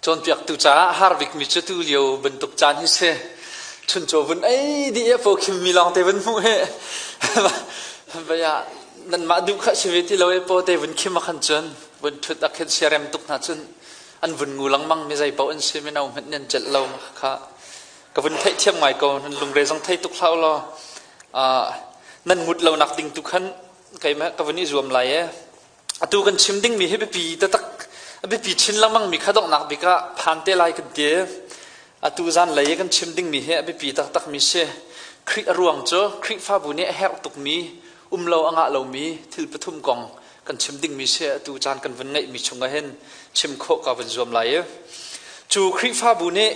Cawnpiaktu caah har bikmi cu tu lio bantuk caan hi si. Chuncaw vun ei dih i pawkhim mi lawngte vun hmuh hi vei ah nanmah duh kha si ve ti lo i paw te vun khim ah khan cun vun ṭhut ah khin siarem tuk hna cun an vun ngu lengmang mi zei paoh an si mino hmanh nan celh lo kha ka vun theihthiam ngai ko nan lungre zong thei tuk hlah law nan ngut lo nak ding tu khan keimah ka vun i zuam lai e atu kan chim ding mi hi biapi taktak biapi chin lengmang mi kha donghnak bik ah phan te lai kan ti atu zan lei kan chim ding mi hi a biapi taktak mi si Khrih a ruang cu Khrihfabu nih a herh tuk mi um lo a ngah lomi thil pathum kong kan chim ding mi si atu caan kan vun ngeih mi chung ah hin chim khawh ka vun zuam lai i cu Khrihfabu nih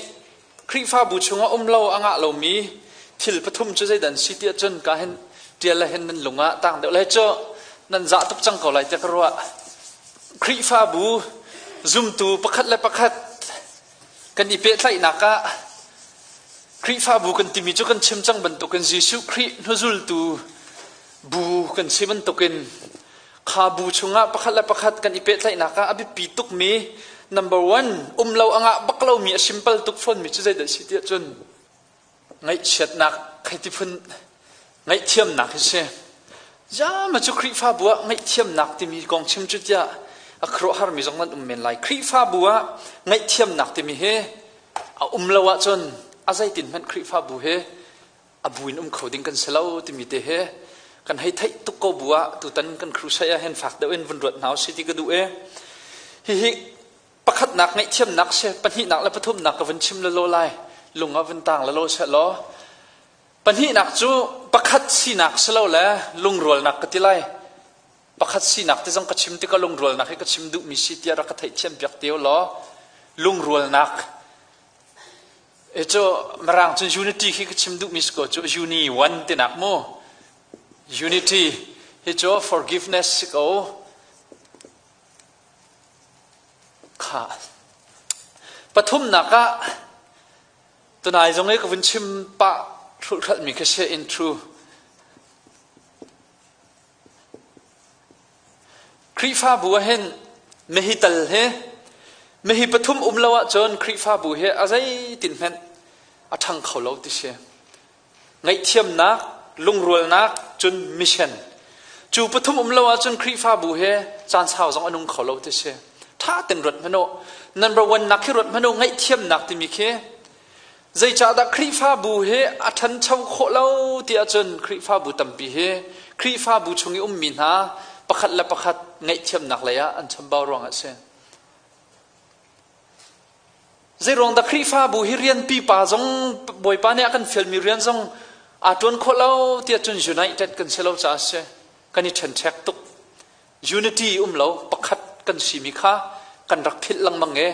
Khrihfabu chungah um lo a ngah lomi thil pathum cu zeidah an si tiah cun ka hin ṭial le hin nan lung ah tang deuh lai cu nan zah tuk cang ko lai tiah ka ruah. Khrihfabu zumtu pakhat le pakhat kan i pehtlaihnak ah Khrihfabu kan timi cu kan chim cang bantukin Jesuh Khrih hnuzultu bu kan si bantukin Kha bu chungah pakhat le pakhat kan i pehtlaihnak ah a biapi tukmi number one um lo a ngah bak lomi a simple tuk fawnmi cu zeidah a si tiah cun ngaihchiatnak hei ti phun ngaihthiamnak hi si. Zama cu Khrihfabu ah ngaihthiamnak timi kong chim cu tiah a khuaruahharmi zong nan um men lai. Khrihfabu ah ngaihthiamnak timi hi a um lo ahcun a zeitin hmanh Khrihfabu hi a bu in um kho ding kan si lo timi te he kan hei theih tuk ko bu ah tutan kan crusade ah hin fak deuh in vun ruat hna usih ti ka duh e hihi pakhatnak ngaihthiamnak si pahnihnak le pathumnak ka vun chim lalo lai lung ah vun tang lalo seh law pahnihnak cu pakhat sinak si lo le lungrualnak ka ti lai pakhat sinak ti zong ka chim tikah lungrualnak hi ka chim duhmi si tiah rak ka theihthiam piak te law lungrualnak E cu Mirang cun unity khi ka chim duhmi si ko cu uni one tinak mu. Unity hi cu forgiveness si ko. Kha. Pathumnak ah tunai zong i ka vun chim pah hrulhhralhmi khi si in true. Khrihfabu ah hin mihi tal hi mihi pathum um lo ahcun Khrihfabu hi a zeitin hmanh a ṭhang kho lo ti si. Ngaihthiamnak, lungrualnak, cun mission. Cu pathum um lo ahcun Khrihfabu hi caan sau zong a nung kho lo ti si. Ṭha ten ruat hmanh u. Number one nak khi ruat hmanh u ngaihthiamnak timi khi Zeicahdah Khrihfabu hi a ṭhancho khawh lo ti ahcun Khrihfabu tampi hi Khrihfabu chung i ummi hna pakhat le pakhat ngaihthiamnak lei ah an chambau ruangah a si. Zeiruang dah Khrihfabu hi rian pipa zong Bawipa nih a kan fialmi rian zong aa ṭuan khawh lo ti ahcun united kan si lo caah a si. Kan i ṭhenṭhek tuk. Unity um lo pakhat kan simi kha kan rak philh lengmang i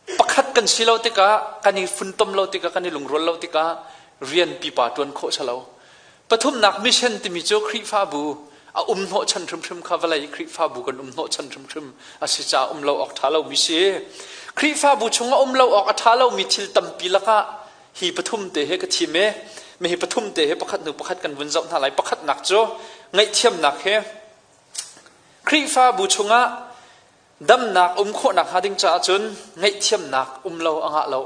Pakhat kan si lo tikah, kan i funtom lo tikah, kan i lungrual lo tikah rian pipa ṭuan khawh si lo. Pathumnak mission timi cu Khrihfabu a um hnawhchan hrimhrim kha vawlei Khrihfabu kan um hnawhchan hrimhrim a si caah um lo awk ṭha lomi si. Khrihfabu chungah um lo awk a ṭha lomi thil tampi lakah hi pathum te hi ka thim i mi hi pathum te hi pakhat hnu pakhat kan vun zoh hna lai. Pakhatnak cu ngaihthiamnak hi Khrihfabu chungah Damnak um khawhnak hnga ding caah cun ngaihthiamnak um lo a ngah lo.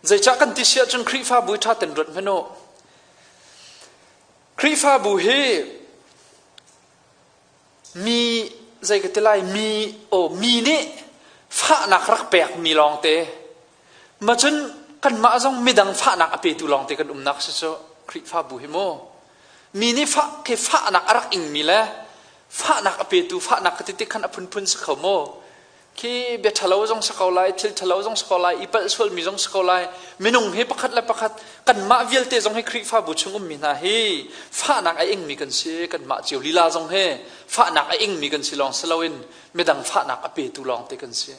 Zeicah kan ti si ahcun Khrihfabu ṭha ten ruat hmanh u. Khrihfabu hi mi zei ka ti lai mi aw mi nih fahnak rak pek mi lawngte ma cun kanmah zong midang fahnak a petu lawngte kan umnak si cu Khrihfabu hi mu. Mi nih fah khi fahnak a rak ingmi le fahnak a petu fahnak ka ti tik khan a phunphun si kho maw? Khi bia ṭhalo zong si ko lai, thil ṭhalo zong si ko lai, i palh sualmi zong si ko lai. Minung hi pakhat le pakhat kanmah vialte zong hi Khrihfabu chung ummi hna hi fahnak a ingmi kan si, kanmah cio lila zong hi fahnak a ingmi kan si lawng si loin midang fahnak a petu lawngte kan si.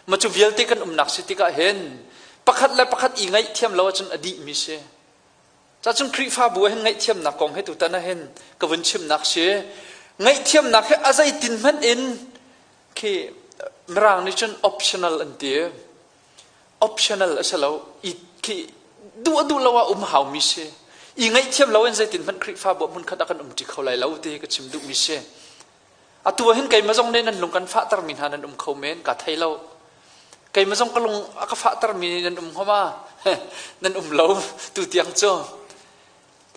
Ma cu vialte kan umnak si tikah hin pakhat le pakhat i ngaihthiam lo ahcun a dihmi si. Cacun Khrihfabu ah hin ngaihthiamnak kong hi tutan ah hin ka vun chimnak si. Ngaihthiamnak hi a zeitin hmanh in khi Mirang nih cun optional an ti. Optional a si lo. I khi duh a duh lo ah um haumi si. I ngaihthiam lo in zeitin hmanh Khrihfabu ah hmunkhat ah kan um ṭi kho lai lo ti hi ka chim duhmi si. Atu ah hin keimah zong nih nan lung kan fahtermi hna nan um kho men ka thei lo. Keimah zong ka lung a ka fahtermi nan um hnga ma? Nan um lo tu tiang cu.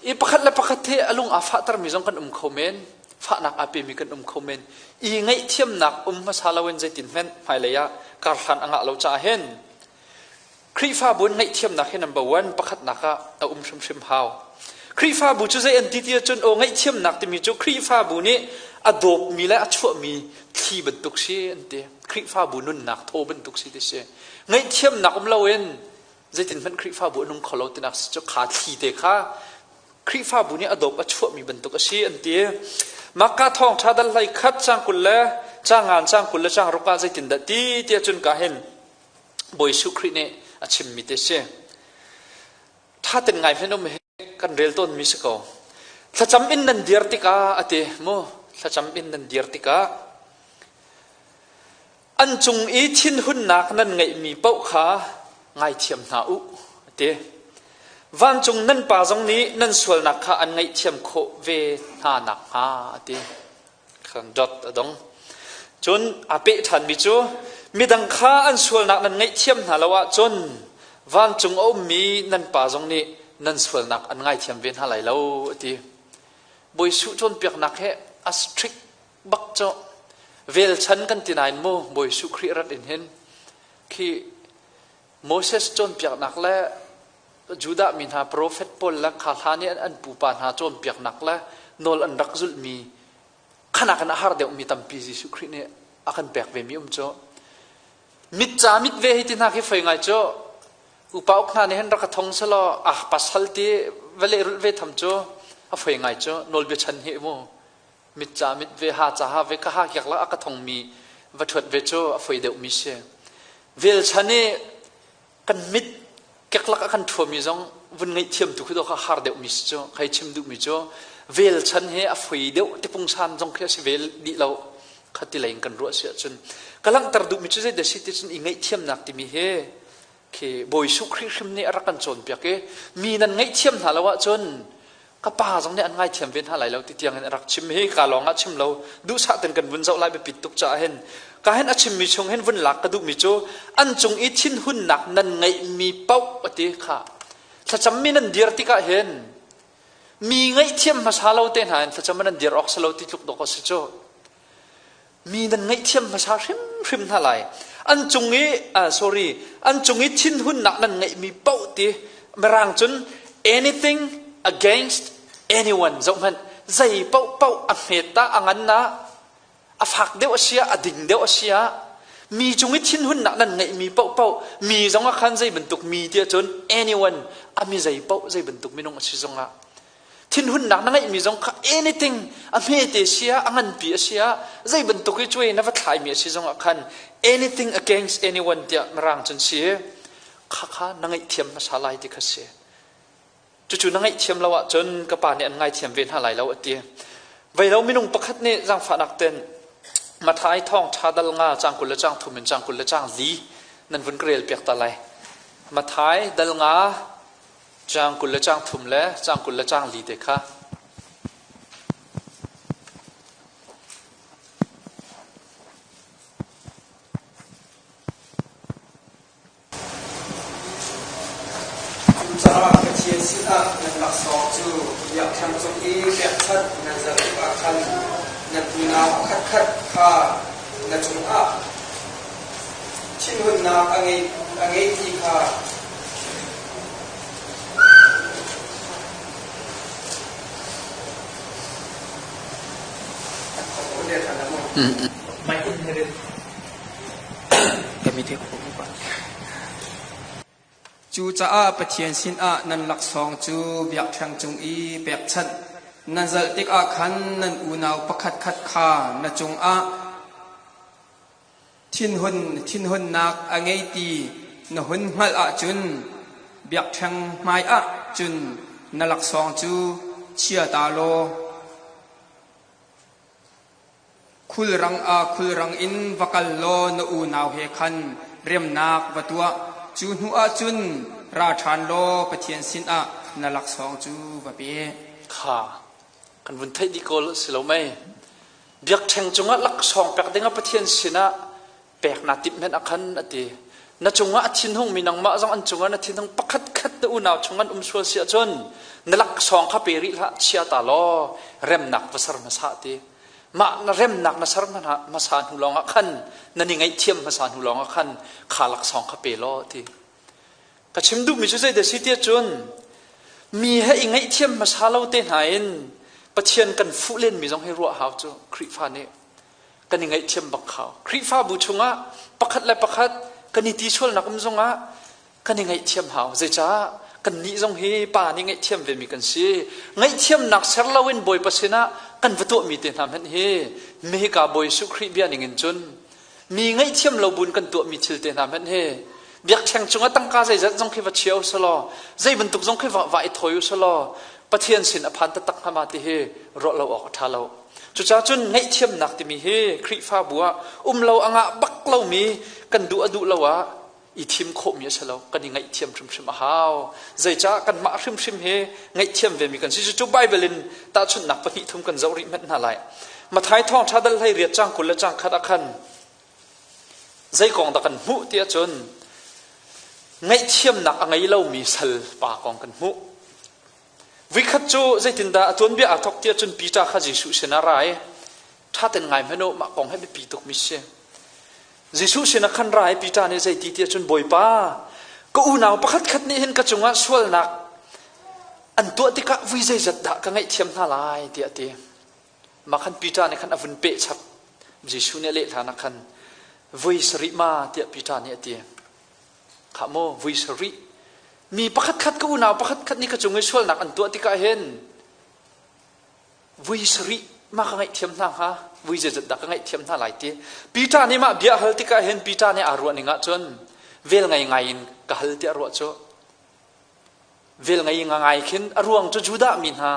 I pakhat le pakhat hi a lung aa fahtermi zong kan um kho men. Fahnak aa pemi kan um kho men. I ngaihthiamnak um hmasa loin zeitin hmanh hmailei ah karhlan a ngah lo caah hin Khrihfabu in ngaihthiamnak hi number one pakhatnak ah a um hrimhrim hau. Khrihfabu cu zei an ti ti ahcun aw ngaihthiamnak timi cu Khrihfabu nih a dawpmi le a chuahmi thli bantuk si an ti. Khrihfabu nunnak thaw bantuk si ti si. Ngaihthiamnak um loin zeitin hmanh Khrihfabu a nung kho lo tinak si cu kha thli te kha Khrihfabu nih a dawp a chuahmi bantuk a si an ti. Makka thawngṭha dal hlei khat cang 20 le cang ngan cang 20 le cang ruk ah zeitindah ti tiah cun ka hin Bawi Jesuh Khrih nih a chimmi te si. Ṭha ten ngai hmenh um hi kan rel tawnmi si ko. Thlacam in nan dir tikah a ti mu thlacam in nan dir tikah an cung i thinhunnak nan ngeihmi paoh kha ngaithiam hna u a ti. Vancung nan pa zong nih nan sualnak kha an ngaihthiam khawh ve hna nakhnga a ti. Kan dot a dong. Cun aa peh ṭhanmi cu midang kha an sualnak nan ngaihthiam hna lo ahcun vancung a ummi nan pa zong nih nan sualnak an ngaithiam ve hna lai lo a ti. Bawi Suh cawnpiaknak he a strict bak cu velchan kan ti nain mu Bawi Suh Khrih rat in hin khi Moses cawnpiaknak le Judah mi hna profet pawl le kha hlan i an pupa hna cawnpiaknak le nawl an rak zulhmi khanak in a har deuhmi tampi Jesuh Khrih nih a kan pek vemi um cu. Mit ca mit ve hi ti hna khi foi ngai cu upa uk hna nih hin rak ka thong selaw a pasal ti va lehrulh ve tham cu a foi ngai cu nawlbia chan hi mu mit ca mit ve ha ca ha ve ka ha kiak la a ka thongmi va ṭhuat ve cu a foi deuhmi si. Vel chan i kan mit keklak a kan ṭhuami zong vun ngaihthiam tu khi kha har deuhmi si cu khai chim duhmi cu vel chan hi a foi deuh ti pungsan zong khi a si vel dih lo kha ti lei in kan ruah si ahcun ka langhter duhmi cu zei dah si ti cun i ngaihthiamnak timi hi khi Bawi Jesuh Khrih hrim nih a rak kan cawnpiak i mi nan ngaihthiam hna lo ahcun ka pa zong nih an ngaithiam ve hna lai lo ti tiang in a rak chim hi ka lawng ah chim lo duhsah ten kan vun zoh lai biapit tuk caah hin ka hin a chimmi chung hin vun lak ka duhmi cu an cung i thinhunnak nan ngeihmi paoh a ti kha thlacammi nan dir tikah hin mi ngaihthiam hmasa lo te hna in thlacam nan dir awk si lo ti tluk dawk a si cu Mi nan ngaihthiam hmasa hrimhrim hna lai. An cung i sorry, an cung i thinhunnak nan ngeihmi paoh ti Mirang cun anything against anyone zohhmanh zei paohpaoh a hmet ah a ngan ah a fak deuh a si ah a ding deuh a si ah mi cung i thinhunnak nan ngeihmi paohpaoh mi zong ah khan zei bantuk mi tiah cun anyone a mi zei paoh zei bantuk minung a si zongah Thinhunnak na ngeihmi zong kha anything a hmete si ah a nganpi a si ah zei bantuk i cuai na va thlaimi a si zong ah khan anything against anyone tiah mirang cun si kha kha na ngaihthiam hmasa lai ti kha si. Cucu na ngaihthiam lo ahcun ka pa nih an ngaithiam ve hna lai lo a ti. Veilo minung pakhat nih zaangfahnak ten Mathai thawng ṭha dal nga cang 20 le cang thum in cang 20 le cang li nan vun ka rel piak ta lai. Mathai dal nga Caang 20 le caang thum le caang 20 le caang li te kha. Cucaah Pathian sinah nan laksawng cu biakṭheng cung i pekchanh nan zalh tikah khan nan unau pakhatkhat kha na cungah thinhunnak a ngei ti kha Cucaah Pathian sinah nan laksawng cu biakṭheng cung i pekchanh nan zalh tikah khan nan unau pakhatkhat kha na cungah Thinhunnak a ngei ti na hun hngalh ahcun biakṭheng hmaiah cun na laksawng cu chia ta law khulrang in va kal law na unau he khan remnak va tuah. Cu hnuah cun ra ṭhan law Pathian sinah na laksawng cu va pe. Kha kan vun theih dih ko si lo mei? Biakṭheng cungah laksawng pek dingah Pathian sinah pek naa timh hmenh ah khan a ti. Na cungah a thinhungmi nangmah zong an cungah na thinhung pakhat khat na unau chung an um sual si ahcun na laksawng kha pe rih hlah, chia ta law remnak va ser hmasa ti. Mah na remnak na ser hmasa hnu lawngah khan nan i ngaihthiam hmasa hnu lawngah khan kha laksawng kha pe law ti. Ka chim duhmi cu zeidah si tiah cun mi he i ngaihthiam hmasa lo te hna in Pathian kan fuh lenmi zong hi ruah hau cu Khrihfa nih kan i ngaihthiam bak hau. Khrihfabu chungah pakhat le pakhat kan i ti sualnak um zongah kan i ngaihthiam hau. Zeicah kan nih zong hi pa nih ngaihthiam vemi kan si. Ngaihthiamnak ser loin Bawipa sinah kan va tuahmi te hna hmanh hi mehika Bawi Jesuh Khrih bia ning in cun mi ngaihthiam lo buin kan tuahmi thil te hna hmanh hi biakṭheng cungah tangka zeizat zong khi va chia u selaw zei bantuk zong khi va i thawi u selaw Pathian sin a phan taktak hnga ma ti hi ruah lo awk a ṭha lo. Cucaah cun ngaihthiamnak timi hi Khrihfabu ah um lo a ngah bak lomi kan duh a duh lo ah i thim khawhmi a si lo. Kan i ngaihthiam hrimhrim a hau. Zeicah kanmah hrimhrim hi ngaihthiam vemi kan si. Cucu Bible in tahchunhnak pahnih thum kan zoh rih hmanh hna lai. Matthai thawngṭha dal hlei riat cang 20 le cang khat ah khan zei kong dah kan hmuh ti ahcun ngaihthiamnak a ngei lomi sal pa kong kan hmuh. Vikhat cu zeitindah a tuanbia aa thawk ti ahcun Peter kha Jesuh sinah ra i ṭha ten ngai hmanh u mah kong hi biapi tukmi si. Jesuh sinah khan ra i Peter nih zeiti ti ahcun Bawipa ka unau pakhat khat nih hin ka cungah sualnak an tuah tikah vui zeizat dah ka ngaihthiam hna lai tiah a ti. Mah khan Peter nih khan a vun peh chap. Jesuh nih a leh hlan ah khan vui sarih ma tiah Peter nih a ti. Khah maw vui sarih mi pakhat khat ka unau pakhat khat nih ka cung i sualnak an tuah tikah hin vui sarih ma ka ngaihthiam hna hnga vui zeizat dah ka ngaihthiam hna lai ti Peter nih mah bia hal tikah hin Peter nih aa ruah ning ah cun vel ngai ngai in ka hal tiah ruah cu vel ngai ngai khin a ruang cu Judah mi hna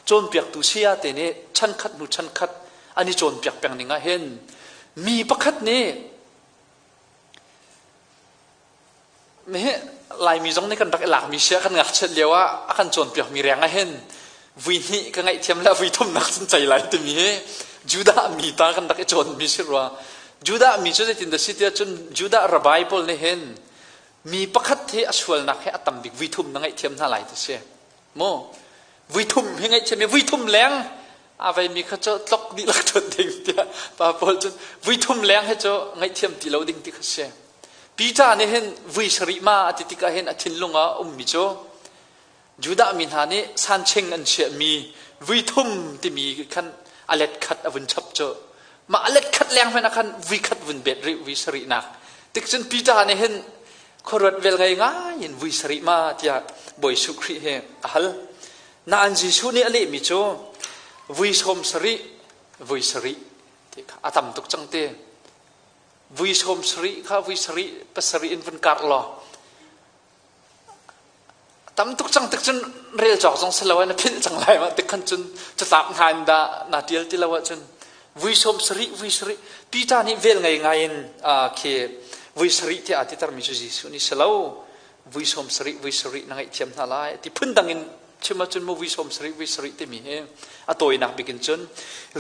cawnpiaktu saya te nih chan khat hnu chan khat an i cawnpiak peng ning ah hin mi pakhat nih Mihi Laimi zong nih kan rak i lakmi sia kan ngakchiat lio ah a kan cawnpiakmi reng ah hin vui hnih ka ngaihthiam le vui thumnak cun cei lai timi hi Judah mi ta kan rak i cawnmi si rua. Judah mi cu zeitin dah si tiah cun Judah rabbi pawl nih hin mi pakhat hi a sualnak hi a tam bik vui thum na ngaihthiam hna lai ti si. Mu vui thum hi ngaihthiam i vui thum leng a veimi kha cu tlok dihlak ṭhuat ding tiah pa pawl cun vui thum leng hi cu ngaihthiam ti lo ding ti kha si. Peter nih hin vui sarih ma a ti tikah hin a thinlung ah a ummi cu Judah mi hna nih sancheng an chiahmi vui thum timi khan a let khat a vun chap cu mah a let khat leng hmanh ah khan vui khat vun bet rih vui sarih nak tik cun Peter nih hin khuaruat vel ngei ngai in vui sarih ma tiah Bawi Jesuh Khrih hi a hal nain Jesuh nih a lehmi cu vui sawm sarih vui sarih ti kha a tam tuk cang ti vui sawm sarih kha vui sarih pasarih in vun karh law tam tuk cang tik cun rel cawk zong si lo na philh cang lai ma tik khan cun catlap hna in dah na tial ti lo ahcun vui sawm sarih vui sarih Peter nih vel ngei ngai in khi vui sarih tiah a ti termi cu Jesuh nih si lo vui sawm sarih vui sarih na ngaihthiam hna lai ti phun dang in chim ahcun mu vui sawm sarih vui sarih timi hi a tawinak bik in cun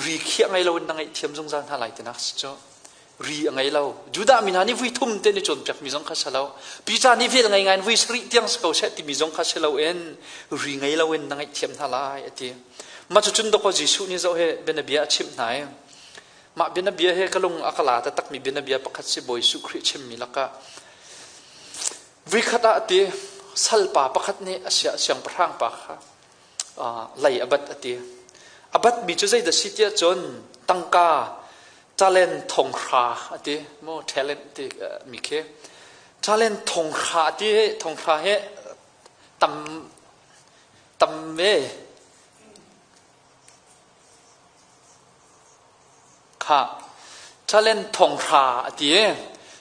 ri khiah ngei lo in na ngaihthiam zungzal hna lai tinak si cu ri a ngei lo Judah mi hna nih vui thum te nih cawnpiakmi zong kha si lo Peter nih vel ngei ngai in vui sarih tiang si ko seh timi zong kha si lo in ri ngei lo in na ngaihthiam hna lai a ti mah cu cun dawkaw Jesuh nih zoh he bianabia a chimh hna i mah bianabia he ka lung a ka la takmi bianabia pakhat si Bawi Jesuh Khrih chimmi lakah Voikhat ah a ti, salpa pakhat nih a siangpahrang pa kha lei a bat a ti. A batmi cu zeidah si tiah cun tangka talent thonghra a ti. Mu talent ti mi khi. Talent thonghra a ti. Thonghra hi tam tam ve. Khah, talent thonghra a ti i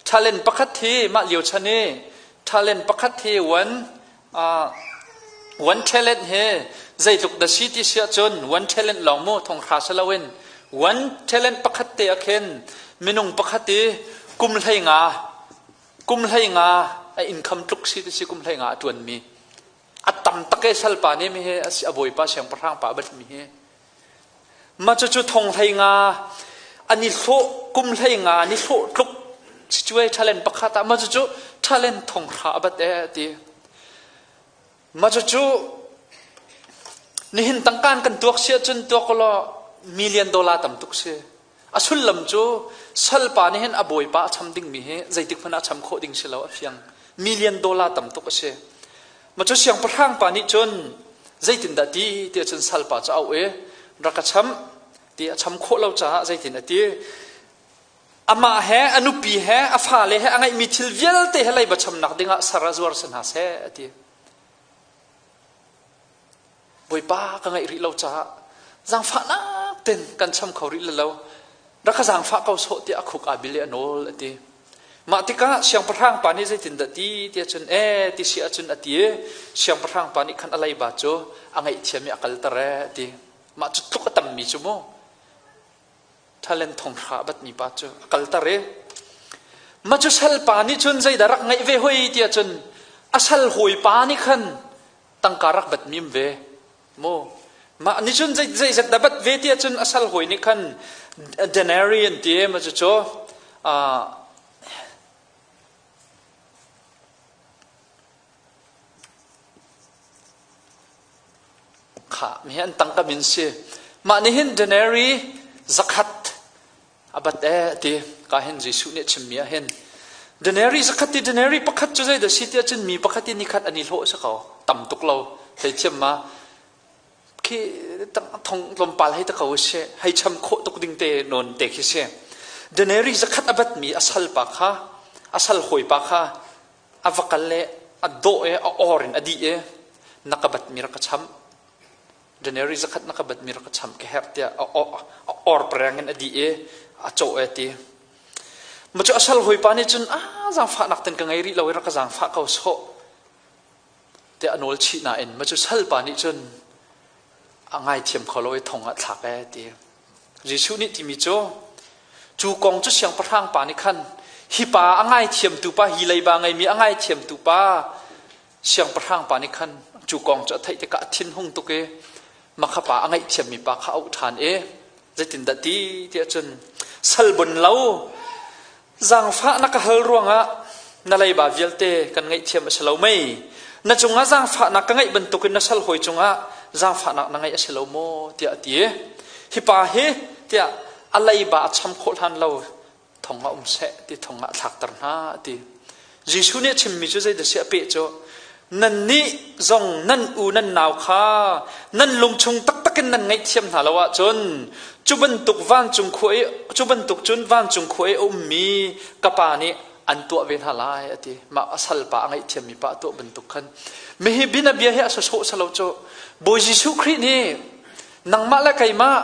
talent pakhat hi mah lio chan i talent pakhat hi one one talent hi zeitluk dah si ti si ahcun one talent lawng mu thonghra si loin one talent pakhat te ah khin minung pakhat i kum 15 kum 15 a income tluk si ti si kum 15 a ṭuanmi a tam tak e salpa nih mi hi a bawipa siangpahrang pa a batmi hi Mah cucu thong 15 an i hlawh kum 15 an i hlawh tluk sicuai talent pakhat ah mah cucu Talent 5,000 a bat ee ti. Mah cucu nihin tangkaan kan tuak si ahcun tuak ulaw million dollar tam tuk si. A sullam cu salpa nih hin a bawipa a cham dingmi hi zeitik hmanh ah a cham khawh ding si lo a fiang. Million dollar tam tuk a si. Mah cu siangpahrang pa nih cun zeitindah ti tiah cun salpa cu a auh i rak ka cham ti a cham khawh lo caah zeitin a ti. Amah he a nupi he a fale he a ngeihmi thil vialte he leiba chamnak dingah sar a zuar si hna seh a ti. Bawipa ka ngeih rih lo caah zaangfahnak ten kan cham kho rih lo. Rak ka zaangfah ko sawh tiah a khuk aa bil i a nawl a ti. Mah tikah siangpahrang pa nih zeitindah ti tiah cun ee ti si ahcun a ti i siangpahrang pa nih khan a leiba cu a ngaihthiam i a kalter ee a ti. Mah cu tluk a tammi cu mu. Talent 5,000 a batmi pa cu a kalter i mah cu salpa nih cun zeidah rak ngeih ve hoi tiah cun a sal hawipa nih khan tangka rak bat mim ve mu mah nih cun zeizat dah bat ve tiah cun a sal hawi nih khan denary an ti ma cu cu kha mi hi an tangka min si mah nih hin denary 100 a bat ee ti ka hin Jesuh nih a chimmi ah hin denary 100 ti denary pakhat cu zeidah si tiah cun mi pakhat i nikhat an i hlawh si ko tam tuk lo theithiam ma khi thong tlawmpal hei ta ko si hei cham khawh tuk ding te nawn te khi si denary 100 a bat mi a sal pa kha a sal hawi pa kha a va kal le a dawh e a or in a dih e na ka bat mi rak ka cham January 1 na ka bat mi rak ka cham ka herh tiah a or preng in a dih i a cawh e ti. Ma cu a sal hawipa nih cun a zaangfahnak ten ka ngei rih lo i rak ka zaangfah ko sawh tiah a nawl chih nain ma cu salpa nih cun a ngaithiam kho lo i thong ah thlak e ti. Jesuh nih timi cu cu kong cu siangpahrang pa nih khan hi pa a ngaithiamtu pa hi leiba ngeimi a ngaithiamtu pa Siangpahrang pa nih khan cu kong cu a theih tikah a thinhung tuk i makha pa a ngaihthiammi pa kha a auh ṭhan i zeitindah ti tiah cun salbun lo zaangfah na ka hal ruangah na leiba vialte kan ngaihthiam a si lo mei na cungah zaangfahnak ka ngeih bantukin na sal hawi cungah zaangfahnak na ngeih a si lo maw tiah a ti hi pa hi tiah a leiba a cham khawh hlan lo thong ah um seh ti thong ah thlakter hna ti Jesuh nih a chimmi cu zeidah si a peh cu nannih zong nan u nan nau kha nan lungchung taktak in nan ngaihthiam hna lo ahcun cu bantuk vancung khua i cu bantuk cun vancung khua i a ummi ka pa nih an tuah ve hna lai a ti mah a salpa a ngaihthiammi pa a tuah bantuk khan mihi binabia hi a sawsawh salo cu Bawi Jesuh Khrih nih Nangmah le keimah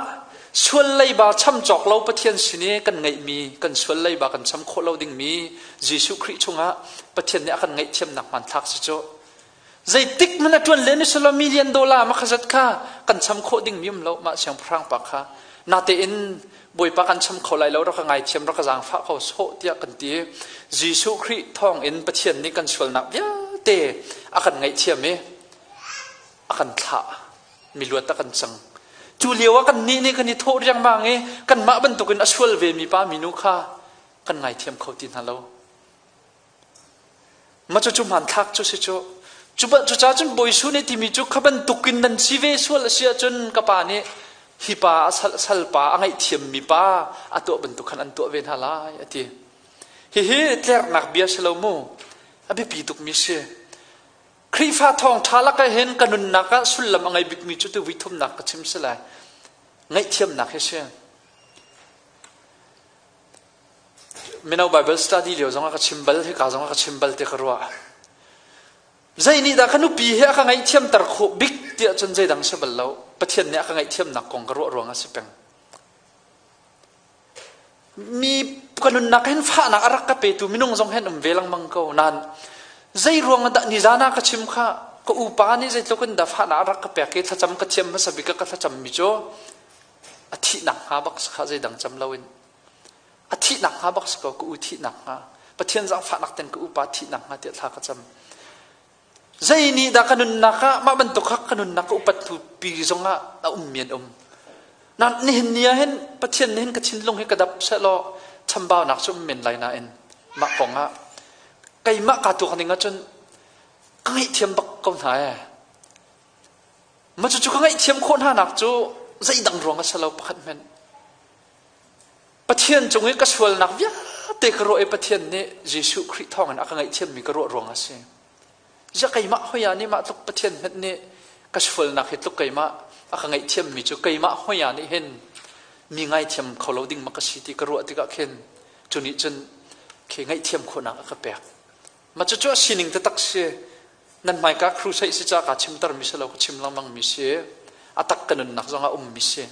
sual leiba cham cawk lo Pathian sin i kan ngeihmi kan sual leiba kan cham khawh lo dingmi Jesuh Khrih chungah Pathian nih a kan ngaihthiamnak hmanthlak si cu. Zeitik hmanh a ṭuan len i silo million dollar ma khazat kha kan cham khawh dingmi um lo mah siangpahrang pa kha. Natein Bawipa kan cham kho lai lo rak ka ngaithiam rak ka zaangfah ko sawh tiah kan ti. Jesuh Khrih thawngin Pathian nih kan sualnak vialte a kan ngaihthiam i a kan thlah. Miluat a kan cang. Cu lio ah kan nih nih kan i thawh riangmang i kanmah bantukin a sual ve mi pa minu kha kan ngaithiam kho ti hna lo. Ma cu cu hmanthlak cu si cu. Cu cucaah cun Bawi Jesuh nih timi cu kha bantukin nan si ve sual a si ahcun ka pa nih hi pa a sal, salpa a ngaihthiam mi pa a tuah bantuk khan an tuah ve hna lai a ti. Hihi tlernak bia si lo mu. A biapi tukmi si. Khrihfa thawngṭha lakah hin ka nunnak ah sullam a ngei bikmi cu tu vui thumnak ka chim si lai. Ngaihthiamnak hi si. Mino Bible study lio zongah ka chim bal, hika zongah ka chim bal ti ka ruah. Zei nih dah ka nupi hi a ka ngaihthiamter khawh bik tiah cun zeidang si bal lo. Pathian nih a ka ngaihthiamnak kong ka ruah ruangah si peng. Mi ka nunnak hin fahnak a rak ka petu minung zong hin um ve lengmang ko nain zei ruang dah nizan ah ka chim kha ka upa nih zeitluk in dah fahnak a rak ka pek i thlacam ka thiam hmasa bik ka thlacam mi cu a thihnak hnga bak si kha zeidang cam loin a thihnak hnga bak si ko ka u thihnak hnga Pathian zaangfahnak ten ka upa thihnak hnga tiah thla ka cam Zei nih dah ka nunnak ah mah bantuk kha ka nunnak ka upat pi zongah a ummi an um. Na nihin ni ah hin Pathian nih hin ka thinlung hi ka dap sehlaw chambaunak cu um men lai nain mah kong ah. Keimah kaa tuak ning ahcun ka ngaihthiam bak ko hna ee. Ma cucu ka ngaihthiam khawh hna nak cu zeidang ruang a si lo pakhat hmanh. Pathian cung i ka sualnak vialte ka ruah i Pathian nih Jesuh Khrih thawngin a ka ngaihthiammi ka ruah ruang a si. Ziah keimah hoi ah nih mah tluk Pathian hmanh nih ka sualnak hi tluk keimah a ka ngaihthiammi cu keimah hoi ah nih hin mi ngaithiam kho lo ding ma ka si ti ka ruah tikah khin cu nih cun khi ngaihthiam khawhnak a ka pek. Mah cucu a sining taktak si. Nan hmaika crusade si ca kaa chimter mi si lo ka chim lengmang mi si. A tak ka nunnak zongah um mi si.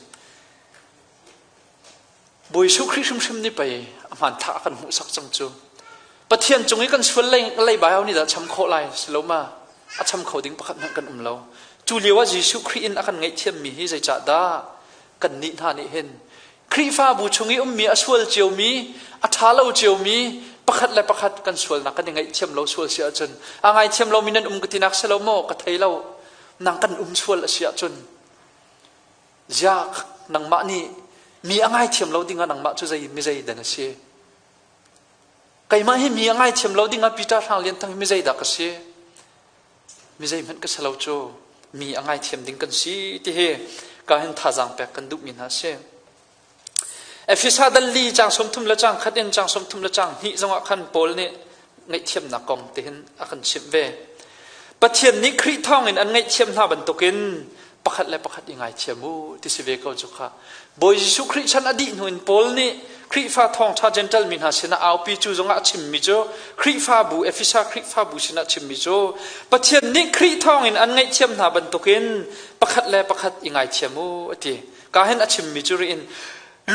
Bawi Jesuh Khrih hrimhrim nih pei a hmanthlak a kan hmuhsak cang cu. Pathian cung i kan sual lei bai nih dah cham khawh lai si lo ma? A cham kho ding pakhat hmanh kan um lo. Cu lio ah Jesuh Khrih in a kan ngaihthiammi hi zeicah dah kan nih hna nih hin Khrihfabu chung i ummi a sual ciomi, a ṭha lo ciomi pakhat le pakhat kan sualnak kan i ngaihthiam lo sual si ahcun a ngaithiam lomi nan um ka tinak si lo maw ka thei lo nang kan um sual a si ahcun Ziah nangmah nih mi a ngaithiam lo dingah nangmah cu zei mizei dan a si? Keimah hi mi a ngaithiam lo dingah Peter Hrang Lian Thang hi mizei dah ka si? Mizei hmanh ka si lo cu mi a ngaithiam ding kan si ti hi ka hin thazaang pek kan duhmi hna si. Efesa dal li caang 30 le caang khat in caang 30 le caang hnih zongah khan Paul nih ngaihthiamnak kong ti hin a kan chimh ve. Pathian nih Khrih thawngin an ngaihthiam hna bantukin pakhat le pakhat i ngaithiam u ti si ve ko cu kha. Bawi Jesuh Khrih chan a dih hnu in Paul nih Khrihfa thawngṭha Gentle mi hna sinah aupi cu zongah a chimmi cu Khrihfabu Efesa Khrihfabu sinah chimmi cu Pathian nih Khrih thawngin an ngaihthiam hna bantukin pakhat le pakhat i ngaithiam u a ti. Ka hin a chimmi cu ri in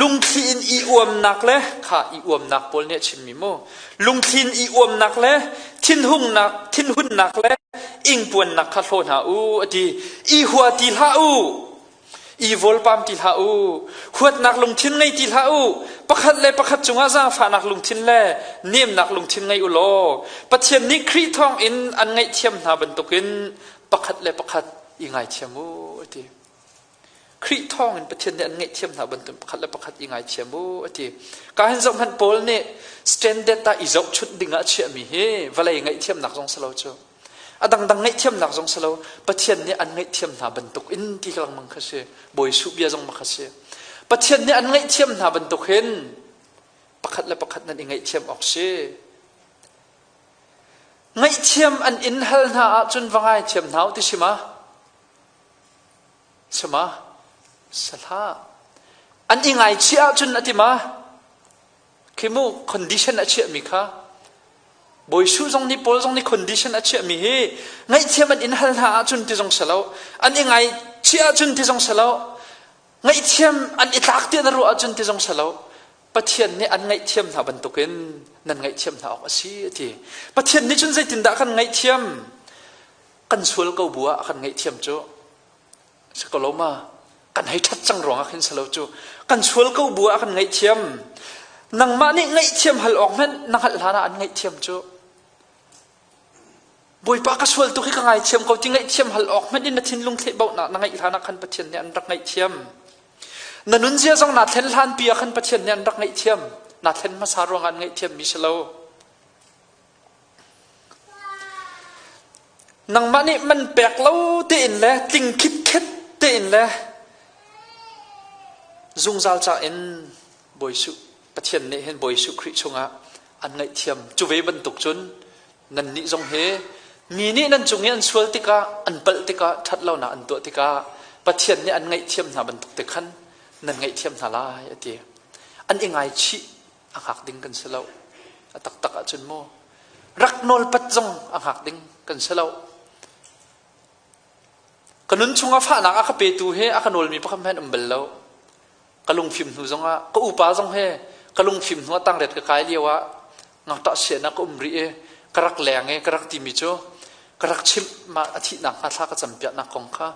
lungthli in i uamnak le kha i uamnak pawl nih a chimmi mu lungthli in i uamnak le thinhungnak thinhunnak le ingpuannak kha hlaw hna u a ti i hua ti hlah u i vawlpam ti hlah u huatnak lungthin ngei ti hlah u pakhat le pakhat cungah zaangfahnak lungthin le nemnak lungthin ngei u law Pathian nih Khrih thawng in an ngaihthiam hna bantukin pakhat le pakhat i ngaithiam u a ti Khrih thawngin Pathian nih an ngaihthiam hna bantuk pakhat le pakhat i ngaithiam u a ti. Ka hin zoh hmanh Paul nih standard ah i zohchunh ding ah a chiahmi hi vawlei ngaihthiamnak zong si lo cu. A dangdang ngaihthiamnak zong si lo. Pathian nih an ngaihthiam hna bantuk in ti lengmang kha si. Bawi Suh bia zong ma kha si. Pathian nih an ngaihthiam hna bantuk hin pakhat le pakhat nan i ngaihthiam awk si. Ngaihthiam an in hal hna ahcun va ngaithiam hna u ti si ma? Sama sahlah an i ngaichih ahcun a ti ma khi mu condition a chiahmi kha Bawi Su zong nih Paul zong nih condition a chiahmi hi ngaihthiam an in hal hna ahcun ti zong si lo an i ngaichih ahcun ti zong si lo ngaihthiam an i tlak tiah na ruah ahcun ti zong si lo Pathian nih an ngaihthiam hna bantukin nan ngaihthiam hna awk a si a ti Pathian nih cun zeitindah kan ngaihthiam Kan sual ko bu ah a kan ngaihthiam cu si ko lo ma? Kan hei ṭhat cang ruangah khin si lo cu. Kan sual ko bu ah a kan ngaihthiam. Nangmah nih ngaihthiam hal awk hmanh na hngalh hlan ah an ngaihthiam cu. Bawipa ka sual tuk hi ka ngaithiam ko ti ngaihthiam hal awk hmanh in na thinlung thlehbauhnak na ngeih hlan ah khan Pathian nih an rak ngaihthiam. Na nunzia zong naa thlen hlan pi ah khan Pathian nih an rak ngaihthiam. Naa thlen hmasa ruangah an ngaihthiam mi si lo. Nangmah nih man pek lo tein le tling khitkhet tein le zungzal ca in Bawi Jesuh Pathian nih hin Bawi Jesuh Khrih chungah an ngaihthiam. Cu ve bantuk cun nannih zong hi mi nih nan cung i an sual tikah an palh tikah ṭhat lonak an tuah tikah Pathian nih an ngaihthiam hna bantuk te khan nan ngaihthiam hna lai a ti. An i ngaichih a hngak ding kan si lo. A taktak ahcun mu rak nawlpat zong a hngak ding kan si lo. Ka nun chungah fahnak a ka petu he a ka nawlmi pakhat hmanh um bal lo. Ka lungfim hnu zongah ka upa zong he ka lungfim hnu ah tangret ka kai lio ah ngakṭah sian ah ka um rih i ka rak leng i ka rak timi cu ka rak chimh mah a thihnak hnga thla ka campiaknak kong kha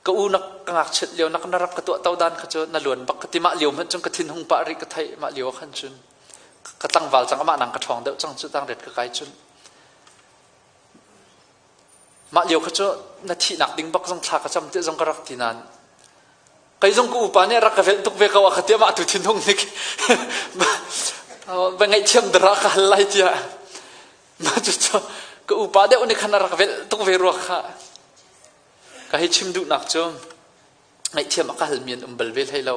Ka u na ka ngakchiat lio na na rak ka tuah to dan kha cu na luan bak ka ti mah lio hmanh cun ka thin hung pah rih ka theih mah lio khan cun ka tlangval cang amah nang ka ṭhawng deuh cang cu tang ret ka kai cun mah lio kha cu na thihnak ding bak zong thla ka cam ti zong ka rak ti nain kei zong ka upa nih rak ka velh tuk ve ko a ka ti amah tu thin hung nik va ngaihthiam dara ka hal lai tiah. Mah cucu ka upa deuh nih khan a rak velh tuk ve rua kha. Ka hei chim duhnak cu ngaihthiam a ka halmi an um bal ve hlei lo.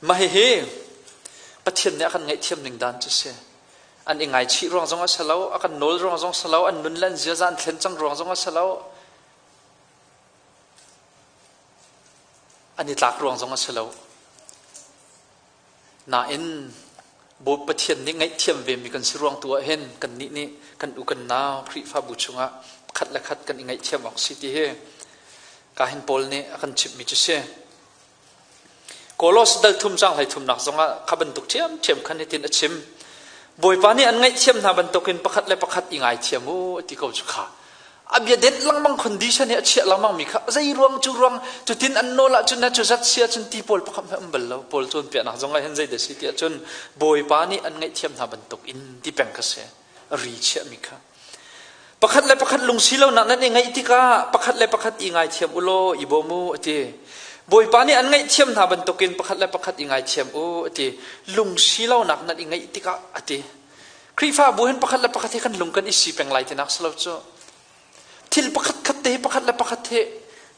Mah hihi Pathian nih a kan ngaihthiam ning dan cu si. An i ngaichih ruang zong a si lo, a kan nawl ruang zong si lo, an nun le an ziaza an thlen cang ruang zong a si lo, an i tlak ruang zong a si lo. Nain Bawi Pathian nih ngaihthiam vemi kan si ruang tu ah hin kannih nih kan u kan nau Khrihfabu chungah khat le khat kan i ngaihthiam awk si ti hi ka hin Paul nih a kan chimhmi cu si. Kolos dal thum cang hlei thumnak zongah kha bantuk ṭhiamṭhiam khan hitin a chim. Bawipa nih an ngaihthiam hna bantukin pakhat le pakhat i ngaithiam u ti ko cu kha. A bia det lengmang condition hi a chiah lengmang mi kha zei ruang cu ruang cutin an nawl ahcun na cu zat si ahcun ti pawl pakhat hmanh um bal lo. Paul cawnpiaknak zong ah hin zei dah si ti ahcun Bawipa nih an ngaihthiam hna bantuk in ti peng kha si. A ri chiahmi kha. Pakhat le pakhat lungsi lonak nan i ngeih tikah pakhat le pakhat i ngaithiam u law i bawm u a ti. Bawipa nih an ngaihthiam hna bantukin pakhat le pakhat i ngaithiam u a ti. Lungsi lonak nan i ngeih tikah a ti. Khrihfabu hin pakhat le pakhat hi kan lung kan i si peng lai tinak si lo cu. Thil pakhat khat te hi pakhat le pakhat hi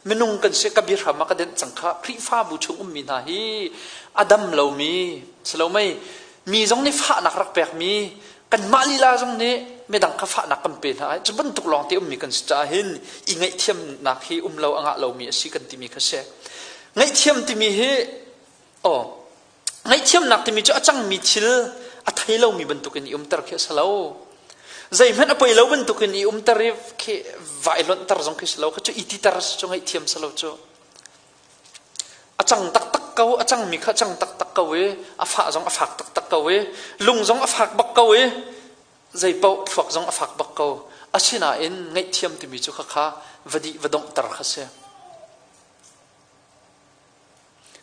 minung kan si ka biahram ah ka denh cang kha Khrihfabu chung ummi hna hi a dam lomi si lo mei mi zong nih fahnak rak pekmi kanmah lila zong nih midang kha fahnak kan pe hna cu bantuk lawng te ummi kan si caah hin i ngaihthiamnak hi um lo a ngah lomi a si kan timi kha si ngaihthiam timi hi oh ngaihthiamnak timi cu a cangmi thil a thei lomi bantukin i umter khi a si lo zeihmanh a poi lo bantukin i umter i khi vai lonhter zong khi si lo kha cu i titer cu ngaihthiam si lo cu A cang taktak ko, a cangmi kha a cang taktak ko i a fah zong a fak taktak ko i lung zong a fak bak ko i zeipaoh thluak zong a fak bak ko. Asinain ngaihthiam timi cu khakha va dih va donghter kha si.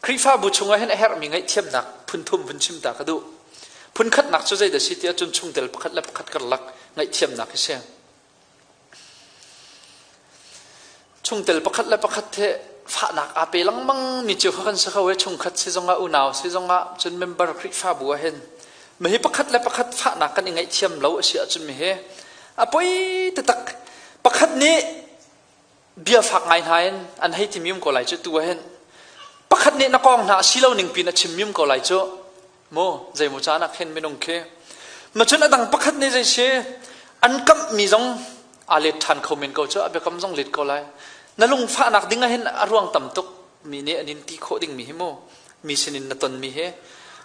Khrihfabu chungah hin a herhmi ngaihthiamnak phun thum vun chim ta ka duh. Phun khatnak cu zeidah si ti ahcun chungtel pakhat le pakhat karlak ngaihthiamnak hi si. Chungtel pakhat le pakhat he fahnak aa pe lengmang mi cio kha kan si kho i chungkhat si zongah unau si zongah cun member Khrihfabu ah hin mihi pakhat le pakhat fahnak kan i ngaihthiam lo a si ahcun mihi a poi taktak pakhat nih bia fak ngai hna in an hei ti mi um ko lai cu tu ah hin pakhat nih na kong hna a si lo ning pin a chim mi um ko lai cu Mu zeimaw caan ah khin minung khi ma cun a dang pakhat nih zei si an kamh mi zong aa let ṭhan kho men ko cu a biakam zong let ko lai na lungfahnak ding ah hin a ruang tam tuk mi nih an in ti khawh ding mi hi mu mi sinin na ton mi hi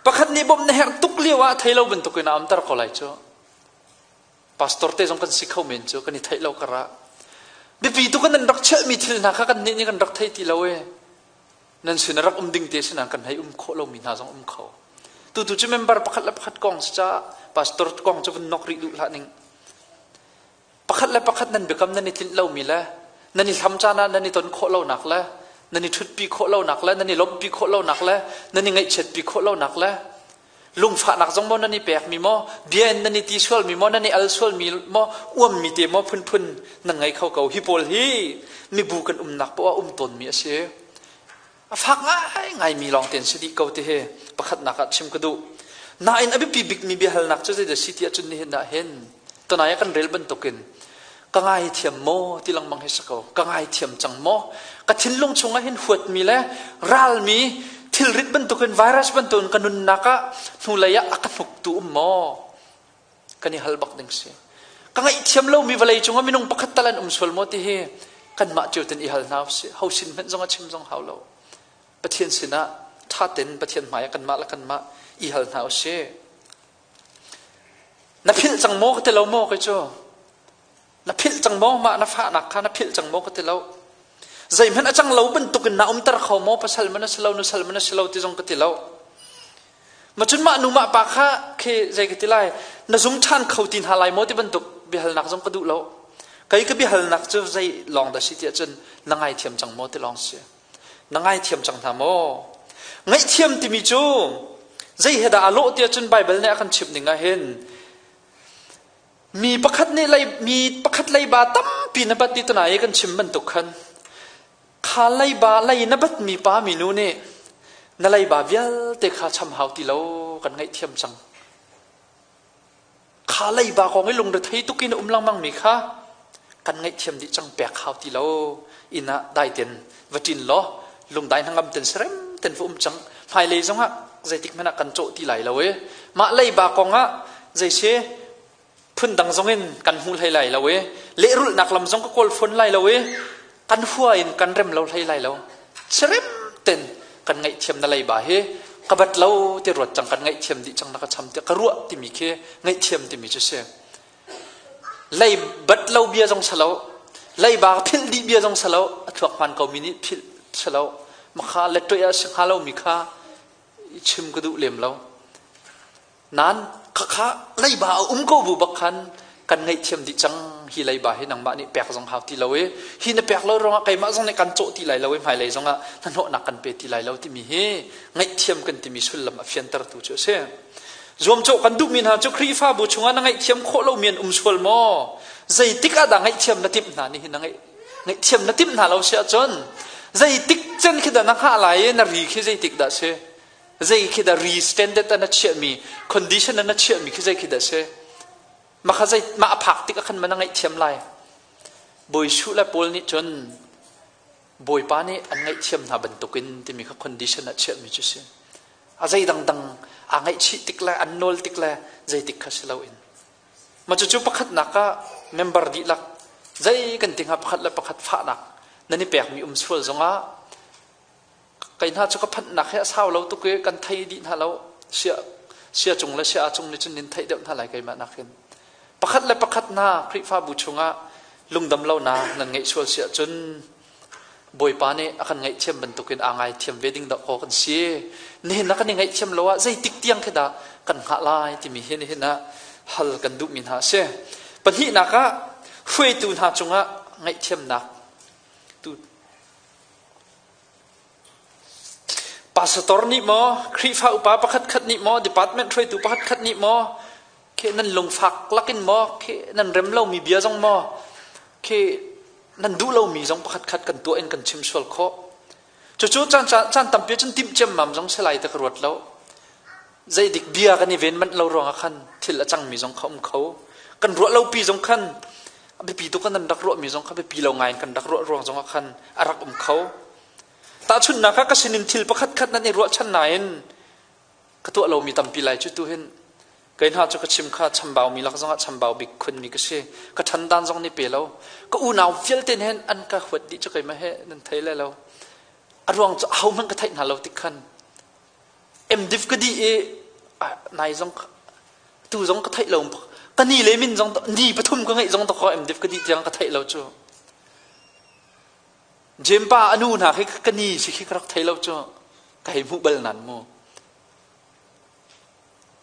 pakhat nih bawmh na herh tuk lio ah thei lo bantukin a umter ko lai cu pastor te zong kan si kho men cu kan i theih lo karah biapi tuk in nan rak chiahmi thil hna kha kan nih nih kan rak thei ti lo e Nan sin a rak um ding te sinah kan hei um khawh lomi hna zong um kho. Tutu cu member pakhat le pakhat kong si caah pastor kong cu vun nok rih duh hlah ning. Pakhat le pakhat nan biakam nan i tlinh lomi le nan i hlam caan ah nan i ton khawh lonak le nan i ṭhutpi khawh lonak le nan i lawmhpi khawh lonak le nan i ngaihchiatpi khawh lonak le lungfahnak zong maw nan i pekmi maw bia in nan i ti sualmi maw nan i al sualmi maw uammi te maw phunphun nan ngei kho ko hi pawl hi mibu kan umnak poah um tawnmi a si a fak ngai ngaimi lawng te an si dih ko ti hi pakhatnak ah chim ka duh nain a biapi bikmi biahalnak cu zeidah si ti ahcun nihin ah hin tunai ah kan rel bantukin ka ngaithiam maw ti lengmang hi si ko ka ngaithiam cang maw ka thinlung chungah hin huatmi le ralmi thilrit bantukin virus bantukin ka nunnak ah hnulei ah a ka hnuktu um maw kan i hal bak ding si ka ngaihthiam lomi vawlei cungah minung pakhat tal an um sual maw ti hi kanmah cio ten i hal hna usih ho sin hmanh zong a chim zong hau lo Pathian sinah ṭha ten Pathian hmai ah kanmah le kanmah i hal hna usih Na philh cang maw ka ti lo maw kei cu? Na philh cang maw mah na fahnak kha na philh cang maw ka ti lo. Zeihmanh a cang lo bantukin na umter kho maw pasal man a si lo nusal man a si lo ti zong ka ti lo. Ma cun mah nu mah pa kha khi zei ka ti lai na zum ṭhan kho ti hna lai maw ti bantuk biahalnak zong ka duh lo. Kei ka biahalnak cu zei lawng dah si tiah cun na ngaithiam cang maw ti lawng si. Na ngaithiam cang hna maw? Ngaihthiam timi cu zei he dah a lawh tiah cun Baibal nih a kan chimh ning ah hin mi pakhat nih lei mi pakhat leiba tampi na bat ti tunai i kan chim bantuk khan kha leiba lei na bat mi pa mi nu nih na leiba vialte kha cham hau ti lo kan ngaihthiam cang. Kha leiba kong i lungrethei tuk in um lengmang mi kha kan ngaihthiam dih cang pek hau ti lo. Inn ah dai ten va ṭin law lungdai hnangam ten serem ten va um cang. Hmailei zongah zeitik hmanh ah kan cawh ti lai lo i mah leiba kong ah zei si phundang zong in kan hmu hlei lai lo i lehrulhnak lam zong ka kawl fawn lai lo i kan hua in kan rem lo hlei lai lo. Serem ten kan ngaihthiam na leiba hi ka bat lo ti ruat cang kan ngaihthiam dih cang na ka cham ti ka ruah timi khi ngaihthiam timi cu si. Lei bat lo bia zong salo leiba philh dih bia zong salo a thuak hman ko mi nih philh salo makha le toih ah si hnga lo mi kha chim ka duh lem lo. Nan khakha leiba a um ko bu bak khan kan ngaihthiam dih cang hi leiba hi nangmah nih pek zong hau ti lo i hi na pek lo ruangah keimah zong nih kan cawh ti lai lo i hmailei zongah hnahnawhnak kan pe ti lai lo timi hi ngaihthiam kan timi sullam a fiantertu cu a si. Zuamcawh kan duhmi hna cu Khrihfabu chungah na ngaihthiam khawh lomi an um sual maw? Zeitik ah dah ngaihthiam na timh hna nihin na ngaih ngaihthiam na timh hna lo si ahcun zeitik cen khi dah na hngah lai i na ri khi zeitik dah si? Zei khi dah ri standard ah na chiahmi condition ah na chiahmi khi zei khi dah si? Mah kha zei mah a phak tik ah khan ma na ngaihthiam lai? Bawi Jesuh le Paul nih cun Bawipa nih an ngaihthiam hna bantukin timi kha condition ah chiahmi cu si. A zei dangdang aa ngaihchih tik le an nawl tik le zeitik kha si loin. Mah cucu pakhatnak ah member dihlak zei kan ti hnga pakhat le pakhat fahnak nan i pekmi um sual zongah kei hna cu ka phanhnak hi a sau lo tuk i kan thei dih hna lo sia sia cung le sia cung nih cun nin theih deuh hna lai keimah nakin pakhat le pakhat hna Khrihfabu chungah lungdam lonak nan ngeih sual si ahcun Bawipa nih a kan ngaihthiam bantukin aa ngaithiam ve ding dah kaw kan si. Nihin ah kan i ngaihthiam lo ah zeitik tiang khi dah kan hngah lai timi hi nihin ah hal kan duhmi hna a si. Pahnihnak ah hruaitu hna cungah ngaihthiamnak tu Pastor nih maw, Khrihfa upa pakhatkhat nih maw, department hruaitu pakhatkhat nih maw, khi nan lungfak lakin maw, khi nan rem lomi bia zong maw, khi nan duh lomi zong pakhatkhat kan tuah in kan chim sual khawh. Cucu caan, caan tampi cun timh ciammam zong si lai ti ka ruat lo. Zeidik bia kan i ven manh lo ruangah khan thil a cangmi zong kha um kho. Kan ruah lopi zong khan a biapi tuk kan rak ruahmi zong kha biapi lo ngai in kan rak ruah ruang zongah khan a rak um kho. Tahchunhnak ah ka sinin thil pakhatkhat nan i ruahchan nain ka tuah lomi tampi lai cu tu hin kei hna cu ka chim kha chambaumi lak zongah chambau bik khunmi ka si. Ka ṭhandan zong nih pe lo. Ka unau vialte nih an ka huat dih cu keimah he nan thei le lo. A ruang cu ahohmanh ka theih hna lo tik khan MDiv ka dih i nai zong tu zong ka theih lo ka ni le min zong ni pathum ka ngeih zong to MDiv ka dih tiang ka theih lo cu. Jem pa a nu hna khi ka ni si khi ka rak thei lo cu ka hei hmuh bal nan mu.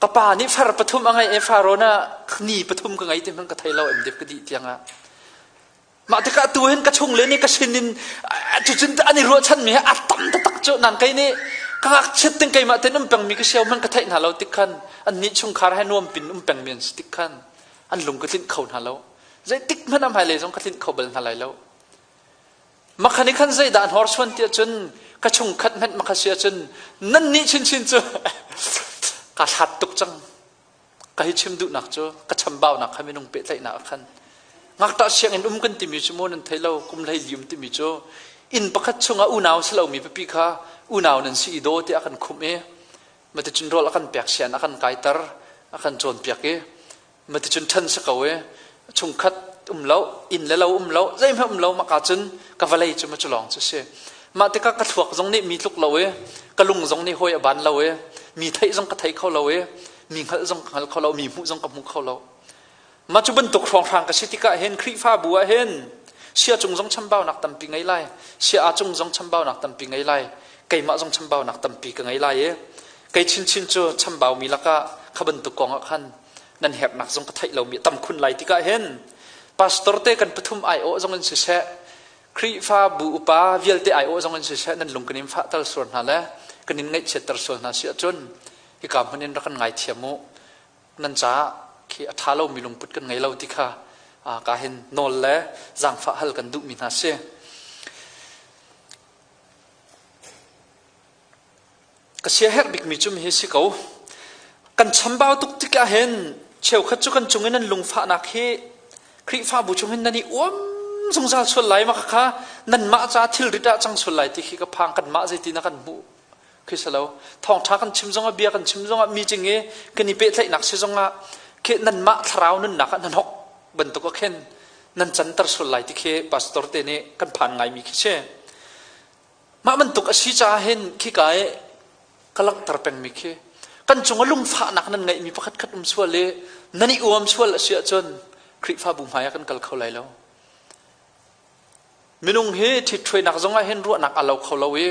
Ka pa nih far pathum a ngeih i Faro na ni pathum ka ngei ti hmanh ka thei lo MDiv ka dih tiang ah. Mah tikah tu hin ka chung le nih ka sin in cucun an i ruahchan mi he a tam taktak cu nan kei nih ka ngakchiat ting keimah ten um pengmi ka siau hmanh ka theih hna lo tik khan an nih chungkhar he nuam pin um pengmi an si tik khan an lung ka tlinh kho hna lo zeitik hmanh ah hmailei zong ka tlinh kho bal hna lai lo Makhan i khan zeidah an horsuan tiah cun ka chungkhat hmanh makha si ahcun nan nih chinchin cu ka hlat tuk cang. Ka hi chim duhnak cu ka chambaunak kha minung pehtlaihnak ah khan ngakṭah sianginn um kan timi cu maw nan thei lo kum hlei li um timi cu inn pakhat chungah unau si lomi pipi kha unau nan si i daw tiah a kan khumh i maticun rawl a kan pek sian a kan kaiter a kan cawnpiak i Maticun ṭhan si ko i chungkhat um lo, inn le lo um lo, zeihmanh um lo maka cun ka vawlei cu ma cu lawng cu si. Mah tikah ka thluak zong nih mi tluk lo i ka lung zong nih hawi a ban lo i mi theih zong ka thei kho lo i mi hngalh zong ka hngal kho lo, mi hmuh zong ka hmu kho lo. Mah cu bantuk hrawnghrang ka si tikah hin Khrihfabu ah hin sia cung zong chambaunak tampi ngei lai, sia a cung zong chambaunak tampi ngei lai, keimah zong chambaunak tampi ka ngei lai i kei chinchin cu chambaumi lakah kha bantuk kong ah khan nan herhnak zong ka theih lomi tam khun lai tikah hin pastor te kan pathum aiawh zong in siseh Khrihfabu upa vialte aiawh zong in siseh nan lung kan in fahter sual hna le kan in ngaihchiatter sual hna si ahcun hika hmun in rak kan ngaithiam u nan caah khi a ṭha lomi lungput kan ngei lo ti kha ka hin nawl le zaangfah hal kan duhmi hna si. Ka siaherh bikmi cu hi si ko. Kan chambau tuk tikah hin Cheukhat cu kan cung in nan lungfahnak hi Khrihfabu chung hin nan i uam zungzal sual lai ma kha nanmah ca thilrit ah cang sual lai ti khi ka phang kanmah zeitin a kan hmuh khi si lo. Thawngṭha kan chim zongah bia kan chim zongah meeting i kan i pehtlaihnak si zongah khi nanmah thlarau nunnak ah nan hok bantuk ah khin nan canter sual lai ti khi pastor te nih kan phan ngaimi khi si. Mah bantuk a si caah hin khika i ka langhter pengmi khi kan cung a lungfahnak nan ngeihmi pakhat khat um sual i nan i uam sual a si ahcun Khrihfabu hmai ah kan kal kho lai lo. Minung hi ṭhitṭhuainak zong ah hin ruahnak a lo kho lo i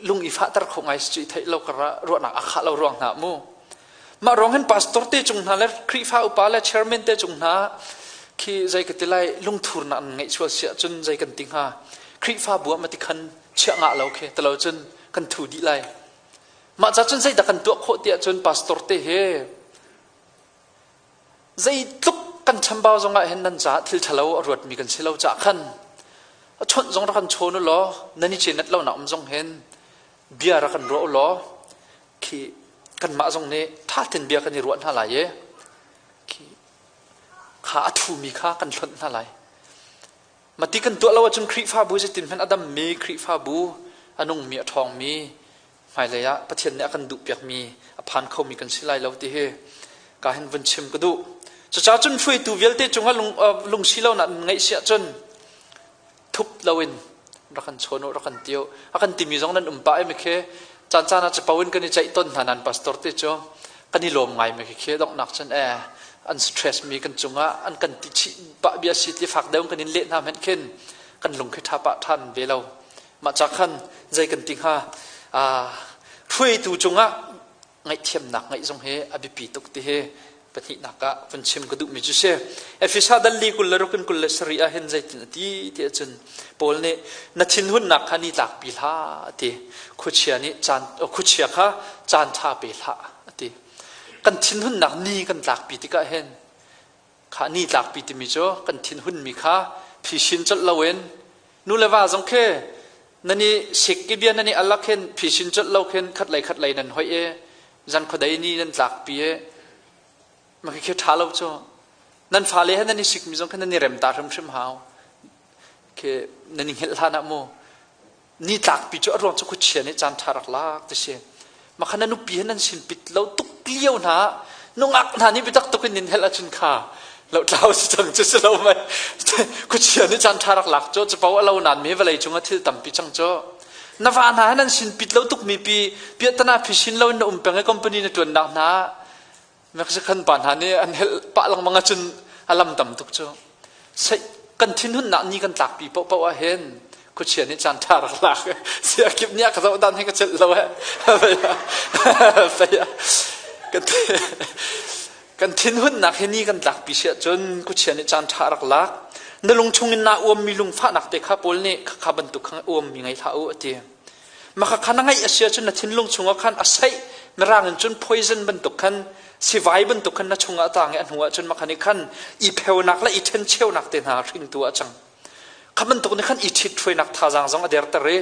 lung i fahter kho ngai si theih lo karah ruahnak a khah lo ruang hna mu. Mah ruang hin pastor te cung hna le Khrihfa upa le chairman te cung hna khi zei ka ti lai lungthurnak an ngeih sual si ahcun zei kan ti hnga Khrihfabu ah mati khan chiah ngah lo khi talo cun kan thu dih lai. Mah ca cun zeidah kan tuah khawh tiah cun pastor te he zeitluk kan chambau zongah hin nan caah thil ṭhalo a ruatmi kan si lo cah khan a chawnh zong rak kan chawn u law nan i cenat lo nak um zong hin bia rak kan ruah u law khi kanmah zong nih ṭha tein bia kan i ruah hna lai i khi kha a thumi kha kan hlonh hna lai. Mati kan tuah lo ahcun Khrihfabu zeitin hmanh a dammi Khrihfabu a nungmi a ṭhawngmi hmailei ah Pathian nih a kan duhpiakmi a phan khomi kan si lai lo ti hi ka hin vun chim ka duh. Cucaah cun hruaitu vialte cungah lung, lungsi lonak ngeih si ahcun thup loin rak kan chawn u rak kan ti u a kan timi zong nan um pah i mikhi caan caan ah capo in kan i ceih ton hna nan pastor te cu kan i lawm ngai mi khi donghnak cun e an stress mi kan cungah an kan ti chih pah bia si ti fak deuh kan in leh hna hmenh khin kan lung khi tha pah than ve lo mah ca khan zei kan ti hnga hruaitu cungah ngaihthiamnak ngeih zong hi a biapi tuk ti hi pahnihnak ah vun chim ka duhmi cu si. Efesa dalli 26 in 27 ah hin zeitin a ti ti ahcun Paul nih na thinhunnak kha ni tlakpi hlah a ti. Khuachia nih caan khuachia kha caan ṭha pe hlah a ti. Kan thinhunnak ni kan tlakpi tikah hin kha ni tlakpi timi cu kan thinhunmi kha phishin colh loin nu le va zong khi nan i sik i bia nan i alak hin phishin colh lo khin khat lei khat lei nan hoih i zan khuadei ni nan tlakpi i ma khi ṭha lo cu nan fale he nan i sikmi zong khin nan i rem ta hrimhrim hau khi nan i hngilh hlan ah mu ni tlakpi cu a ruang cu khuachia nih caan ṭha rak lak ti si makha na nupi he nan sin pit lo tuk lio hna nungak hna nih biatak tuk in nin helh ahcun kha lo tlau si cang cu si lo mai khuachia nih caan ṭha rak lak cu capo a lo nan mi vawlei cung ah thil tampi cang cu na va hna he nan sin pit lo tuk mi pi piahtana phi lo in na um peng i company na ṭuannak hna Mexican pa hna nih an helh pah lengmang ahcun a lam tam tuk cu. Kan thinhunnak ni kan tlakpi paohpaoh ah hin khuachia nih caan ṭha rak lak. Sia kip nih a ka zoh dan hi ka celh lo eh. Kan thinhunnak hi ni kan tlakpi si ahcun khuachia nih caan ṭha rak lak. Na lung chungin naa uammi lungfahnak te kha Paul nih khakha bantuk kha uammi ngei hlah u a ti. Maka kha na ngaih a si ahcun na thinlung chungah khan a saih mirang in cun poison bantuk khan sivai bantuk khan na chungah a tang i a hnu ahcun maka nih khan i pheunak le i ṭhencheunak te hna hringtu a cang. Kha bantuk nih khan i ṭhithruainak thazaang zong a derter i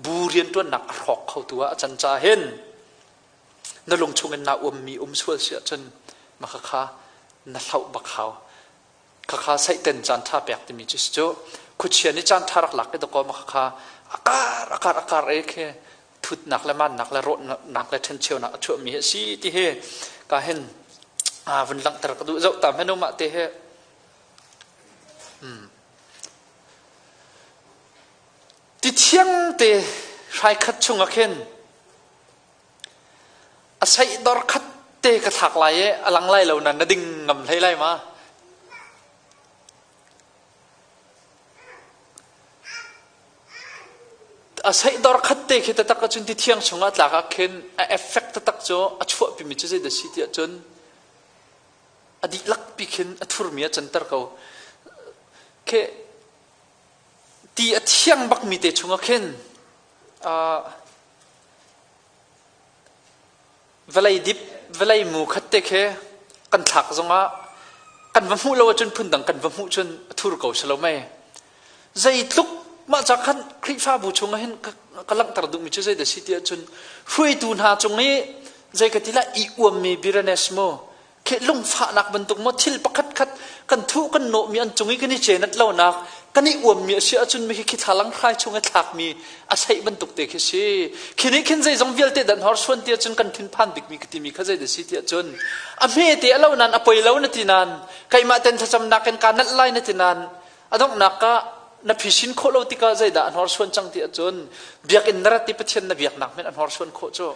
bu rianṭuannak a hrawk khotu ah a can caah hin na lung chungin naa uammi um sual si ahcun maka kha na hloh bak hau. Khakha saihten caan ṭha pek timi cu si cu khuachia nih caan ṭha rak lak i dakaw ma khakha akar akar akar e khi thutnak le mannak le rawhnak le ṭhencheunak a chuahmi hi a si ti hi ka hin vun langhter ka duh zoh ta hmanu mah te hi ti thiang te hrai khat chungah khin A seihdor khat te ka thlak lai i a lang lai lo na na ding ngam hlei lai ma? A seihdor khat te khi taktak ahcun ti thiang chungah tlak ah khin a effect taktak cu a chuahpimi cu zeidah si tiah cun a dihlak pi khin a thurmi a canter ko. Khi ti a thiang bakmi te chungah khin Vawlei dip, vawlei mu khat te khi kan thlak zongah kan va hmuh lo ahcun phundang kan va hmuh cun a thur ko si lo mei. Zeitluk mah ca khan Khrihfabu chungah hin ka langhter duhmi cu zeidah si ti ahcun hruaitu hna cung i zei ka ti lah i uammi biranes mu khi. khi lungfahnak bantuk maw thil pakhat khat kan thuh kan nawhmi an cung i kan i cenat lonak kan i uammi a si ahcun mi khi thlalang hrai chung i thlakmi a seih bantuk te khi si. Khi nih khin zeizong vialte dan horsuan ti ahcun kan thinphan bikmi ka timi kha zei dah si ti ahcun a hme te a lo nan a poi lo na ti nan keimah ten thlacamnak in ka nalh lai na ti nan a donghnak ah na phisin khawh lo tikah zeidah a hnorsuan cang ti ahcun biakinn na rat i Pathian na biaknak hmanh a hnorsuan khawh cu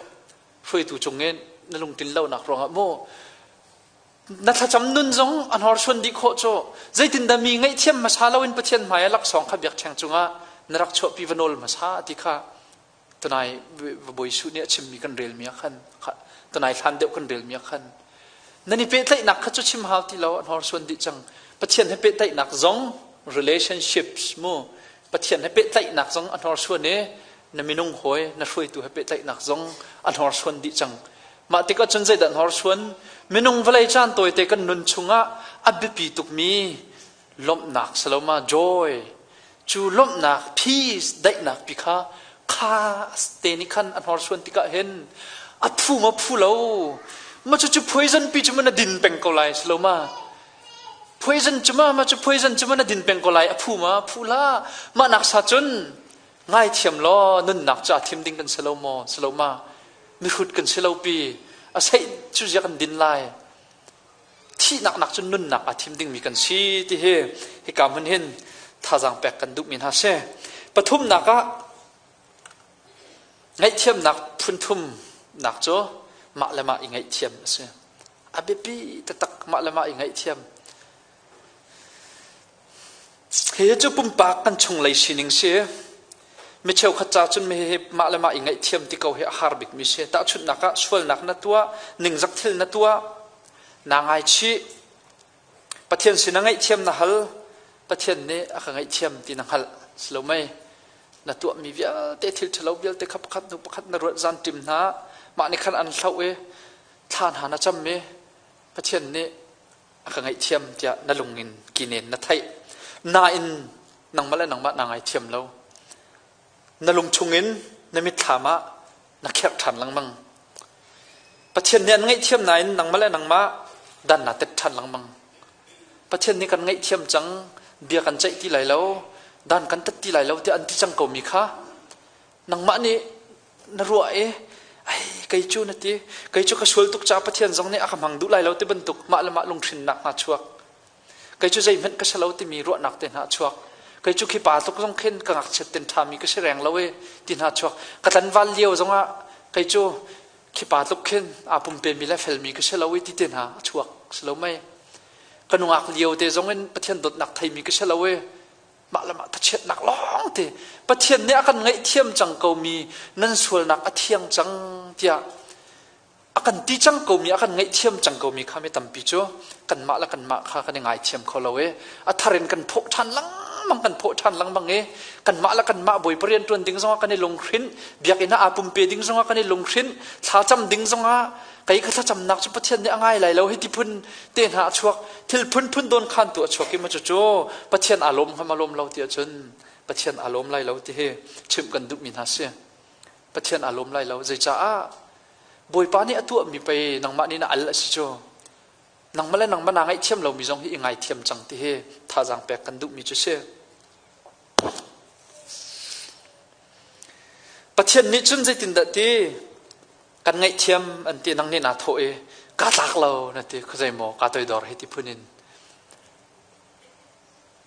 hruaitu cung in na lungtlin lonak ruangah mu na thlacam nun zong a hnorsuan dih khawh cu zeitindah mi ngaihthiam hmasa loin Pathian hmai ah laksawng kha biakṭheng cungah na rak chuahpi va nawl hmasa ti kha tunai Bawi Jesuh nih a chimmi kan relmi ah khan tunai hlan deuh kan relmi ah khan nan i pehtlaihnak kha cu chim hau ti lo a hnorsuan dih cang Pathian he pehtlaihnak zong relationships mu Pathian he pehtlaihnak zong a hnorsuan i na minung hawi na hruaitu he pehtlaihnak zong a hnorsuan dih cang mah tikah cun zeidah hnorsuan minung vawlei caan tawite kan nun chungah a biapi tukmi lawmhnak saloma joy cu lawmhnak peace daihnak pi kha kha te nih khan a hnorsuan tikah hin a phu ma phu lo ma cu cu poison pi cu ma na din peng ko lai silo ma poison cu ma ma cu poison cu ma na din peng ko lai a phu ma phu la ma nak sa cun ngaithiam law nunnak cu a thim ding kan si lo maw silo ma mihrut kan si lo pi a seih cu zia kan din lai Thihnak nak cun nunnak aa thim dingmi kan si ti hi hika hmun hin thazaang pek kan duhmi hna si. Pathumnak ah ngaihthiamnak phunthum nak cu mah le mah i ngaihthiam a si. A biapi taktak mah le mah i ngaihthiam. Hihi cu pumpak kan chunglei sining si. Mi cheukhat ca cun hihi mah le mah i ngaihthiam ti ko hi a har bikmi si. Tahchunhnak ah sualnak na tuah, ningzak thil na tuah, naa ngaichih, Pathian sin ah ngaihthiam na hal, Pathian nih a ka ngaihthiam ti na hngalh. Si lo mei? Na tuahmi vialte thil ṭhalo vialte kha pakhat hnu pakhat na ruat zan ṭim hna. Mah nih khan an hloh i thla hna na cam i Pathian nih a ka ngaihthiam tiah na lungin kinen na theih. Nain nangmah le nangmah naa ngaithiam lo. Na lung chungin na mitthlam ah na kherh ṭhan lengmang. Pathian nih an ngaihthiam nain nangmah le nangmah dan naa tet ṭhan lengmang. Pathian nih kan ngaihthiam cang, bia kan ceih ti lai lo, dan kan tet ti lai lo tiah an ti cang komi kha nangmah nih na ruah i ai kei cu na ti kei cu ka sual tuk caah Pathian zong nih a ka hmang duh lai lo ti bantuk mah le mah lunghrinnak hna chuak kei cu zeihmanh ka si lo timi ruahnak te hna chuak kei cu khi pa tluk zong khin ka ngakchiat ten ṭhami ka si reng lo e ti hna chuak ka tlanval lio zongah kei cu khi pa tluk khin aa pumpemi le felmi ka si lo i ti te hna a chuak si lo mei ka nungak lio te zong in Pathian dawtnak theimi ka si lo e mah le mah thachiatnak lawng te Pathian nih a kan ngaihthiam cang komi nan sualnak a thiang cang tiah a kan ti cang komi a kan ngaihthiam cang komi kha mi tampi cu kanmah le kanmah kha kan i ngaithiam kho lo i a thar in kan phawh ṭhan lengmang kan phawh ṭhan lengmang i kanmah le kanmah Bawipa rian ṭuan ding zongah kan i lunghrinh biakinn ah aa pumpe ding zongah kan i lunghrinh thlacam ding zongah kei ka thlacamnak cu Pathian nih a ngai lai lo hi ti phun te hna a chuak thil phunphun don khan tu a chuak i ma cucu Pathian aa lawm hnga ma lawm lo ti ahcun Pathian aa lawm lai lo ti hi chimh kan duhmi hna si Pathian aa lawm lai lo zeicaah Bawipa nih a tuahmi pei nangmah nih na al a si cu nangmah le nangmah naa ngaihthiam lomi zong hi i ngaithiam cang ti hi thazaang pek kan duhmi cu si Pathian nih cun zeitindah ti Kan ngaihthiam an ti nang nih naa thawh i kaa tlak lo na ti khuazei maw kaa toidor hi ti phun in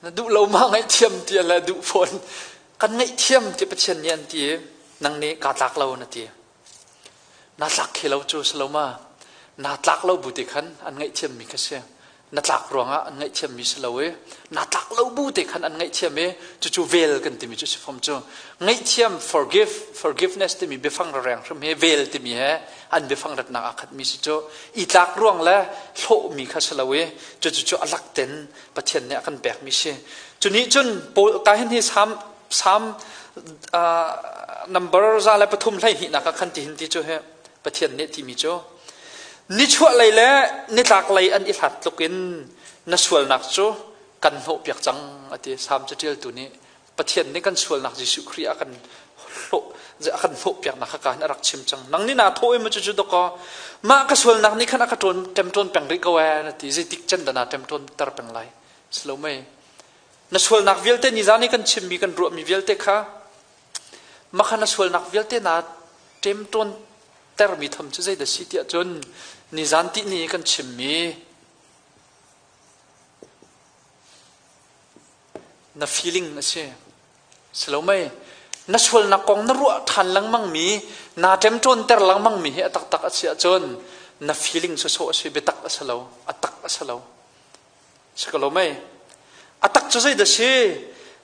na duh lo ma ngaihthiam ti le duh fawn kan ngaihthiam ti Pathian nih an ti i nang nih kaa tlak lo na ti na tlak khi lo cu si lo ma naa tlak lo bu ti khan an ngaihthiam mi kha si na tlak ruangah an ngaihthiammi si lo i na tlak lo bu te khan an ngaihthiam i cucu vel kan timi cu si fom cu ngaihthiam forgive forgiveness timi biafang reng hrim he vel timi he an biafang ratnak aa khatmi si cu i tlak ruang le hlawhmi kha si lo i cucu cu a lak ten Pathian nih a kan pekmi si cu nih cun Paul ka hin hi Salm Salm number 103 12 nak ah khan ti hin ti cu he Pathian nih timi cu nichuahlei le nitlaklei an i hlat tluk in na sualnak cu kan hnawhpiak cang a ti. Salm caṭialtu nih Pathian nih kan sualnak Jesuh Khrih a kan hlawh. A kan hnawhpiaknak kha ka hin a rak chim cang. Nang nih naa thawh i maw cucu dawkaw mah ka sualnak nih khan a ka ṭawn ṭemṭawn peng rih ko ee na ti. Zeitik can dah naa ṭemṭawn ter peng lai? Si lo mei? Na sualnak vialte nizan i kan chimmi kan ruahmi vialte kha mah kha na sualnak vialte naa ṭemṭawn termi tham cu zeidah si tiah cun nizan tihni i kan chimmi na feeling a si. Si lo mei? Na sualnak kong na ruah ṭhan lengmangmi, naa ṭemṭawnter lengmangmi hi a taktak a si ahcun na feeling sawsawh a si, biatak a si lo, a tak a si lo. Si ko lo mei? A tak cu zeidah si?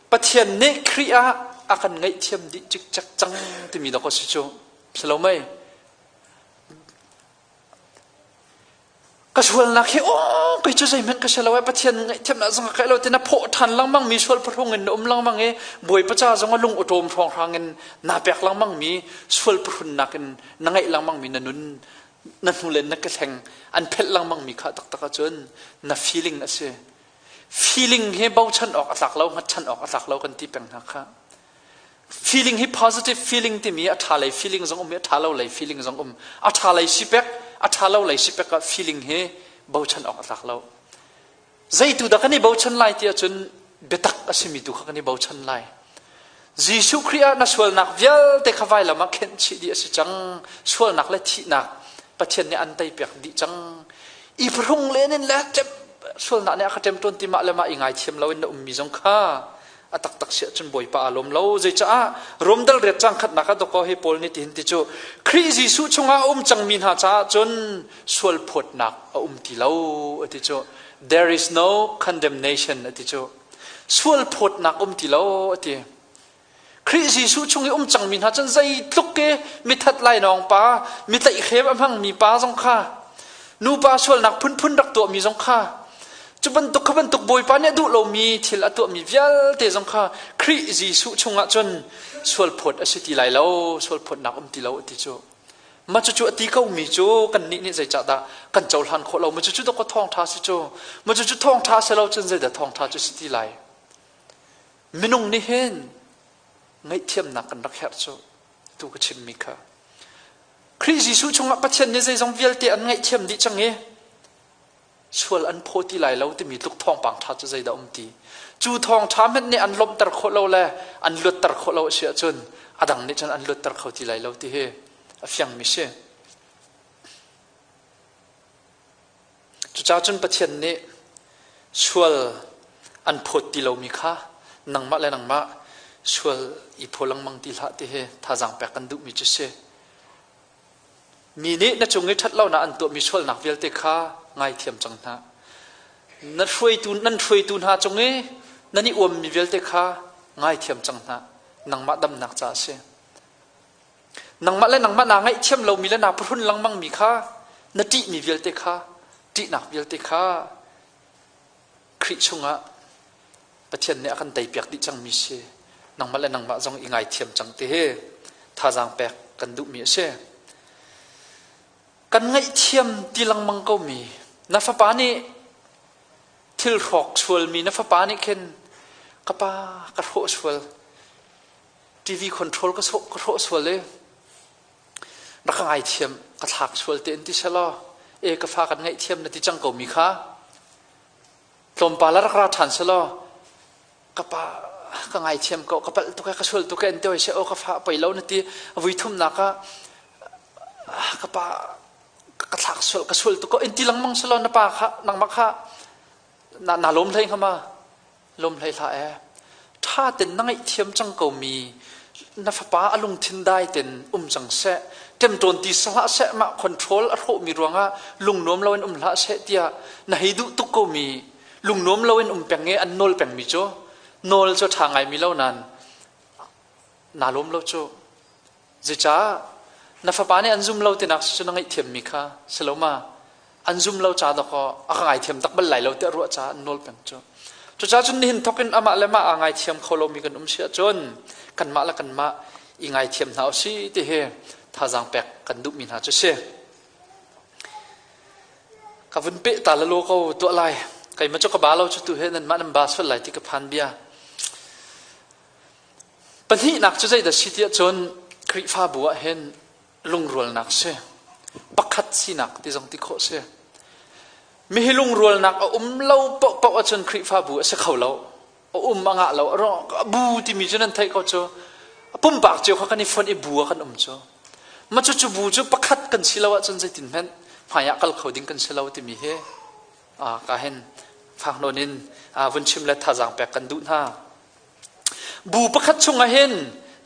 Pathian nih Khrih ah a kan ngaihthiam dih cikcek cang timi dawk a si cu. Si lo mei? Ka sualnak hi aw kei cu zeihmanh ka si lo ai Pathian ngaihthiamnak zong ka kai lo ti na phawh ṭhan lengmang mi sual phahrung in na um lengmang i Bawipa ca zong a lung awṭawm hrawnghrang in naa pek lengmang mi sual phahrunnak in na ngaih lengmang mi na nun na hnu le na kehleng an phelh lengmang mi kha taktak ahcun na feeling a si. Feeling hi bochan awk a tlak lo, hngatchan awk a tlak lo kan ti peng hna kha. Feeling hi positive feeling timi a ṭha lei feeling zong um i a ṭha lo lei feeling zong um. A ṭha lei si pek, a ṭha lo lei si pek ah feeling hi bochan awk a tlak lo. Zeitu dah kan i bochan lai ti ahcun biatak a simi tu kha kan i bochan lai. Jesuh Khrih ah na sualnak vialte kha vailam ah khenh chih dih a si cang. Sualnak le thihnak Pathian nih an teipiak dih cang. I phrung len in le sualnak nih a ka ṭem tawn ti mah le mah i ngaithiam loin na ummi zong kha a taktak si ahcun Bawipa aa lawm lo. Zeicaah Rom dal riat cang khatnak ah dawkaw hi Paul nih tihin ti cu Khrih Jesuh chungah a um cangmi hna caah cun sual phawtnak a um ti lo a ti cu. There is no condemnation a ti cu. Sual phawtnak um ti lo a ti. Khrih Jesuh chung i um cangmi hna cun zeitluk i mithat lainawng pa, mi tlaihhrem a hmangmi pa zong kha, nupa sualnak phunphun rak tuahmi zong kha, cu bantuk kha bantuk Bawipa nih a duh lomi thil a tuahmi vialte zong kha Khrih Jesuh chungah cun sualphawt a si ti lai lo, sualphawtnak um ti lo a ti cu. Mah cucu a ti komi cu kannih nih zeicahdah kan cohlan khawh lo? Mah cucu dawkaw thawngṭha si cu. Mah cucu thawngṭha si lo cun zeidah thawngṭha cu si ti lai? Minung nih hin ngaihthiamnak kan rak herh cu tu ka chimmi kha. Khrih Jesuh chungah Pathian nih zeizong vialte an ngaihthiam dih cang i sual an phaw ti lai lo timi tluk thawngpang ṭha cu zeidah um ti. Cu thawngṭha hmanh nih an lawmhter khawh lo le an luatter khawh lo a si ahcun a dang nih cun an luatter kho ti lai lo ti hi a fiangmi si. Cucaah cun Pathian nih sual an phawt ti lomi kha nangmah le nangmah sual i phaw lengmang ti hlah ti hi thazaang pek kan duhmi cu si. Mi nih na cung i ṭhatlonak an tuahmi sualnak vialte kha ngaithiam cang hna. Na hruaitu, nan hruaitu hna cung i nan i uammi vialte kha ngaithiam cang hna. Nangmah damnak ca a si. Nangmah le nangmah naa ngaihthiam lomi le naa phuhrun lengmangmi kha na ṭihmi vialte kha ṭihnak vialte kha Khrih chungah Pathian nih a kan teipiak dih cangmi si. Nangmah le nangmah zong i ngaithiam cang ti hi thazaang pek kan duhmi a si. Kan ngaihthiam ti lengmang komi na fapa nih thil hrawk sualmi na fapa nih khin ka pa ka hrawh sual TV control ka sawh ka hrawh sual i rak ka ngaithiam ka thlak sual te in ti selaw e ka fa kan ngaihthiam na ti cang ko mi kha tlawmpal rak ra ṭhan selaw ka pa ka ngaithiam ko ka palh tuk e ka sual tuk e an ti hoi se o ka fa poi lo na ti vui thumnak ah ka pa ka thlak sual ka sual tuk ko in ti lengmang selaw na pa kha nangmah kha na na lawm hlei hnga ma Lawm hlei hlah ee. Ṭha ten na ngaihthiam cang komi na fapa a lungthin dai ten um cang seh. Ṭemṭawn ti si hlah seh mah control a hrawhmi ruangah lungnuam loin um hlah seh tiah na hei duh tuk komi lungnuam loin um peng i an nawl pengmi cu nawl cu ṭha ngaimi lo nain naa lawm lo cu. Zeicah na fapa nih an zum lo tinak cu na ngaihthiammi kha si lo ma? An zum lo ca dawkaw a ka ngaithiam tak bal lai lo tiah ruah caah an nawl peng cu. Cucaah cun nihin thawk in amah le mah aa ngaithiam kho lomi kan um si ahcun kanmah le kanmah i ngaithiam hna usih ti hi thazaang pek kan duhmi hna cu si. Ka vun peh ta lalo ko tuah lai. Keimah cu ka ba lo cu tu he nanmah nan ba sual lai ti ka phan bia. Pahnihnak cu zeidah si tiah cun Khrihfabu ah hin lungrualnak si. Pakhat sinak ti zong ti khawh si. Mihi lungrualnak a um lo paohpaoh ahcun Khrihfabu a si kho lo. A um a ngah lo. A bu timi cu nan theih ko cu. A pumpak cio kha kan i fonh i bu ah kan um cu. Ma cucu bu cu pakhat kan si lo ahcun zeitin hmanh hmai ah kal kho ding kan si lo timi hi ka hin fak nawn in vun chim le thazaang pek kan duh hna. Bu pakhat chungah hin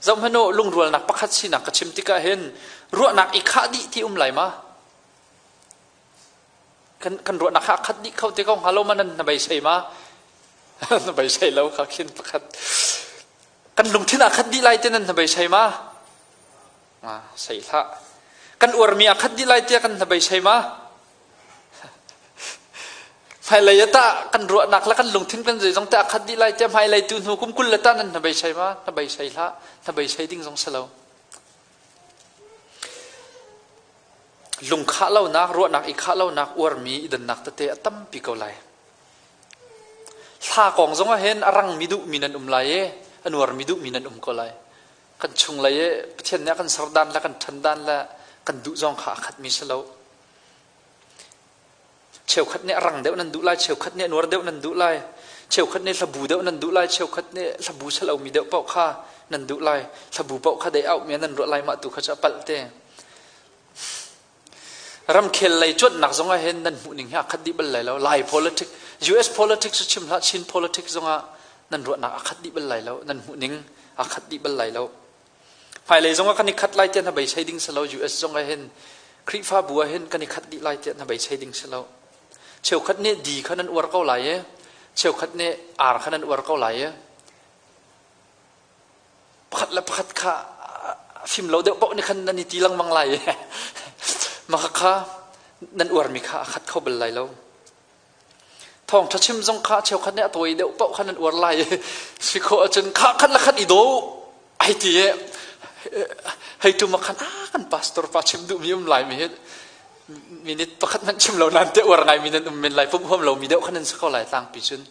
zohhmanh u lungrualnak pakhat sinak ka chim tikah hin ruahnak i khah dih ti um lai ma? Kan, kan ruahnak kha a khat dih kho te ko hnga lo ma nan na beisei ma? na beisei lo kha khin pakhat. Kan lungthin a khat dih lai te nan na beisei ma? Ah, sei hlah. Kan uarmi a khat dih lai tiah kan na beisei ma? Hmailei ah tah kan ruahnak le kan lungthin kan zeizong te a khat dih lai tiah hmailei tu hnu kum 20 le tah nan hnabeisei ma? Hnabeisei hlah. Hnabeisei ding zong si lo. Lungkhah lonak, ruahnak i khah lonak, uarmi i dannak tete a tampi ko lai. Hla kong zong ah hin a rangmi duhmi nan um lai i a nuarmi duhmi nan um ko lai. Kan chunglei i Pathian nih a kan serdan le kan ṭhandan le kan duh zong kha a khatmi si lo. Cheukhat nih a rang deuh nan duh lai, cheukhat nih a nuar deuh nan duh lai, cheukhat nih hlabu deuh nan duh lai, cheukhat nih hlabu salomi deuh paoh kha nan duh lai, hlabu paoh kha dei auhmi nan ruah lai mah tu kha cu a palh te. Ramkhel lei cuanhnak zong ah hin nan hmuh ning hi a khat dih bal lai lo. Lai politics, US politics cu chim hlah, Chin politics zong ah nan ruahnak a khat dih bal lai lo, nan hmuh ning a khat dih bal lai lo. Hmailei zongah kan i khat lai tiah na beisei ding si lo. US zong ah hin Khrihfabu ah hin kan i khat dih lai tiah na beisei ding si lo. Cheukhat nih di kha nan uar ko lai i cheukhat nih ar kha nan uar ko lai i pakhat le pakhat kha fim lo deuh paoh nih khan nan i ti lengmang lai i mah kha nan uarmi kha a khat kho bal lai lo. Thawngṭha chim zong kha cheukhat nih a tawi deuh paoh khan an uar lai i si khawh ahcun kha khat le khat i daw ai ti i hei tum ah khan ah kan pastor pa chim duhmi um lai mi hi minute pakhat hmanh chim lo nan te uar ngaimi nan um men lai pumh huam lomi deuh khan nan si ko lai tlangpi cun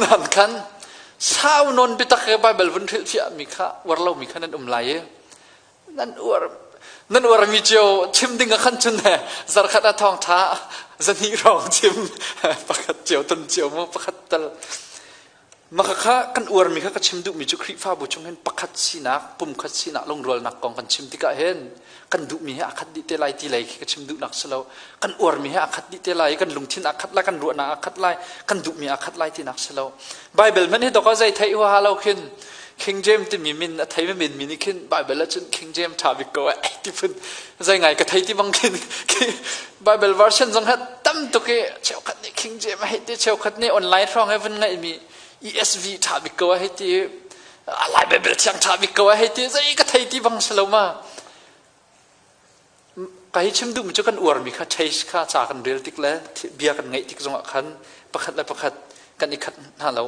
nan khan sau non biatak he Bible vun hrilhfiah mi kha uar lomi kha nan um lai i Nan uar nan uarmi cio chim ding ah khan cun zarkhat ah thawngṭha zahnih hrawng chim pakhat cio ton cio mu pakhat tal maka kha kan uarmi kha ka chim duhmi cu Khrihfabu chung hin pakhat sinak pumkhat sinak lungrualnak kong kan chim tikah hin kan duhmi he a khat dih te lai ti lei khi ka chim duhnak si lo kan uarmi he a khat dih te lai kan lungthin a khat lai kan ruahnak a khat lai kan duhmi a khat lai tinak si lo Bible hmanh hi dok ah zei theih huaha lo khin King James timi min a thei men mi nih khin Bible ah cun King James ṭha bik ko ai ti phun zei ngai ka thei ti bang khin Bible version zong ha tam tuk i cheukhat nih King James a hei ti cheukhat nih online hrawng he vun ngaih mi ESV ṭha bik ko a hei ti Lai Bible thiang ṭha bik ko a hei ti zei ka thei ti bang si lo ma Ka hi chim duhmi cu kan uarmi kha taste kha ca kan rel tik le bia kan ngaih tik zongah khan pakhat le pakhat kan i khat hna lo.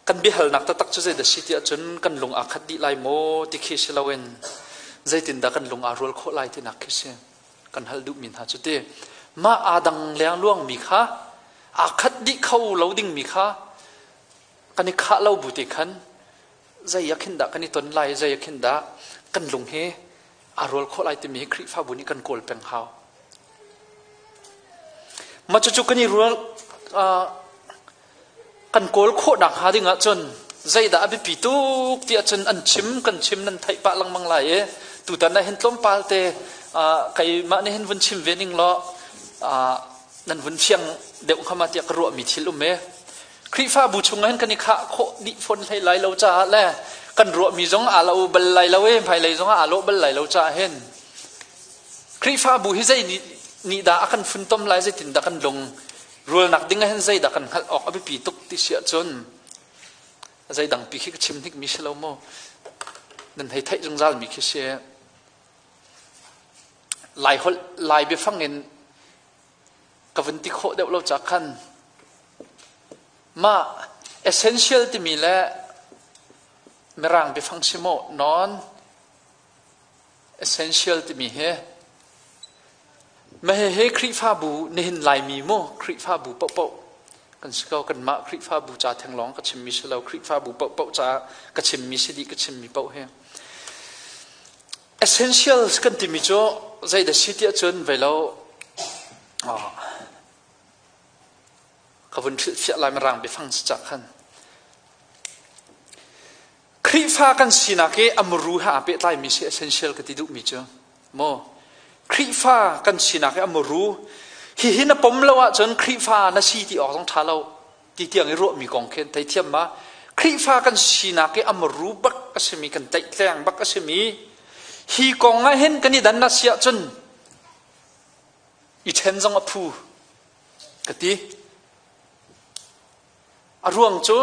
Kan biahalnak taktak cu zeidah si ti ahcun kan lung aa khat dih lai maw ti khi si loin zeitindah kan lung aa rual khawh lai tinak khi si. Kan hal duhmi hna cu ti. Mah aa dang lengluangmi kha aa khat dih kho lo dingmi kha kan i khah lo bu te khan zei ah khin dah kan i ton lai zei ah khin dah kan lung hi aa rual khawh lai timi hi Khrihfabu nih kan kawl peng hau. Mah cucu kan i rual kan kawl khawh nak hnga ding ahcun zeidah a biapi tuk ti ahcun an chim kan chim nan theih pah lengmang lai i tutan ah hin tlawmpal te keimah nih hin vun chim ve ning law nan vun fiang deuh hnga ma tiah ka ruahmi thil um e. Khrihfabu chung ah hin kan i khah khawh dih fawn hlei lai lo caah le kan ruahmi zong aa lo bal lai lo i hmailei zong ah aa lawh bal lai lo caah hin Khrihfabu hi zei nih dah a kan funtom lai zeitindah kan lung rualnak ding ah hin zeidah kan hngalh awk a biapi tuk ti si ahcun zeidang pi khi ka chim hnik mi si lo maw nan hei theih zungzal mi khi si Lai holh Lai biafang in ka vun ti khawh deuh lo ca khan mah essential timi le mirang biafang si maw non essential timi hi mah hihi Khrihfabu nihin Laimi mu Khrihfabu paohpaoh kan si ko kanmah Khrihfabu ca theng lawng ka chimmi si lo Khrihfabu paohpaoh ca ka chimmi si dih ka chimmi paoh hi. Essentials kan timi cu zeidah si tiah cun vei lo ka vun hrilhfiah lai mirang biafang si cah khan. Khrihfa kan sinak i a muru he aa pehtlaimi si essential ka ti duhmi cu maw Khrihfa kan sinak i a muru hihi na pom lo ahcun Khrihfa na si ti awk zong ṭha lo ti tiang i ruahmi kong khi theithiam ma Khrihfa kan sinak i a muru bak a simi kan tlaihtleng bak a simi hi kong ah hin kan i dan na si ahcun i ṭhen zong a phu ka ti. A ruang cu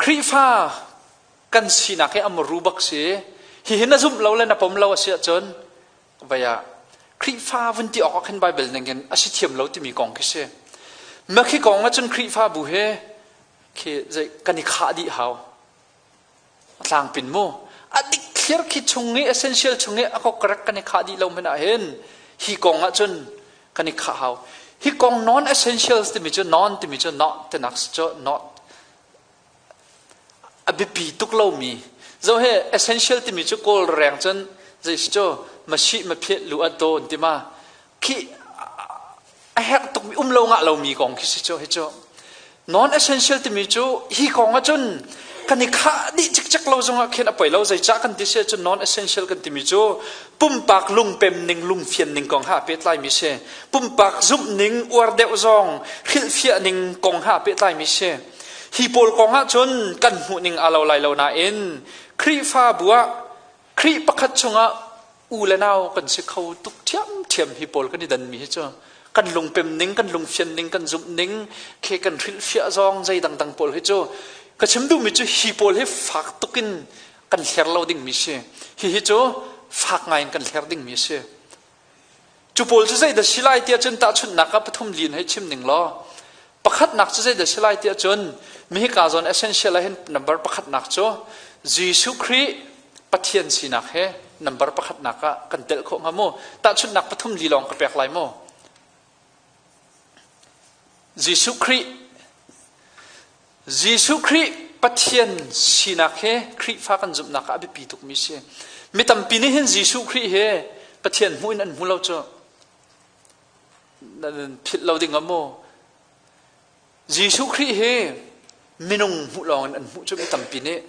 Khrihfa kan sinak hi a muru bak si. Hihi na zumh lo le na pom lo a si ahcun vei ah Khrihfa vun ti awk ah khin Bible ning in a si thiam lo timi kong khi si. Ma khi kong ahcun Khrihfabu he khi zei kan i khah dih hau. A tlangpin mu. A dik thlir khi chung i essential chung i a kokrek kan i khah dih lo hmanh ah hin hi kong ahcun kan i khah hau. Hi kong non essentials timi cu non timi cu not tinak cu not a biapi tuk lomi zo he essential timi cu kawl reng cun zei si cu masi maphiat lu a dawn tima khi a herh tukmi um lo ngah lomi kong khi si cu hi cu non essential timi cu hi kong ahcun kan i khah dih cikcek lo zongah khin a poi lo zeicah kan ti si ahcun non essential kan timi cu pumpak lungpem ning lungfian ning kong ha pehtlai mi si pumpak zumh ning uar deuh zong hrilhfiah ning kong ha pehtlai mi si hi pawl kong ahcun kan hmuh ning aa lo lai lo nain Khrihfabu ah Khrih pakhat chungah u le nau kan si kho tuk ṭhiamṭhiam hi pawl kan i danmi hi cu kan lungpem ning kan lungfian ning kan zumh ning khi kan hrilhfiah zong zei dangdang pawl hi cu ka chim duhmi cu hi pawl hi fak tukin kan hler lo dingmi si hihi cu fak ngai in kan hler dingmi a si cu pawl cu zeidah si lai tiah cun tahchunhnak ah pathum lin hei chim ning law pakhatnak cu zeidah si lai tiah cun mihika zawn essential ah hin number pakhatnak cu Jesuh Khrih Pathian sinak he number pakhatnak ah kan telh khawh hnga mu tahchunhnak pathum li lawng ka pek lai mu Jesuh Khrih Jesuh Khrih Pathian sinak he Khrihfa kan zumhnak ah a biapi tukmi si. Mi tampi nih hin Jesuh Khrih he Pathian hmuh in an hmu lo cu. Nan philh lo ding ah mu. Jesuh Khrih hi minung hmuh lawng in an hmuh cu mi tampi nih.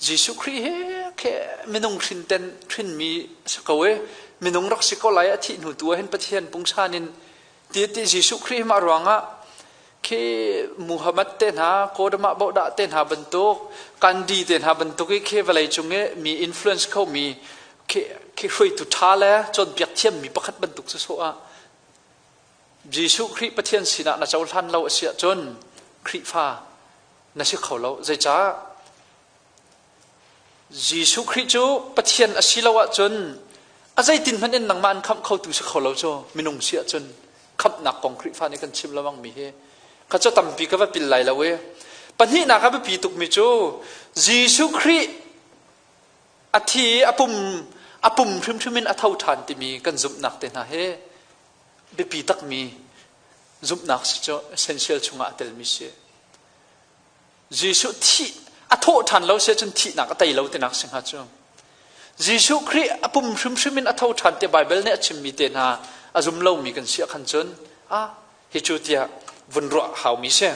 Jesuh Khrih hi khe minung hrin ten hrinmi si ko e minung rak si ko lai a thih hnu tu ah hin Pathian pungsan in ti ti Jesuh Khrih mah ruangah khi Muhammad te hna Kodama Bodah te hna bantuk Gandhi te hna bantuk i khi vawlei cung i mi influence kho mi khi khi hruaitu ṭha le cawnpiak thiam mi pakhat bantuk si sawh ah Jesuh Khrih Pathian sinah na cohlan lo a si ahcun Khrihfa na si kho lo zeicah Jesuh Khrih cu Pathian a si lo ahcun a zeitin hmanh in nangmah an khamh khotu si kho lo cu minung si ahcun khamhnak kong Khrihfa nih kan chim lengmang mi hi kha cu tampi ka va pil lai lo i pahnihnak a biapi tukmi cu Jesuh Khrih a thi i a pum a pum hrimhrim in a tho ṭhan timi kan zumhnak te hna hi biapi takmi zumhnak si cu essential chungah a telmi si. Jesuh thih a thawh ṭhan lo si cun thihnak a tei lo tinak si hnga cu. Jesuh Khrih a pum hrimhrim in a tho ṭhan ti Baibal nih a chimmi te hna a zum lomi kan si ah khan cun ah hi cu tiah vun ruah haumi si.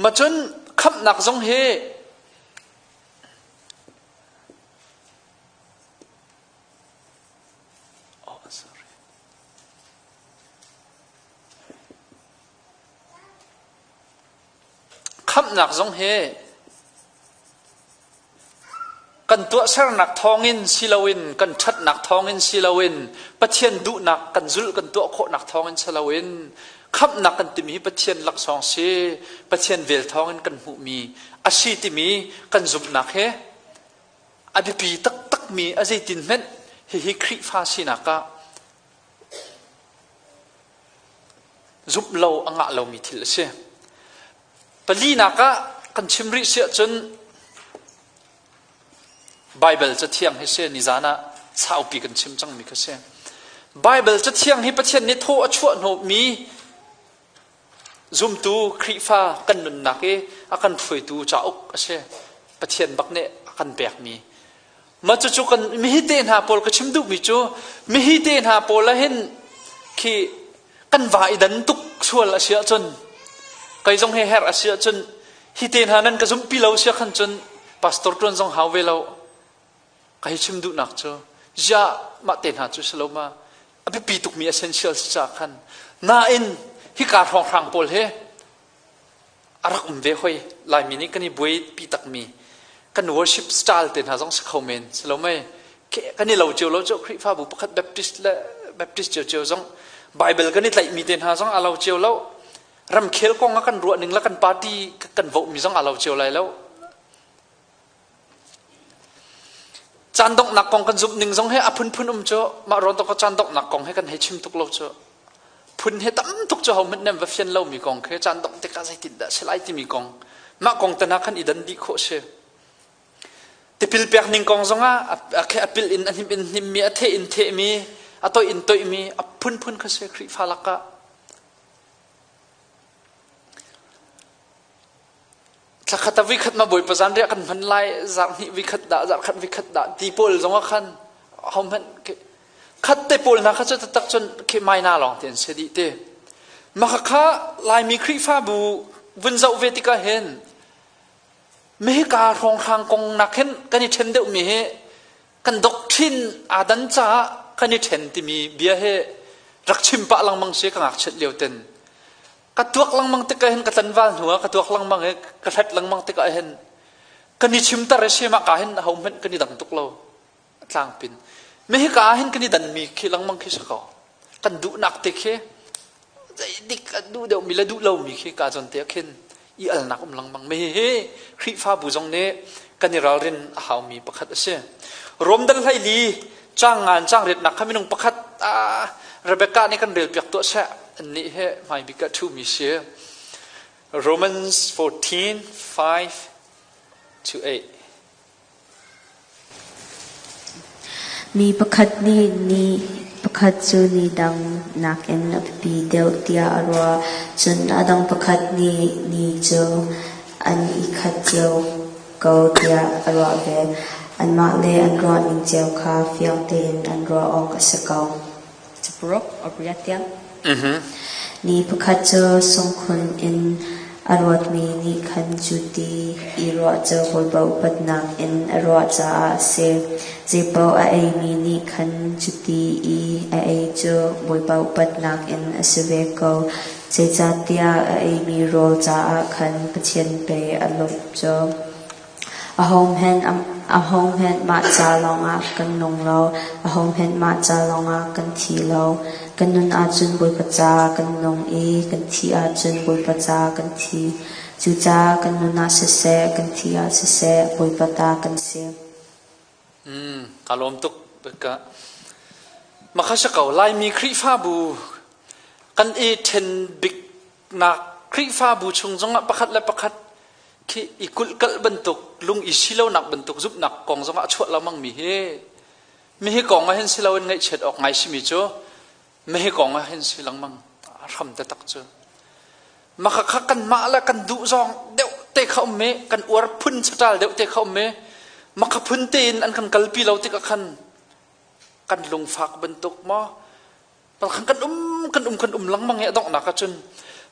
Ma cun khamhnak zong hi Oh, sorry. Khamhnak zong hi kan tuahsernak thawngin si loin kan ṭhatnak thawngin si loin Pathian duhnak kan zulh kan tuah khawhnak thawngin si loin khamhnak kan timi hi Pathian laksawng si Pathian vel thawngin kan hmuhmi a si timi kan zumhnak hi a biapi taktakmi a zeitin hmanh hihi Khrihfa sinak ah Zumh lo a ngah lomi thil a si. Palinak ah kan chim rih si ahcun Baibal Cathiang hi si nizan ah saupi kan chim cangmi kha si. Baibal Cathiang hi Pathian nih thaw a chuah hnawhmi zumtu Khrihfa kan nunnak i a kan hruaitu cauk a si. Pathian bak nih a kan pekmi. Mah cucu kan mihi te hna pawl ka chim duhmi cu mihi te hna pawl ah hin khi kan va i dan tuk sual a si ahcun kei zong he herh a si ahcun hi te hna nan ka zumhpi lo sia khan cun pastor tuan zong hau ve lo. Ka hi chim duhnak cu ziah mah te hna cu si lo ma a biapi tukmi essential si caah khan nain hika hrawnghrang pawl hi a rak um ve hoi. Laimi nih kan i buaipi takmi kan worship style te hna zong si kho men si lo mei kan i lo cio lo cu Khrihfabu pakhat Baptist le Baptist cio cio zong Bible kan i tlaihmi te hna zong a lo cio lo ramkhel kong ah kan ruah ning le kan party kan vote mi zong a lo cio lai lo Caan donghnak kong kan zumh ning zong he a phunphun um cu mah rawn to ka caan donghnak kong he kan hei chim tuk lo cu phun he tam tuk cu hohmanh nem va fian lomi kong khi caan dongh tikah zeitin dah si lai timi kong mah kong te hna khan i dan dih khawh si tipil pek ning kong zongah a khe a pil in a hnim in hnimmi a theh in thehmi a toih in toihmi a phunphun kha si Khrihfa lakah Thlakhat ah vikhat ma Bawipa zanriah kan hman lai, zarhhnih vikhat dah, zarhkhat vikhat dah ti pawl zong ah khan hohmanh khat te pawl hna kha cu taktak cun khi maina lawng te an si dih te. Mah kha Laimi Khrihfabu vun zoh ve tikah hin mehika hrawnghrang kong nak hin kan i ṭhen deuhmi hi kan doctrine aa dan caah kan i ṭhen timi bia hi rak chim pah lengmang si ka ngakchiat lio ten. Ka tuak lengmang tikah hin ka tlanval hnu ah ka tuak lengmang i ka hlat lengmang tikah hin kan i chimter i si mah ka hin ahohmanh kan i dang tuk lo tlangpin. Mi hika ah hin kan i danmi khi lengmang khi si ko. Kan duhnak te khi zeidik a duh deuhmi le duh lomi khi ka zawn te ah khin i alnak um lengmang. Mi hi Khrihfabu zong nih kan i ralrin a haumi pakhat a si. Rom dal hleili caang ngan caang riatnak kha minung pakhat ah Rebecca nih kan relpiak tuah seh. Annih he hmaibik ah ṭhumi si. Romans 14, 5 to 8. Mi pakhat nih ni pakhat cu ni dang nakin a biapi deuh tiah a ruah, cun a dang pakhat nih ni cu an i khat cio ko tiah a ruah ve. Anmah le an ruahning cio kha fiang tein an ruah awk a si ko. Caparuk a riat tiang. Ni pakhat cu sungkhun in a ruatmi nih khan cu ti i ruah cu Bawipa upatnak in a ruah caah a si. Zeipaoh a eimi nih khan cuti i a ei cu Bawipa upatnak in a si ve ko, zeicahtiah a eimi rawl caah khan Pathian pei a lawmh cu. Ahohmanh mah ca lawngah kan nung lo, ahohmanh mah ca lawngah kan thi lo. Kan nun ahcun Bawipa ca kan nung i kan thih ahcun Bawipa ca kan thi. Cucaah kan nun ah siseh, kan thih ah siseh, Bawipa ta kan si. Ka lawm tuk. Mah kha si ko, Laimi Khrihfabu kan i ṭhen biknak Khrihfabu chung zongah pakhat le pakhat khi i kulhkalh bantuk lung i si lonak bantuk zumhnak kong zongah a chuah lengmang mi hi mi hi kong ah hin si loin ngaihchiat awk ngai simi cu mi hi kong ah hin si lengmang a hram taktak cu mah kha kanmah le kan duh zawng deuh te kha um i kan uar phun saṭal deuh te kha um i mah kha phun tein an kan kalpi lo tikah khan kan lungfak bantuk maw kan um kan um kan um lengmang i a donghnak ahcun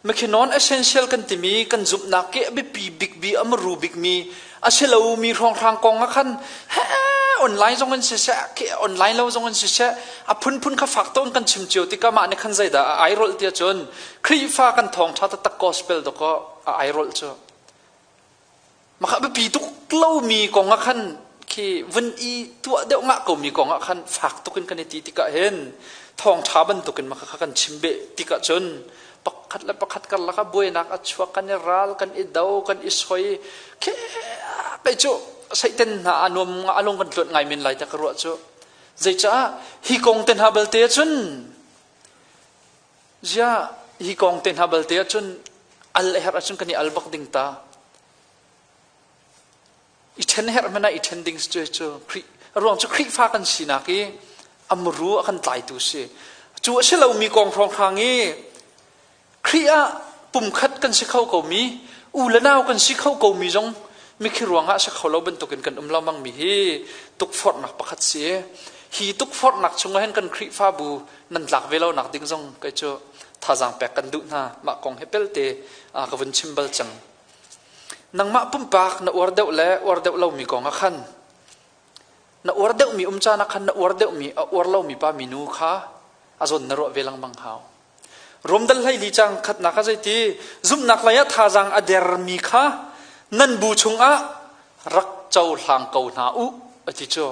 mikhi non essential kan timi kan zumhnak ke a biapi bikbi a maru bikmi a si lomi hrawnghrang kong ah khan he online zong in siseh ke online lo zong in siseh a phunphun kha fak tawn kan chim cio tikah mah nih khan zeidah a airolh tiah cun Khrihfa kan thawngṭha taktak gospel dawkaw a airolh cu Mah biapi tuk lomi kong ah khan khi vun i tuah deuh ngah komi kong ah khan fak tuk in kan i ti tikah hin thawngṭha bantukin mah kha kan chim beh tikah cun pakhat le pakhat karlak ah buainak a chuak kan i ral kan i do kan i soi khi kei cu Satan hna a nuam a lung kan tluat ngai men lai ta ka ruah cu zeicah hi kong te hna balte cun Ziah hi kong te hna balte ahcun al a herh ahcun kan i al bak ding ta. I ṭhen herh hmanh ah i ṭhen ding cu cu Khrih a ruang cu Khrihfa kan sinak i a muru a kan tlaitu si. Cu a si lomi kong hrawnghrang i Khrih ah pumkhat kan si kho komi, u le nau kan si kho komi zong Mikhi ruangah a si kho lo bantukin kan um lengmang mi hi tukforhnak pakhat si. Hi tukforhnak chungah hin kan Khrihfabu nan tlak ve lo nak ding zong kei cu thazaang pek kan duh hna. Mah kong hi pelte ka vun chim bal cang. Nangmah pumpak na uar deuh le uar deuh lomi kong ah khan na uar deuhmi um caan ah khan na uar deuhmi a uar lomi pa minu kha a zawn na ruah ve lengmang hau. Romdal hleili cang khatnak ah zeiti zumhnak lei ah thazaang a dermi kha nan bu chungah rak cohlang ko hna u a ti cu.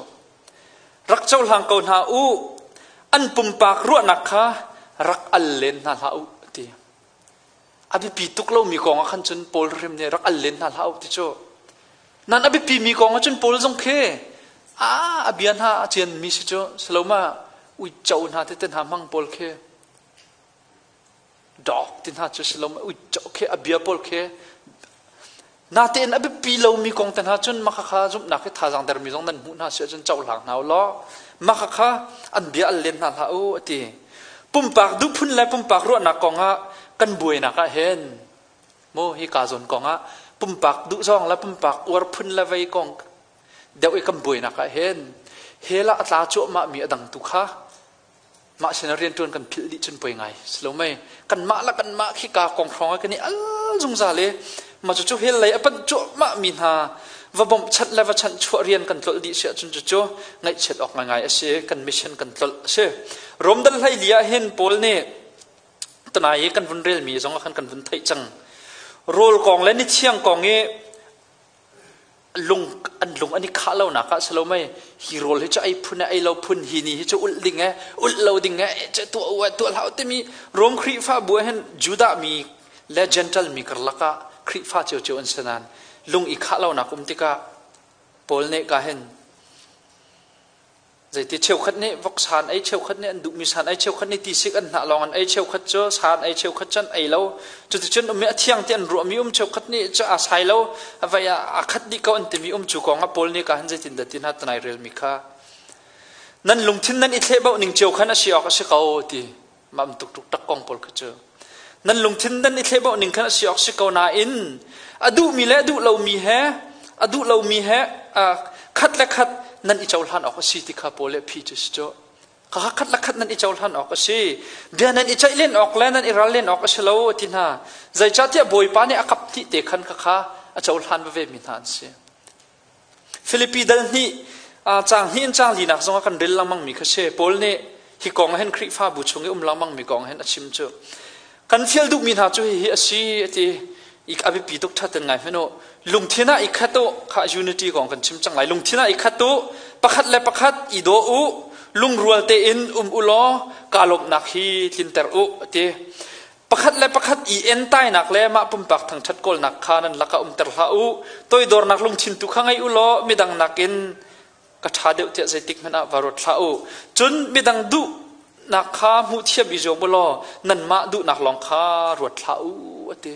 Rak cohlang ko hna u an pumpak ruahnak kha rak al len hna hlah u a ti. A biapi tuk lomi kong ah khan cun Paul hrim nih rak al len hna hlah u ti cu. Nan a biapi mi kong ah cun Paul zong khi a a bia hna a cian mi si cu saloma uico hna tete hna hmang pawl khi dog ti hna cu si lo uico khi a bia pawl khi natein a biapi lomi kong te hna cun maka kha zumhnak hi thazaang dermi zong nan hmuh hna si ahcun cohlang hna u law maka kha an bia al len hna hlah u a ti. Pumpak duhphun le pumpak ruahnak kong ah kan buainak ah hin mu hi ka zawn kong ah pumpak duh zong le pumpak uar phun le vei kong deuh i kan buainak ah hin hell ah a tla cuahmah mi a dang tu kha mah sin rianṭuan kan philh dih cun poi ngai si lo mei kanmah le kanmah khi ka kong hrawng ah kan i al zungzal i mah cucu hell lei a panh cuahmah mi hna va bawmhchanh le va chanhchuah rian kan tlolh dih si ahcun cucu ngaihchiat awk ngaingai a si kan mission kan tlolh a si Rom dal hleili ah hin Paul nih tunai i kan vun relmi zong ah khan kan vun theih cang rawl kong le nithiang kong i lung an lung an i khah lonak ah si lo mei hi rawl hi cu ei phun ei lo phun hi ni hi cu ulh ding e ulh lo ding e ce tuah u tuah hlah timi Rom Khrihfa bu hin Judah mi le Gentile mi karlak ah Khrihfa cio an si nain lung i khah lonak um tikah Paul nih ka hin Zeiti cheukhat nih vok san ei cheukhat nih an duhmi san ei cheukhat nih tisik an hnah lawng an ei cheukhat cu san ei cheukhat cu an ei lo cuticun um i a thiang ti an ruahmi um cheukhat nih cu aa sai lo a vai ah aa khat dih ko an timi um cu kong ah Paul nih ka han zeitin dah ti hna tanai relmi kha nan lungthin nan i thlehbauh ning cio khan a si awk a si ko ti mam tuk tuk tak kong pawl kha cu nan lungthin nan i thlehbauh ning khan a si awk si ko nain a duhmi le a duh lomi he a duh lomi he khat le khat nan i cohlan awk a si ti kha paul le phi cu si cu kha khat le khat nan i cohlan awk a si bia nan i ceih len awk le nan i ral len awk a si lo ti hna zeicahtiah bawipa nih a kap ti te khan kha kha a cohlan veve mi hna an si Filipi dal hnih caang hnih in caang linak zongah kan rel lengmang mi kha si. Paul nih hi kong hin Khrihfabu chung i um lengmang mi kong hin a chim cu. Kan fial duhmi hna cu hihi a si a ti. A biapi tuk ṭhat in ngai hmanh u. Lungthin ah i khat u. Kha unity kong kan chim cang lai. Lungthin ah i khat u. Pakhat le pakhat i daw u. Lungrual tein um u law kaa lawmhnak hi tlinter u a ti. Pakhat le pakhat i entainak le mah pumpak thangṭhat kawlnak kha nan lakah umter hlah u. Toidornak lungthin tu kha ngei u law midang nakin ka ṭha deuh tiah zeitik hmanh ah va ruat hlah u. Cun midang duhnak kha hmuhthiam i zuam u law nanmah duhnak lawng kha ruat hlah u, a ti.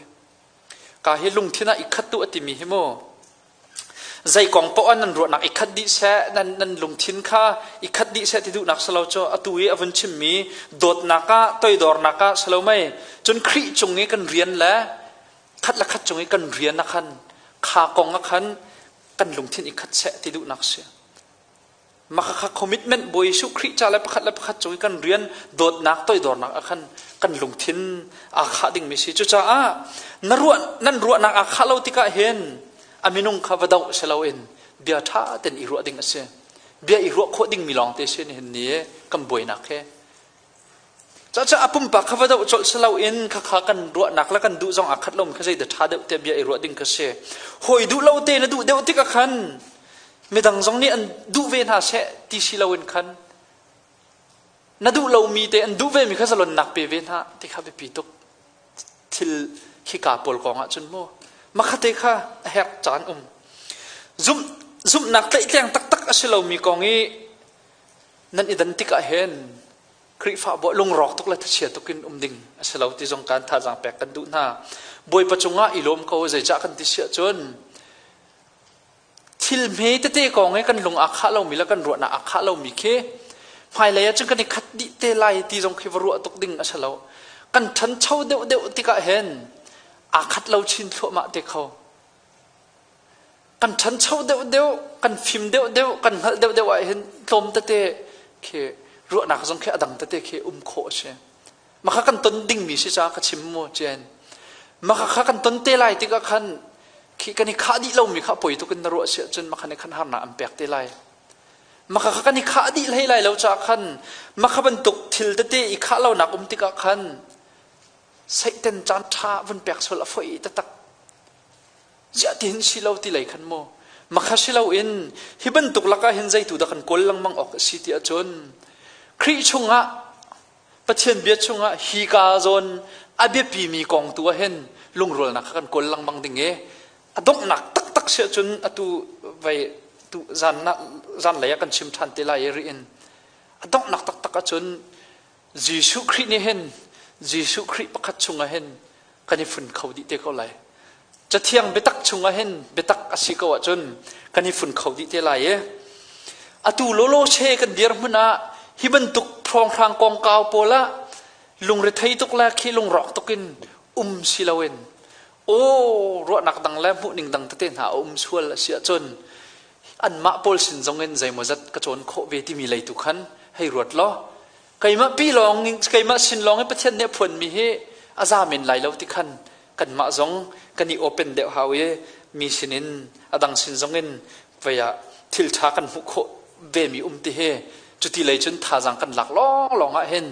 Ka hi lungthin ah i khat u a timi hi mu. Zei kong poah nan ruahnak i khat dih seh, nan, nan lungthin kha i khat dih seh ti duhnak si lo cu atu i a vun chimmi dawtnak ah, toidornak ah si lo mei. Cun Khrih cung i kan rian le khat le khat cung i kan rian ah khan kha kong ah khan kan lungthin i khat seh ti duhnak si. Mah kha commitment Bawi Jesuh Khrih ca le pakhat le pakhat cung i kan rian dawtnak toidornak ah khan kan lungthin aa khah dingmi si. Cucaah na ruah nan ruahnak aa khah lo tikah hin a minung kha va doh si loin bia ṭha tein i ruah ding a si. Bia i ruah khawh dingmi lawng te si nihin ni kan buainak hi. Cucaah a pumpak kha va doh colh si loin khakha kan ruahnak le kan duh zong aa khat lomi kha zeidah ṭha deuh tiah bia i ruah ding kha si. Hawi duh lo te na duh deuh tikah khan midang zong nih an duh ve hna seh ti si loin khan na duh lomi te an duh vemi kha zalonnak pe ve hna ti kha biapi tuk thil khika pawl kong ah cun mu makhate kha a herh caan um zumh zumhnak tlaihtleng taktak a si lomi kong i nan i dan tikah hin Khrihfabu ah lungrawk tuk le thachia tuk in um ding a si lo ti zong kan thazaang pek kan duh hna. Bawipa cungah i lawm ko zeicah kan ti siah cun thil hme tete kong i kan lung aa khah lomi le kan ruahnak aa khah lomi khi hmailei ah cun kan i khat dih te lai ti zong khi va ruah tuk ding a si lo. Kan ṭhancho deuhdeuh tikah hin aa khat lo chin thluahmah te kho. Kan ṭhancho deuhdeuh, kan fim deuhdeuh, kan hngalh deuhdeuh ah hin tlawm tete khi ruahnak zong khi a dang tete khi um khawh a si. Maka kan ton dingmi si caah ka chim mu Jen. Maka kha kan ton te lai tikah khan khi kan i khah dih lomi kha poi tuk in na ruah si ahcun maka nih khan harnak an pek te lai. Maka kha kan i khah dih hlei lai lo caah khan maka bantuk thil tete i khah lonak um tikah khan Satan caan ṭha vun pek sual a foi taktak. Ziah ti hin si lo ti lei khan mu. Makha si loin hi bantuk lakah hin zeitu dah kan kawl lengmang awk a si ti ahcun Khrih chungah Pathian bia chungah hi ka zawn a biapimi kong tu ah hin lungrualnak kha kan kawl lengmang ding i a donghnak taktak si ahcun atu vei tu zan zan lei ah kan chim ṭhan te lai i rih in a donghnak taktak ahcun Jesuh Khrih nih hin Jesuh Khrih pakhat chungah hin kan i fun kho dih te ko lai. Cathiang biatak chungah hin biatak a si ko ahcun kan i fun kho dih te lai i atu lawlaw she kan dirhmun ah hi bantuk hrawnghrang kongkau pawl ah lungrethei tuk le khi lungrawk tuk in um si loin aw ruahnak dang le hmuhning dang tete hna a um sual a si ahcun anmah pawl sin zong in zeimawzat ka cawn khawh ve timi lei tu khan hei ruat law keimah pi lawng keimah sin lawng i Pathian nih a phuanmi hi a za men lai lo ti khan kanmah zong kan i open deuh hau i mi sinin a dang sin zong in vei ah thil ṭha kan hmuh khawh ve mi um ti hi cuti lei cun thazaang kan lak lawng lawng ah hin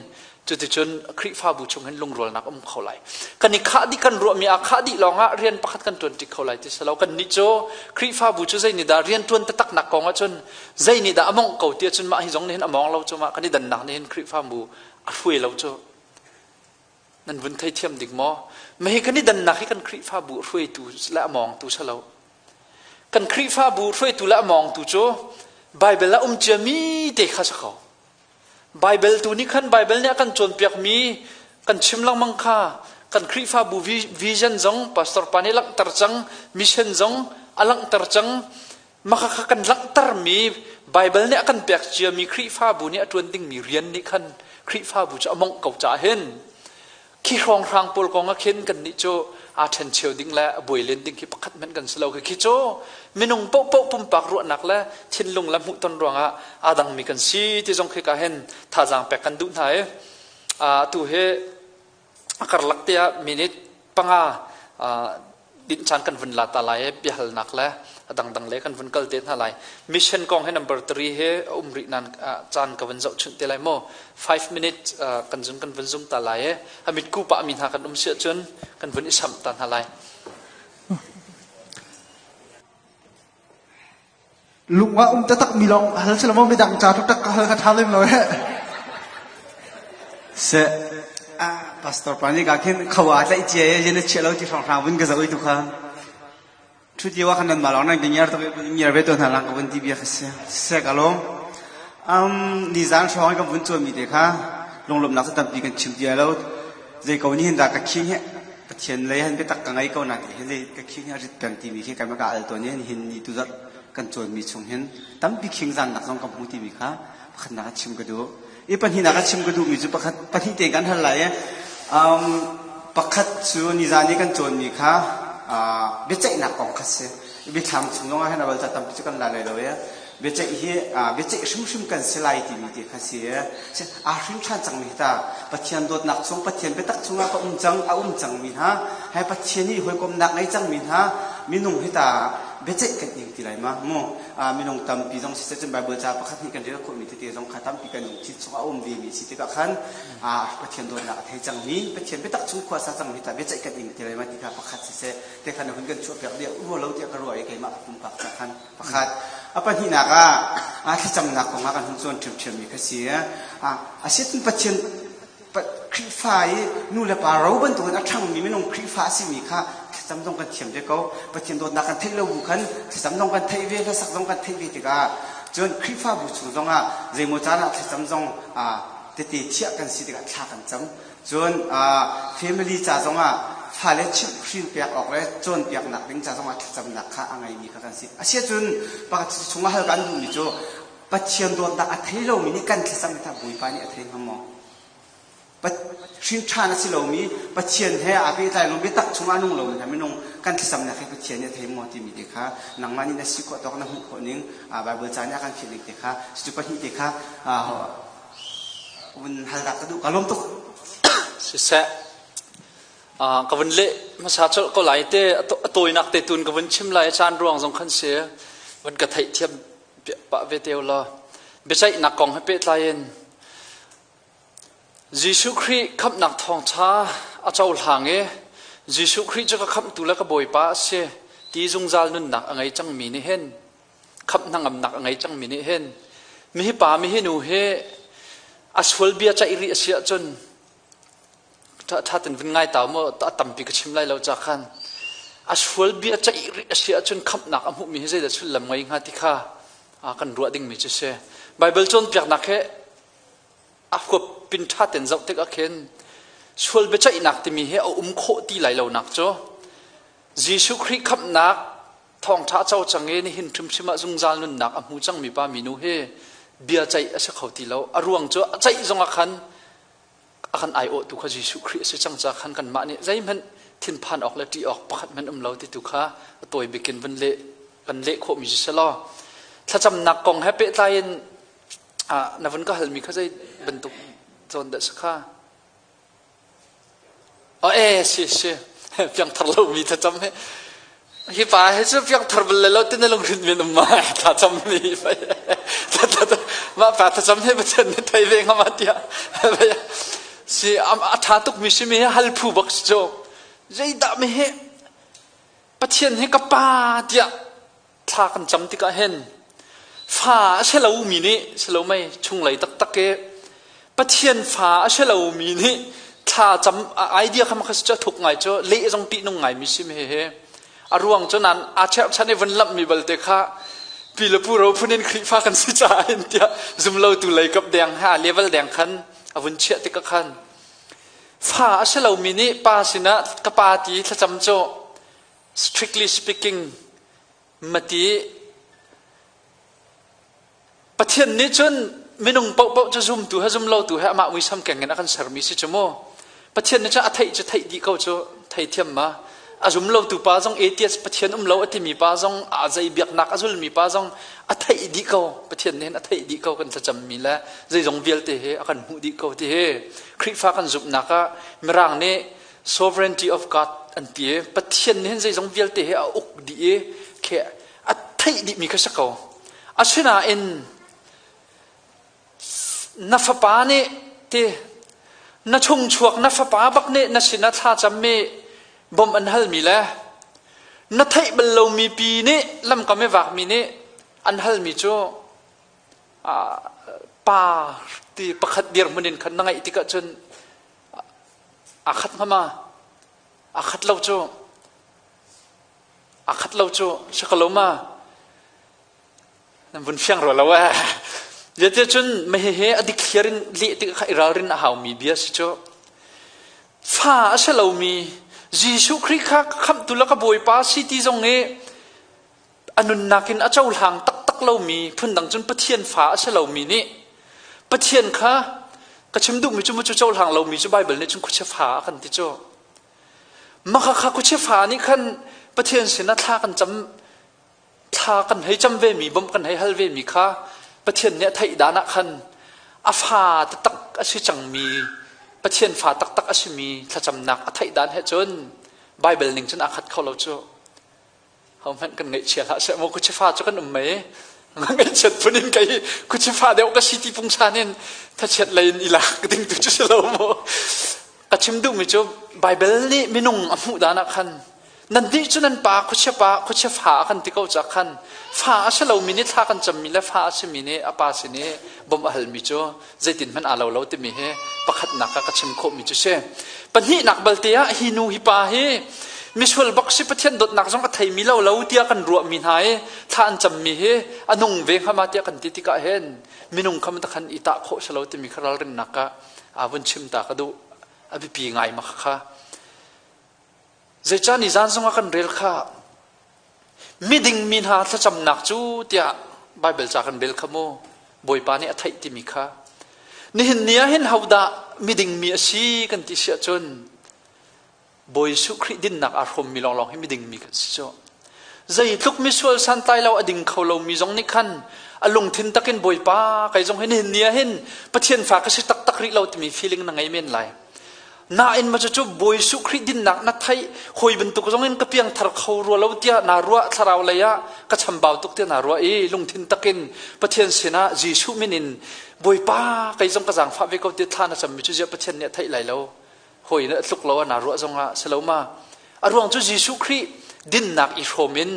cuticun Khrihfabu chung hin lungrualnak um kho lai. Kan i khah dih kan ruahmi aa khah dih lawng ah rian pakhat kan ṭuan ṭi kho lai ti si lo. Kannih cu Khrihfabu cu zei nih dah rian ṭuan taktak nak kong ah cun zei nih dah a mawngh ko ti ahcun mah hi zong nih hin a mawng lo cu mah kan i dannak nih hin Khrihfabu a hruai lo cu. Nan vun theithiam dik maw? Mah hi kan i dannak hi kan Khrihfabu hruaitu le a mawngtu si lo. Kan Khrihfabu hruaitu le a mawngtu cu Baibal ah um ciami te kha si ko. Baibal tu nih khan Baibal nih a kan cawnpiakmi kan chim lengmang kha kan Khrihfabu vision zong pastor pa nih langhter cang, mission zong a langhter cang. Maka kha kan langhtermi Baibal nih a kan pek ciami Khrihfabu nih a ṭuan dingmi rian nih khan Khrihfabu cu a mongh ko caah hin Khi hrawnghrang pawl kong ah khin kannih cu aa ṭhencheu ding le a buai len ding khi pakhat hmanh kan si lo. Khi cu minung paohpaoh pumpak ruahnak le thinlung le hmuhton ruangah aa dangmi kan si ti zong khi ka hin thazaang pek kan duh hna i atu hi a karlak te ah minute 5 dinh caan kan vun la ta lai i biahalnak le a dangdang le kan vun kal te hna lai. Mission kong hi number 3 hi a um rih nan caan ka vun zohchunh te lai mu. 5 minute kan zun kan vun zum ta lai i a mitku pah mi hna kan um si ahcun kan vun i samh ta hna lai. Lung ah um taktak mi lawng hal si lo maw midang ca taktak ka hal kha ṭha lem lo he. Se ah pastor pa nih ka khin khawa tlaih cia ye jen chia lo ti hrang hrang vun ka zo tu kha thu ti wa khan nan ma long nan ka ngiar to ngiar ve to hna lang ka vun ti bia kha se se ka lom um ni zan hrawng ka vun chuan mi te kha lunglawmnak sa tampi kan chim tia lo zei ko ni hin da ka khing he Pathian lei han biatak ka ngei ko na ti hin zei ka khing he rit peng timi khi kan ka al tawn i hin ni tu zarh kan cawnmi chung hin tampi khing zannak zong ka hmu timi kha pakhatnak a chim ka duh i pahnihnak a chim ka duhmi cu pakhat pahnih te kan hal lai i um, pakhat cu nizan i kan cawnmi kha uh, biaceihnak kong kha si biathlam chung zong ah hin abal ca tampi cu kan la lai lo i biaceih hi biaceih hrimhrim kan si lai timi ti kha si aa hrim ṭhan cangmi hi ta Pathian dawtnak chung Pathian biatak chungah ka um cang a um cangmi hna he Pathian i hawikomnak ngei cangmi hna minung hi ta biaceih kan ing ti lai ma mu minung tampi zong si cun Bible ca pakhat hnih kan rel khawhmi tete zong kha tampi kan lungthin chungah a um ve mi si tikah khan Pathian dawtnak a thei cangmi Pathian biatak chung khua sa cangmi ta biaceih kan ing ti lai ma ti kha pakhat siseh te khan hun kan chuahpiak dih rua lo tiah ka ruah i keimah ka pumpak ca khan Pakhat. A pahnihnak ah thlacamnak kong ah kan hun cawn ṭhiamṭhiammi kha si. A si Pathian Khrihfa i nu le pa ro bantukin a ṭhangmi minung Khrihfa a simi kha thlacam zong kan thiam ve ko. Pathian dawtnak kan theih lo bu khan thlacam zong kan theih ve, hlasak zong kan theih ve tikah cun Khrihfabu chung zongah zeimaw caan ah thlacam zong tete thiah kan si tikah thla kan cam. Cun family ca zongah fale chimhhrin pek awk le cawnpiaknak ding ca zongah thlacamnak kha a ngeimi kha kan si. Asiahcun pakhat chungah hal kan duhmi cu Pathian dawtnak a thei lomi nih kan thlacam hi tah Bawipa nih a thei hnga maw? Hrin ṭhan a si lomi Pathian he aa pehtlai lomi biatak chungah a nung lomi hna minung Kan thlacamnak hi Pathian nih a thei maw timi te kha nangmah nih na si khawh tawk na hmuh khawh ning Bible ca nih a kan fial ning te kha cucu pahnih te kha vun hal dak ka duh ka lawm tuk. Siseh ka vun leh hmasa colh ko lai te a tawinak te tun ka vun chim lai caan ruang zong khan si vun ka theih thiam pah ve te law biaceihnak kong he pehtlai in Jesuh Khrih khamhnak thawngṭha a cohlang i Jesuh Khrih cu ka khamhtu le ka Bawipa a si ti zungzal nunnak a ngei cangmi nih hin khamh hnangamnak a ngei cangmi nih hin mihi pa mihi nu hi a sual bia ceih rih a si ahcun ṭha ten vun ngai ta maw a tampi ka chim lai lo ca khan a sual bia ceih rih a si ahcun khamhnak a hmuhmi hi zeidah sullam ngei hnga ti kha kan ruah dingmi cu si. Bible cawnpiaknak he a huap pin ṭha ten zoh tikah khin sual biaceihnak timi hi a um khawh ti lai lonak cu Jesuh Khrih khamhnak thawngṭha co cang i nihin hrimhrim ah zungzal nunnak a hmu cangmi pa minu hi bia ceih a si kho ti lo. A ruang cu a ceih zongah khan a kan aiawhtu kha Jesuh Khrih a si cang ca khan kanmah nih zeihmanh thinphan awk le ṭih awk pakhat hmanh um lo ti tu kha a tawi bikin vun leh kan leh khawhmi si selaw thlacamnak kong he pehtlai in na vun ka halmi kha zei bantuk zawn dah si kha? Oh e si si piangthar lomi thlacam he hi pa he cu piangthar bal le lo tin na lungrin men um ma thlacam mi mah pa thlacam he Pathian nih thei ve ngam tiah si a tha tuk mi si mi he hal phu bak si cu zeidah mi he Pathian hi ka pa tiah thla kan cam tikah hin fa a si lomi nih si lo mei chunglei taktak i Pathian fa a si lomi nih thla cam idea kha makha cu thuk ngai cu leh zong ṭihnung ngai mi si mi he a ruang cu nan a cherhchan i vun lamh mi balte kha pi le pu ro phun in Khrihfa kan si caah in tiah zumlotu lei kap deng ha level deng khan a vun chiah tikah khan fa a si lomi nih pa sinah ka pa ti thlacam cu Strictly speaking, mati Pathian nih cun minung paohpaoh cu zumtu he zumlotu he amah muisam keng in a kan sermi si cu mu. Pathian nih cun a theih cu theih dih ko cu theithiam ma. A zumlotu pa zong atheist Pathian um lo a timi pa zong a zei biaknak a zulmi pa zong a theih dih ko. Pathian nih hin a theih dih ko kan thlacammi le zeizong vialte hi a kan hmuh dih ko ti hi Khrihfa kan zumhnak ah Mirang nih sovereignty of God an ti i Pathian nih hin zeizong vialte hi a uk dih i khi a theih dihmi kha si ko. Asinain na fapa nih ti na chungchuak na fapa bak nih na sinah thlacammi bawmh an halmi le na theih bal lomi pi nih lamkam i vakmi nih an halmi cu pa ti pakhat dirhmun in khan na ngaih tikah cun Aa khat hnga ma? Aa khat lo cu. Aa khat lo cu. Si ko lo ma? Nan vun fiang rua lo eh. Zeiti cun hihi a dikthliar in leh tik kha i ralrin a haumi bia si cu. Fa a si lomi Jesuh Khrih kha ka khamhtu le ka Bawipa si ti zong i a nunnak in a cohlang taktak lomi phundang cun Pathian fa a si lomi nih Pathian kha ka chim duhmi cu cu cohlang lomi cu Baibal nih cun khuachia fa a kan ti cu maka kha khuachia fa nih khan Pathian sinah thla kan cam thla kan hei cam ve mi bawmh kan hei hal ve mi kha Pathian nih a theih dan ah khan a fa taktak a si cangmi Pathian fa taktak a simi thlacamnak a theih dan he cun Baibal ning cun aa khat kho lo cu Hohmanh kan ngaihchia hlah seh maw khuchifa cu kan um mei ngaihchiat phun in kei khuchifa deuh ka si ti pungsan in thachiat lei in i lak ding tu cu si lo maw ka chim duhmi cu Bible nih minung a hmuh dan ah khan nan nih cu nan pa khuachia pa khuachia fa a kan ti ko ca khan fa a si lomi nih thla kan cammi le fa a simi nih a pa sin i bawmh a halmi cu zeitin hmanh aa lo lo timi hi pakhatnak ah ka chim khawhmi cu si. Pahnihnak balte ah hi nu hi pa hi misual bak si Pathian dawtnak zong a theimi lo lo tiah kan ruahmi hna i thla an cammi hi a nung ve hnga ma tiah kan ti tikah hin minung kham khan i tah khawh si lo timi kha ralrinnak ah aa vun chim ta ka duh a biapi ngai ma kha zeicah ni zan zong ah kan rel kha Miding mi hna thlacamnak cu tiah Baibal ca kan rel kha mu Bawipa nih a theih timi kha. Nihin ni ah hin hodah miding mi a si kan ti si ahcun Bawi Jesuh Khrih dinnak aa hrawmmi lawnglawng hi miding mi kan si cu. Zeitluk misual santlai lo a ding kho lomi zong nih khan a lungthin takin Bawipa kei zong hi nihin ni ah hin Pathian fa ka si taktak rih lo timi feeling na ngei men lai. Nain ma cucu Bawi Jesuh Khrih dinnak na theih hawi bantuk zong in ka piangthar kho rua lo tiah naa ruah thlarau lei ah ka chambau tuk tiah naa ruah i lungthin takin Pathian sinah Jesuh min in Bawipa kei zong ka zaangfah ve ko tiah thla na cammi cu ziah Pathian nih a theih lai lo. Hawi nih a tluk lo ah naa ruah zong ah si lo ma. A ruang cu Jesuh Khrih dinnak i hrawm in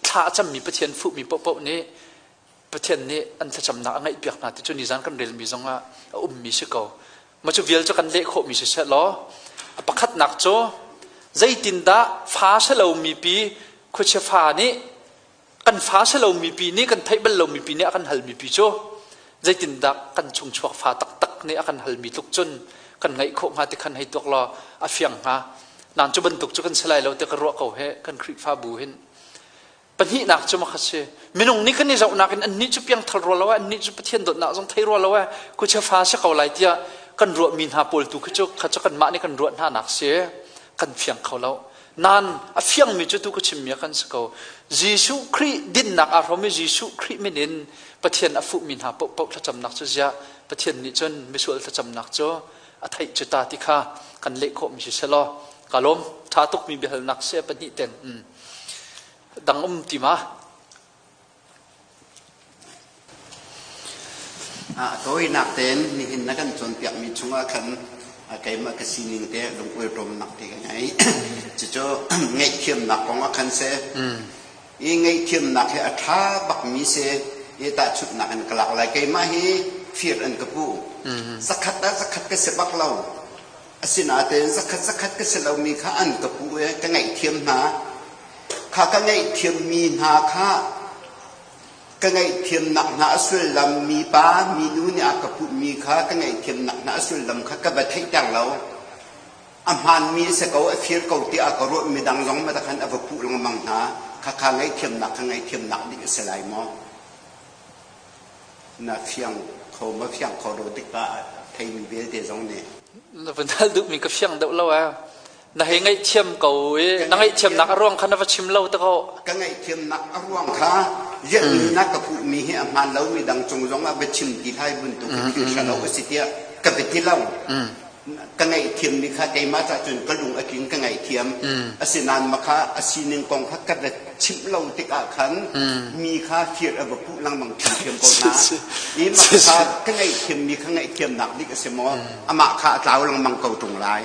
thla a cammi Pathian fuhmi paohpaoh nih Pathian nih an thlacamnak a ngaihpiak hna ti cu nizan kan relmi zong ah a ummi si ko. Mah cu vial cu kan leh khawhmi si seh law a pakhatnak cu zeitindah fa si lomi pi khuachia fa nih kan fa si lomi pi nih kan theih bal lomi pi nih a kan halmi pi cu zeitindah kan chungchuak fa taktak nih a kan halmi tluk cun kan ngaih khawh hnga ti khan hei tuak law a fiang hnga. Nan cu bantuk cu kan si lai lo ti ka ruah ko he kan Khrihfabu hin Pahnihnak cu makha si. Minung nih kan i zohnak in annih cu piangthar rua lo annih cu Pathian dawtnak zong thei rua lo eh khuachia fa si ko lai tiah kan ruahmi hna pawl tu khi cu kha cu kanmah nih kan ruah hna nak si kan fiang kho lo. Nan a fiangmi cu tu ka chimmi ah kan si ko. Jesuh Khrih dinnak aa hrawm i Jesuh Khrih min in Pathian a fuhmi hna paohpaoh thlacamnak cu ziah Pathian nih cun misual thlacamnak cu a theih cu ta ti kha kan leh khawhmi si selaw ka lawm ṭha tukmi biahalnak si pahnih ten. Mm. Dang um ti ma? A tawinak tein nihin na kan cawnpiakmi chungah khan keimah ka sining te lungawlṭawmnak te ka ngei. Cucu ngaihthiamnak kong ah khan si. I ngaihthiamnak hi a ṭha bakmi si i tahchunhnak in ka lak lai. Keimah hi fir an ka puh. Zakhat ah zakhat ka si bak lo. Asinain zakhat zakhat ka si lomi kha an ka puh i ka ngaihthiam hna. Kha ka ngaihthiammi hna kha ka ngaihthiamnak hna a sullam mipa minu nih a ka puhmi kha ka ngaihthiamnak hna a sullam kha ka va theihter lo. A hmaanmi a si ko, a fir ko tiah ka ruah midang zong ma khan a va puh lengmang hna. Khakha ngaihthiamnak kha ngaihthiamnak dik a si lai maw? Na fiang kho ma fiang kho lo tikah theimi vialte zong nih. Na vun hal duhmi ka fiang deuh lo eh. Na hei ngaihthiam ko i na ngaihthiamnak a ruang kha na va chim lo te ko. Ka ngaihthiamnak a ruang kha rianmi na ka puhmi hi a hmaan lomi dang cung zong ah va chim ti hlai bantuk thil ṭhalo a si tiah ka va ti lo. Ka ngaihthiammi kha keimah cah cun ka lung a tling ka ngaihthiam. Asinain mah kha a sining kong kha ka va chimh lo tikah khan mi kha fir a va puh lengmang ṭhiamṭhiam ko hna. I mah kha ka ngaihthiammi kha ngaihthiamnak dik a si maw? Amah kha a tlau lengmang ko ṭung lai.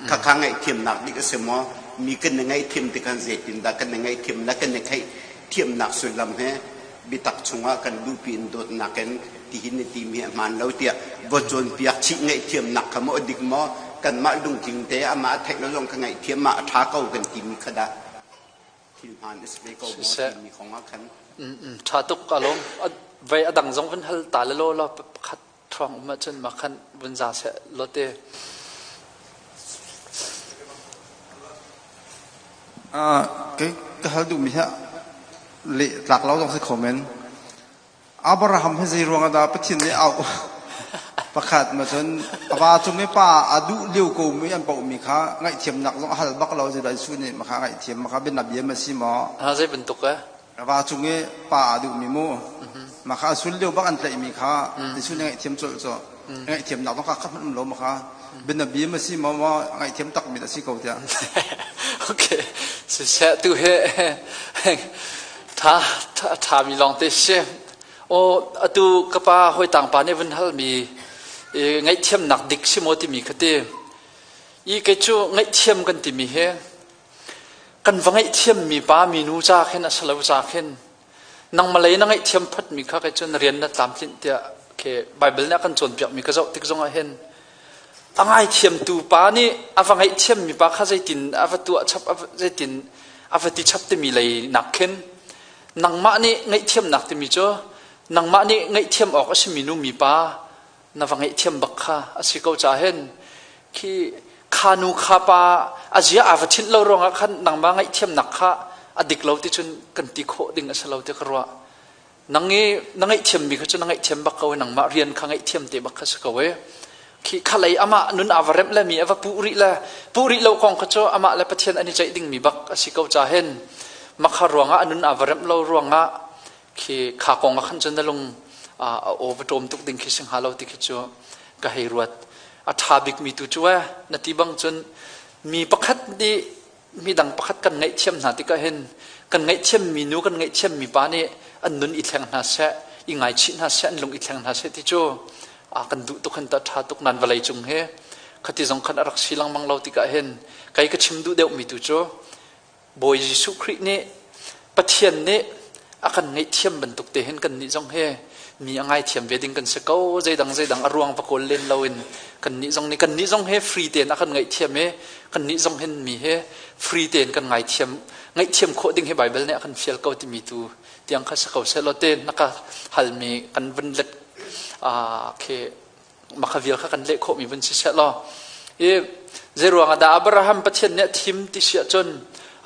Khakha ngaihthiamnak dik a si maw? Mi kan i ngaihthiam tikhan zeitindah kan i ngaihthiam le kan i theihthiamnak sullam he biatak chungah kan duhpi in dawtnak in tihin na timi a hmaan lo tiah va cawnpiak chih ngaihthiamnak kha maw a dik maw kanmah lungtling te amah a theih lo zong ka ngaihthiam ah a ṭha ko kan timi kha dah thil hmaan a si ve ko maw timi kong ah khan ṭha tuk ka lawm vei a dang zong vun hal ta le law law pakhat thuang um ahcun mah khan vun za seh lote Kei ka hal duhmi hi leh tlak lo zong si kho men. Abraham hi zei ruang ah dah Pathian nih auh? Pakhat ma cun a va cung i pa a duh lio ko mi an paohmi kha ngaihthiamnak zong a hal bak lo zeidah Jesuh nih maka ngaihthiam maka bianabia ma si maw? Ha zei bantuk eh? A va cung i pa a duhmi mu mah kha a sul lio bak an tlaihmi kha Jesuh nih ngaihthiam colh cu ngaihthiamnak zong kha khat hmanh um lo mah kha bianabi ma si maw maw ngaihthiam takmi a si ko tiah Okay siseh tu he tha tha mi lawng te si o atu ka pa hoi tang pa nih vun hal mi ngaihthiamnak dik si maw timi kha ti i kei cu ngaihthiam kan timi hi Kan va ngaihthiammi pa minu ca khin a si lo ca khin nangmah lei na ngaihthiam photmi kha kei cun rian na tlamtlinh tiah khi Bible nih a kan cawnpiakmi ka zoh tik zongah hin a ngaithiamtu pa nih a va ngaihthiammi pa kha zeitin a va tuah chap zeitin a va ti chap timi lei nak khin nangmah nih ngaihthiamnak timi cu nangmah nih ngaihthiam awk a simi nu mi pa na va ngaihthiam bak kha a si ko ca hin khi kha nu kha pa a zia aa va chinh lo ruangah khan nangmah ngaihthiamnak kha a dik lo ti cun kan ti khawh ding a si lo ti ka ruah nang i na ngaihthiammi kha cu na ngaihthiam bak ko i nangmah rian kha ngaihthiam te bak kha si ko i. Khi khalei amah nun aa va remh le mi a va puh rih le puh rih lo kong kha cu amah le Pathian an i ceih dingmi bak a si ko ca hin makha ruangah a nun aa va remh lo ruangah khi kha kong ah khan cun na lung a aw va ṭawm tuk ding khi si hnga lo ti khi cu ka hei ruat. A ṭha bikmi tu cu eh na ti bang cun mi pakhat nih midang pakhat kan ngaihthiam hna tikah hin kan ngaihthiammi nu kan ngaihthiammi pa nih an nun i thleng hna seh i ngaichih hna seh an lung i thleng hna seh ti cu a kan duh tuk hin ta ṭha tuk nan vawlei cung hi khati zong khan a rak si lengmang lo tikah hin kei ka chim duh deuhmi tu cu Bawi Jesuh Khrih nih Pathian nih a kan ngaihthiam bantuk te hin kannih zong hi mi a ngaithiam ve ding kan si ko zeidang zeidang a ruang va kawl len loin kannih zong nih kannih zong he free tein a kan ngaihthiam i kannih zong hin mi he free tein kan ngaithiam ngaihthiam khawh ding hi Bible nih a kan fial ko timi tu tiang kha si ko seh law te na ka halmi kan vun let khi makha vial kha kan leh khawhmi vun si seh law i zeiruang ah dah Abraham Pathian nih a thim ti si ahcun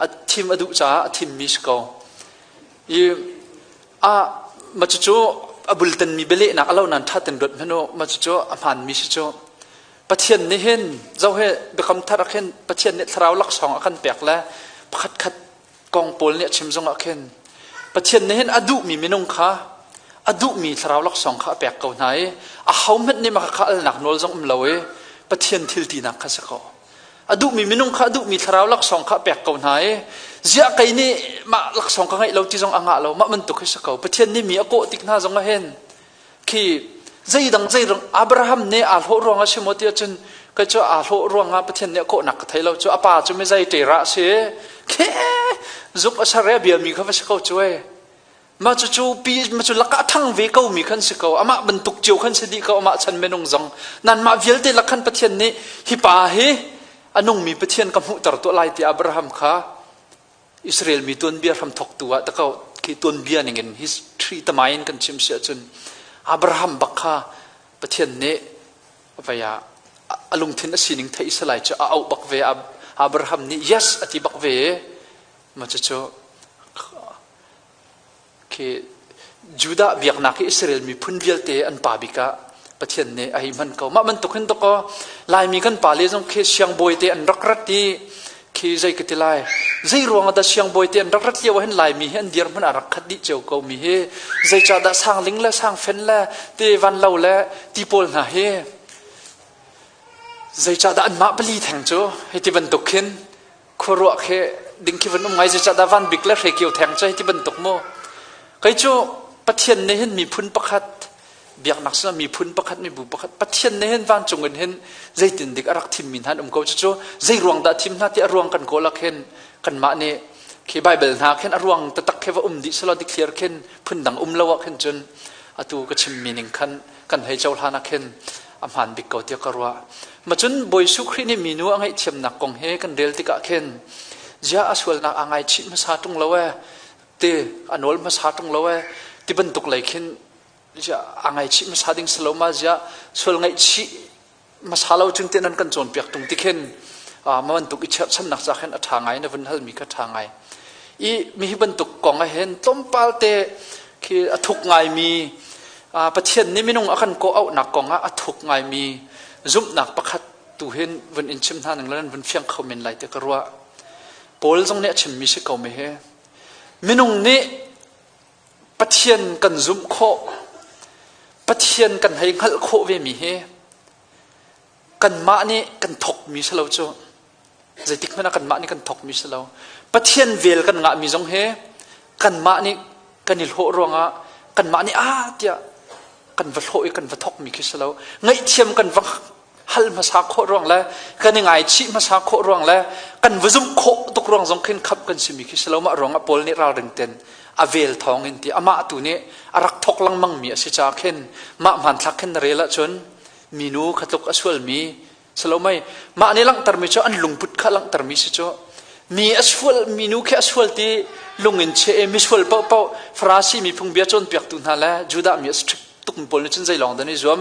a thim a duh caah a thimmi si ko i a ma cucu a bultanmi bialehnak a lo nan ṭha ten ruat hmanh u ma cucu a hmaanmi si cu Pathian nih hin zoh he biakam thar ah khin Pathian nih thlarau laksawng a kan pek le pakhat khat kong Paul nih a chim zongah khin Pathian nih hin a duhmi minung kha a duhmi thlarau laksawng kha a pek ko hna i ahohmanh nih mah kha alnak nawl zong um lo i Pathian thil tinak kha si ko. A duhmi minung kha a duhmi thlarau laksawng kha a pek ko hna i ziah kei nih mah laksawng ka ngeih lo ti zong a ngah lo mah bantuk hi si ko. Pathian nih mi a kawh tik hna zong ah hin khi zeidang zeidang Abraham nih aa hlawh ruang a si maw ti ahcun kei cu aa hlawh ruangah Pathian nih a kawhnak ka thei lo cu a pa cu mi zei ṭera a si khe zuk a ser i a biami kha va si ko cu ei mah cu cu pi ma cu lakah a ṭhang ve ko mi khan si ko amah bantuk cio khan si dih ko amah chan minung zong nan mah vialte lak khan Pathian nih hi pa hi a nungmi Pathian ka hmuhter tuah lai ti Abraham kha Israel mi tuanbia hramthawktu ah takau khi tuanbia ningin history tamain kan chim si ahcun Abraham bak kha Pathian nih vei ah a lungthin a sining theih salai cu a auh bak ve Abraham nih yes a ti bak ve ma cucu Khi Judah biaknak hi Israel miphun vialte an pa bik ah Pathian nih a hei hman ko. Mah bantuk hin dawkaw Laimi kan pale zong khi siangbawi te an rak rat i khi zei ka ti lai zei ruang ah dah siangbawi te an rak rat lio ah hin Laimi hi an dir hmanh ah rak khat dih cio ko mi hi zeicahdah sangling le sangfen le te van lo le ti pawl hna hi zeicahdah anmah pali theng cu hei ti bantuk khin khuaruah khi ding khi van um ngai zeicahdah van bik le hrekio theng cu hei ti bantuk mu kei cu Pathian nih hin miphun pakhat biaknak sinah miphun pakhat mibu pakhat Pathian nih hin vancung in hin zeitin dik a rak thimmi hna an um ko cucu zei ruang dah thim hna ti a ruang kan kawl ah khin kanmah nih khi Bible hna khin a ruang taktak khi va um dih selaw dikthliar khin phundang um lo ah khin cun atu ka chimmi ning khan kan hei cohlan ah khin a hmaan bik ko tiah ka ruah. Ma cun Bawi Jesuh Khrih nih minu a ngaihthiamnak kong he kan rel tikah khin ziah a sualnak aa ngaichih hmasa ṭung lo ee ti a nawl hmasa ṭung lo ee ti bantuk lei khin ziah aa ngaichih hmasa ding si lo ma ziah sual ngaihchih hmasa lo cun tiah nan kan cawnpiak ṭung ti khin ma bantuk i cherhchannak ca khin a ṭha ngai na vun halmi kha ṭha ngai. I mi hi bantuk kong ah hin tlawmpal te khi a thuk ngaimi Pathian nih minung a kan kawh auhnak kong ah a thuk ngaimi zumhnak pakhat tu hin vun in chim hna ning le nan vun fiang kho men lai ti ka ruah. Paul zong nih a chimmi si ko mi hi. Minung nih Pathian kan zumh khawh, Pathian kan hei hngalh khawh ve mi hi kanmah nih kan thawkmi si lo cu. Zeitik hmanh ah kanmah nih kan thawkmi si lo. Pathian vel kan ngahmi zong hi kanmah nih kan i hlawh ruangah kanmah nih ah tiah kan va hlawh i kan va thawkmi khi si lo. Ngaihthiam kan va hal hmasa khawh ruang le kan i ngaichih hmasa khawh ruang le kan va zumh khawh tuk ruang zong khin khamh kan simi khi si lo. Mah ruangah Paul nih ralring ten a vel thawng in ti amah tu nih a rak thawk lengmang mi a si caah khin mah hmanthlak khin na rel ahcun minu kha tluk a sualmi Salomei mah nih langhtermi cu an lungput kha langhtermi si cu mi a sual minu khi a sual ti lung in che i misual paohpaoh Farasi mi phungbia cawnpiaktu hna le Judah mi a strict tukmi pawl nih cun zei lawng dah an i zuam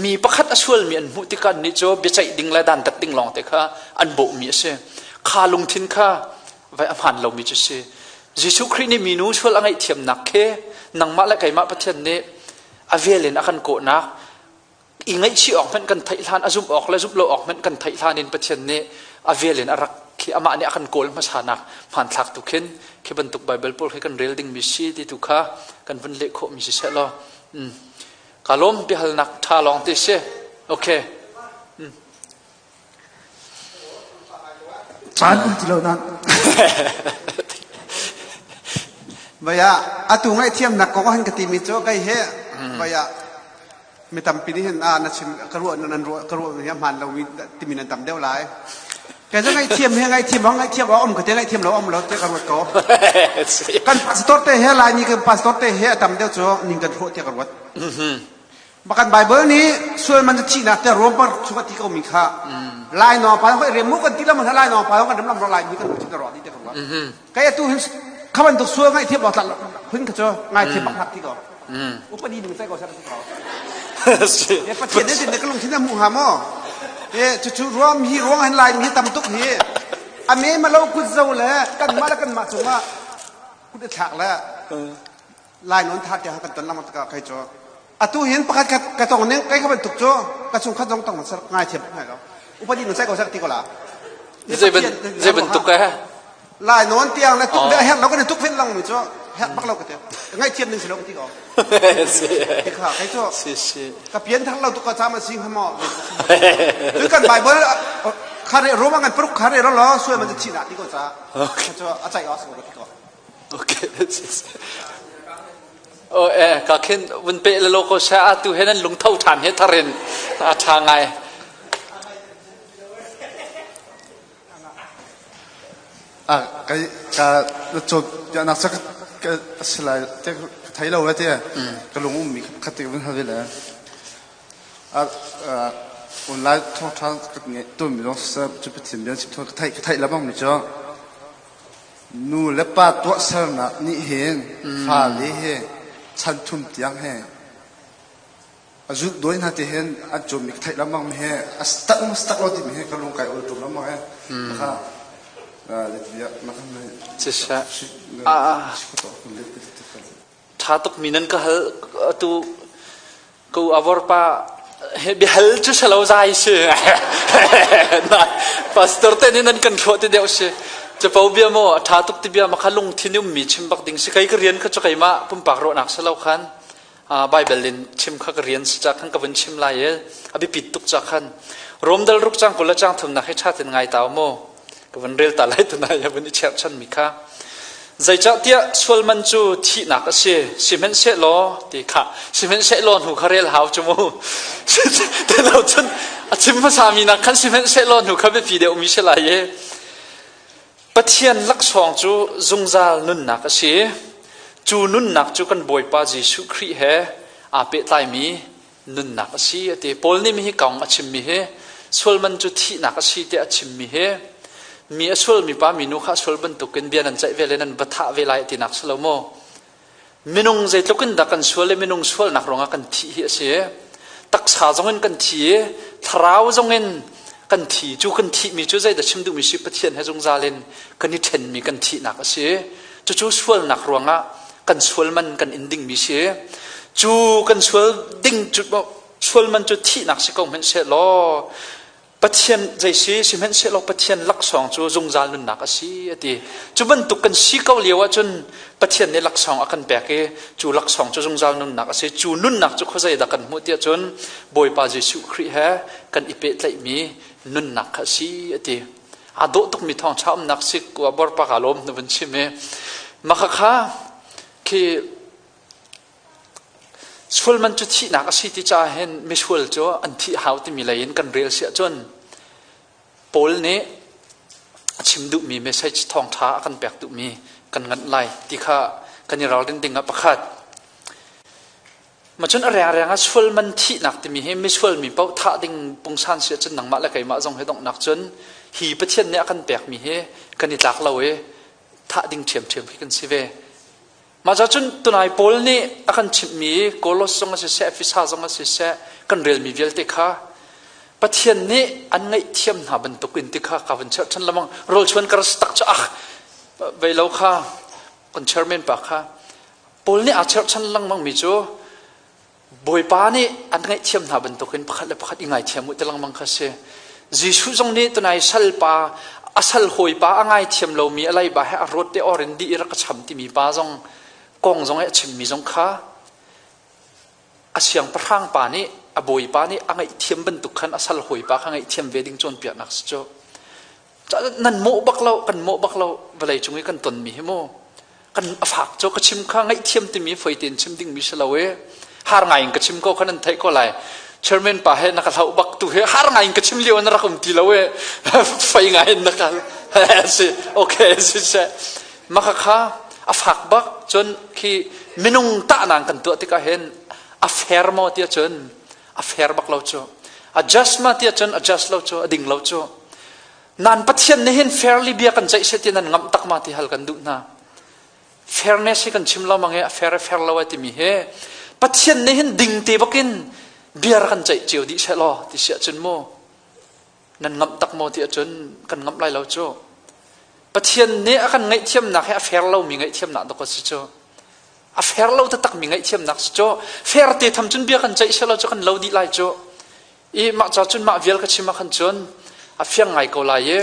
mi pakhat a sualmi an hmuh tikah nih cu biaceih ding le dantat ding lawng te kha an bawhmi a si kha lungthin kha vai a hmaan lomi cu si Jesuh Khrih nih minu sual a ngaihthiamnak khi nangmah le keimah Pathian nih a vel in a kan kawhnak. I ngaihchih awk hmanh kan theih hlan, a zumh awk le zumh lo awk hmanh kan theih hlan in Pathian nih a vel in a rak khi amah nih a kan kawl hmasa nak hmanthlak tu khin khi bantuk Bible pawl khi kan rel dingmi si ti tu kha kan vun leh khawhmi si seh law. Mm. Ka lawm biahalnak ṭha lawng te si. Okay. Mm. Caan um ti lo nan. Vaya atu ngaihthiamnak kong han ka timi cu kai he vaya mi tampi nih hin a na chim ka ruah nan ruah ka ruah hi a hmaan lomi timi nan tam deuh lai. Kai cu ngaihthiam he ngaihthiam hong ngaihthiam a um ka te ngaihthiam lo um lo te ka ruat ko. Kan pastor te he Laimi kan pastor te he a tam deuh cu ning kan hrawh tiah ka ruat. Bakan Bible nih sual man cu thihnak te ruam par chung a ti ko mi kha lai nawng pa hoi rem mu kan ti lam lai nawng pa kan rem lam ro lai mi kan ruat ro di te ko kai atu hin kha bantuk sual ngai thiam lo hun kha chu ngai thiam bak hak ti ko upadi ning sai ko sa ti ko e pathian ne tin ne ka lungthin a mu ha mo e chu chu ruam hi ruang han lai mi tam tuk hi ame ma lo kut zo le kan ma le kan ma chungah kut i thlak le lai nawn tha tiang kan ton lengmang tikah kai cu atu hin pakhat khat ka tong ning kai kha bantuk cu ka chung khat zong tong sar ngai thiam ngai lo upadi nu sai ko sak ti ko la zei ban zei bantuk eh lai nawn tiang le tuk le herh lo kan tuk fen lang mi cu herh bak lo ka te ngai thiam ning si lo ka ti ko ti kha kai cu si si ka pian thar lo tuk ka chama sing hamo cu kan bible khare roma kan paruk khare ro lo suai man chi na ti ko cha cu a chai os ko ti ko Okay. Oh eh ka khin vun pe le lo ko sha atu he nan lungtho than he tharin a tha ngai. A kai ka na cawn piahnak cu ka si lai te ka thei lo te ka lung ummi khat te vun hal ve le a online thawngtha ka ngeih tawnmi zong siseh cu Pathian bia chim ka theih ka theih lengmang mi cu Nu le pa tuahsernak nih hin fale hi chan thum tiang he a zulh dawi hna ti hin an cawmmi ka theih lengmang mi hi a tak maw tak lo timi hi ka lung kai ul ṭung lengmang i kha Siseh. Ṭha tukmi nan ka hal atu ko avor pa he biahal cu salo zai si na pastor te nih nan kan hrawh ti deuh si capo bia maw a ṭha tuk ti bia ma kha lungthin ummi chim bak ding si kai ka rian kha cu keimah pumpak ruahnak si lo khan Bible in chim kha ka rian si ca khan ka vun chim lai i a biapit tuk ca khan Rom dal ruk cang kul le cang thumnak hi ṭha ten ngai ta maw ka vun rel ta lai tunai a vun i cherhchan mi kha zeicahtiah sual man cu thihnak a si sihmanhsehlaw ti kha sihmanhsehlaw hnu kha rel hau cu mu te lo cun a chim hmasa mi nak khan sihmanhsehlaw hnu kha biapi deuh mi si lai i Pathian laksawng cu zungzal nunnak a si cu nunnak cu kan Bawipa Jesuh Khrih he aa pehtlaimi nunnak a si a ti. Paul nih mi hi kong a chimmi hi sualman cu thihnak a si tiah a chimmi hi mi a sualmi pa minu kha a sual bantukin bia nan ceih ve le nan va thah ve lai tinak si lo maw? Minung zeitluk in dah kan sual le minung sualnak ruangah kan thih hi a si. Taksa zongin kan thi i thlarau zongin kan thi cu kan thihmi cu zeidah chim duhmi si Pathian he zungzal in kan i ṭhenmi kan thihnak a si. Cucu sualnak ruangah kan sual man kan in dingmi si. Cu kan sual ding cu sual man cu thihnak si ko hmanh seh law Pathian zei si sihmanhsehlaw Pathian laksawng cu zungzal nunnak a si a ti. Cu bantuk kan si ko lio ahcun Pathian nih laksawng a kan pek i cu laksawng cu zungzal nunnak a si. Cu nunnak cu khuazei dah kan hmuh tiah cun Bawipa Jesuh Khrih he kan i pehtlaihmi nunnak kha a si a ti. Aa dawh tukmi thawngṭha umnak si borpa ka lawm na vun chim i mah kha khi Sual man cu thihnak a si ti caah hin misual cu an thih hau timi lei in kan rel si ahcun Paul nih a chim duhmi message thawngṭha a kan pek duhmi kan nganh lai ti kha kan i ralrin ding ah pakhat. Macun a rengreng ah sual man thihnak timi hi misual mi paoh thah ding pungsan si ahcun nangmah le keimah zong hi donghnak cun hi Pathian nih a kan pekmi hi kan i tlak lo i thah ding ṭhiamṭhiam khi kan si ve. Mah ca cun tunai Paul nih a kan chimhmi Kolos zong a siseh, Efesa zong a siseh, kan relmi vialte kha Pathian nih an ngaihthiam hna bantuk in ti kha ka vun cherhchan lamang rawlchuan ka ras tak cu ah vei lo kha kan chairman pa kha Paul nih aa cherhchan lengmang mi cu. Bawipa nih an ngaihthiam hna bantukin pakhat le pakhat i ngaithiam u ti lengmang kha si. Jesuh zong nih tunai salpa a sal hawipa a ngaithiam lomi a leiba he a rawt te or in dih i rak ka cham timi pa zong kong zong i a chimmi zong kha a siangpahrang pa nih a bawipa nih a ngaihthiam bantuk khan a sal hawipa kha ngaihthiam ve ding cawnpiaknak si cu. Nan mawh bak lo, kan mawh bak lo vawlei cung i kan tonmi hi mu. Kan a fak cu ka chim kha ngaihthiam timi foi tein chim dingmi si lo i har ngai in ka chim ko kha nan theih ko lai. Chairman pa he na ka hloh bak tu he har ngai in ka chim lio na rak um ti lo i fei ngai in na kal. Si okay si seh. Maka kha a fak bak cun khi minung tahnak kan tuah tikah hin a fair maw tiah cun a fair bak lo cu. A just ma tiah cun a just lo cu a ding lo cu. Nan Pathian nih hin fairly bia kan ceih seh ti nan ngamh tak ma ti hal kan duh hna. Fairness hi kan chim lo mang i a fair fair lo ai timi hi Pathian nih hin ding te bakin bia kan ceih cio dih seh law ti siah cun mu nan ngamh tak maw ti ahcun kan ngamh lai lo cu. Pathian nih a kan ngaihthiamnak hi a fair lomi ngaihthiamnak dok a si cu. A fair lo taktak mi ngaihthiamnak si cu. Fair te tham cun bia kan ceih seh law cu kan lo dih lai cu. I mah ca cun mah vial ka chim ah khan cun a fiang ngai ko lai i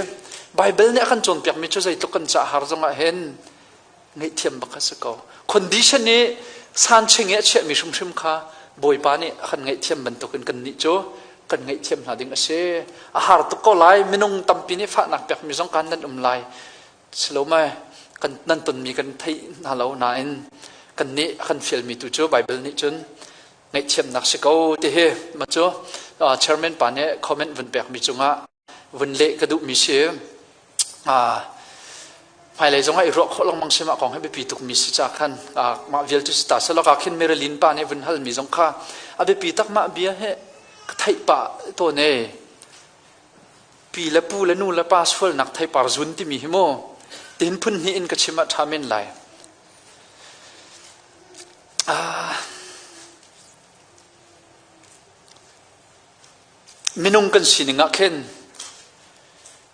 Baibal nih a kan cawnpiakmi cu zeitluk kan cah har zongah hin ngaihthiam bak kha si ko. Condition i sanching i a chiahmi hrimhrim kha Bawipa nih a kan ngaihthiam bantukin kannih cu kan ngaihthiam hna ding a si. A har tuk ko lai minung tampi nih fahnak pekmi zong kan nan um lai. Silomai kan nan tonmi kan theih hna lo nain kannih a kan fialmi tu cu Baibal nih cun ngaihthiamnak si ko ti hi ma cu chairman pa nih comment vun pekmi cungah vun leh ka duhmi si. Hmailei zongah i ruah khawh lengmang si mah kong hi biapi tukmi si ca khan mah vial cu si ta selaw ka khin Marilyn pa nih vun halmi zong kha a biapi tak mah bia hi ka theih pah tawn e. Pi le pu le nu le pa sualnak theipar zun timi hi mu tin phun hnih in ka chim ah ṭha men lai. Minung kan sining ah khin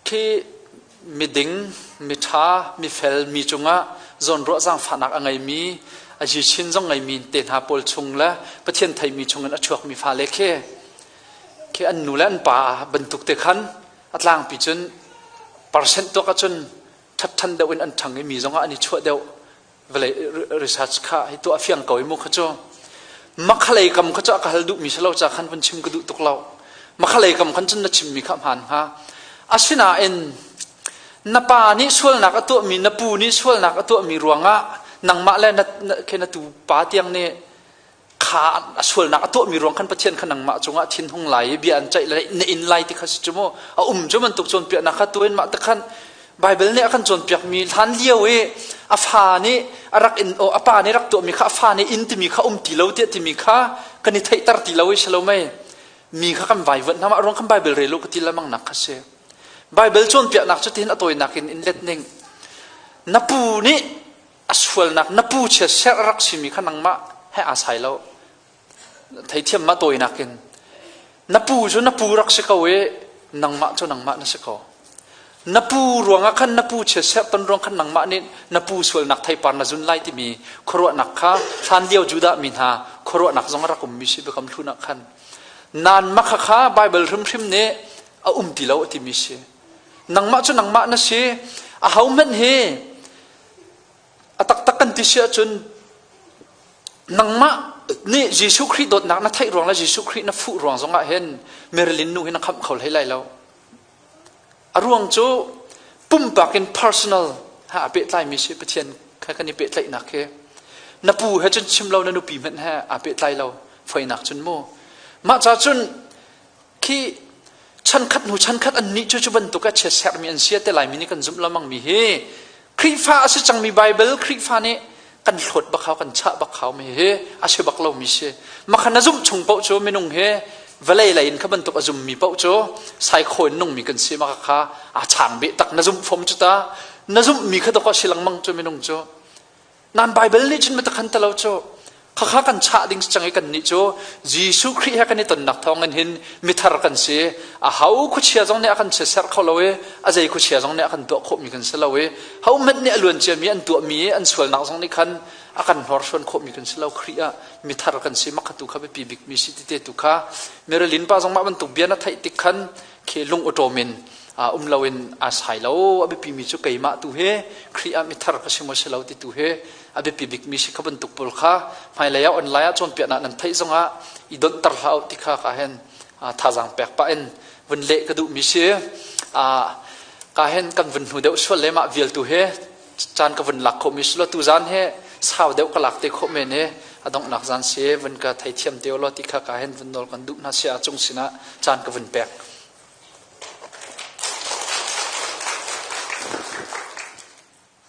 khi miding, miṭha, mifel mi cungah zawnruah zaangfahnak a ngeimi, a chin zong ngeimi te hna pawl chung le Pathian theimi chungin a chuakmi fale khi khi an nu le an pa bantuk te khan a tlangpi cun percent tuak ahcun ṭhatṭhan deuh in an ṭhang i mi zongah an i chuah deuh vawlei research kha hi tuah fiang ko i mu kha cu makhalei kam kha cu a ka hal duhmi si lo ca khan vun chim ka duh tuk lo makhalei kam khan cun na chimmi kha hmaan hnga asinain na pa nih sualnak a tuahmi na pu nih sualnak a tuahmi ruangah nangmah le na khe na tu pa tiang nih kha a sualnak a tuahmi ruang khan Pathian kha nangmah cungah thinhung lai i bia an ceih lai na in lai ti kha si cu mu a um cu bantuk cawnpiaknak kha tuin mah te khan Bible nih a kan cawnpiakmi hlan lio i a fa nih a rak in a pa nih rak tuahmi kha a fa nih in timi kha um ti lo tiah timi kha kan i theihter ti lo i si lo mei mi kha kan vaivuanh hna mah ruang khan Bible rel u ka ti lemang nak kha si Bible cawnpiaknak cu tihin a tawinak in in let ning na pu nih a sualnak na pu chia serh rak simi kha nangmah he aa sai lo theithiam ma tawinak in na pu cu na pu rak si ko i nangmah cu nangmah na si ko na pu ruangah khan na pu chia serh ton ruang khan nangmah nih na pu sualnak theipar na zun lai timi khuaruahnak kha hlan lio Judah mi hna khuaruahnak zong a rak ummi si biakam hlun ah khan nan makha kha Bible hrimhrim nih a um ti lo a timi si nangmah cu nangmah na si a ho hmanh hi A taktak kan ti si ahcun nangmah nih Jesuh Khrih dawtnak na theih ruang le Jesuh Khrih na fuh ruang zongah hin Marilyn nu hi na khamh kho hlei lai lo. A ruang cu pumpak in personal ha a pehtlaimi si Pathian kha kan i pehtlaihnak hi na pu he cun chim lo na nupi hmanh he aa pehtlai lo foinak cun mu mah ca cun Khi chankhat hnu chankhat an nih cu cu bantuk a chiatserhmi an si te laimi nih kan zumh lamang mi hi Khrihfa a si cangmi Bible Khrihfa nih kan hlawt bak hau kan chah bak hau mi hi a si bak lomi si makhan na zumh chung paoh cu minung hi vawlei lei in kha bantuk a zummi paoh cu saikhaw in nungmi kan si maka kha a chang beh tak na zumh fom cu ta na zumhmi kha dok a si lengmang cu minung cu Nan Bible nih cun matakhan talo cu khakha kan chah ding cang i kan nih cu Jesuh Khrih he kan i tonnak thawng in hin mithar kan si. A ho khuachia zong nih a kan chiatserh kho lo i a zei khuachia zong nih a kan tuah khawhmi kan si lo i ho hmanh nih a luan ciami an tuahmi an sualnak zong nih khan. a kan hnorsuan khawhmi kan si lo. Khrih ah mithar kan si mah kha tu kha biapi bikmi si ti te tu kha Marilyn pa zong mah bantuk bia na theih tik khan khi lung awṭawm in um loin aa sai lo. A biapimi cu keimah tu he Khrih ah mithar ka si maw si lo ti tu he a biapi bikmi si kha bantuk pawl kha hmailei ah online ah cawnpiaknak nan theih zongah i donhter hlah u ti kha ka hen thazaang pek pah in vun leh ka duhmi si. Ka hen kan vun hnu deuh sual le mah vial tu he caan ka vun lak khawhmi si lo tu zan he sau deuh ka lak te khawh men he a donghnak zan si vun ka theithiam te law ti kha ka hen vun nawl kan duh hna si a cung sinah caan ka vun pek.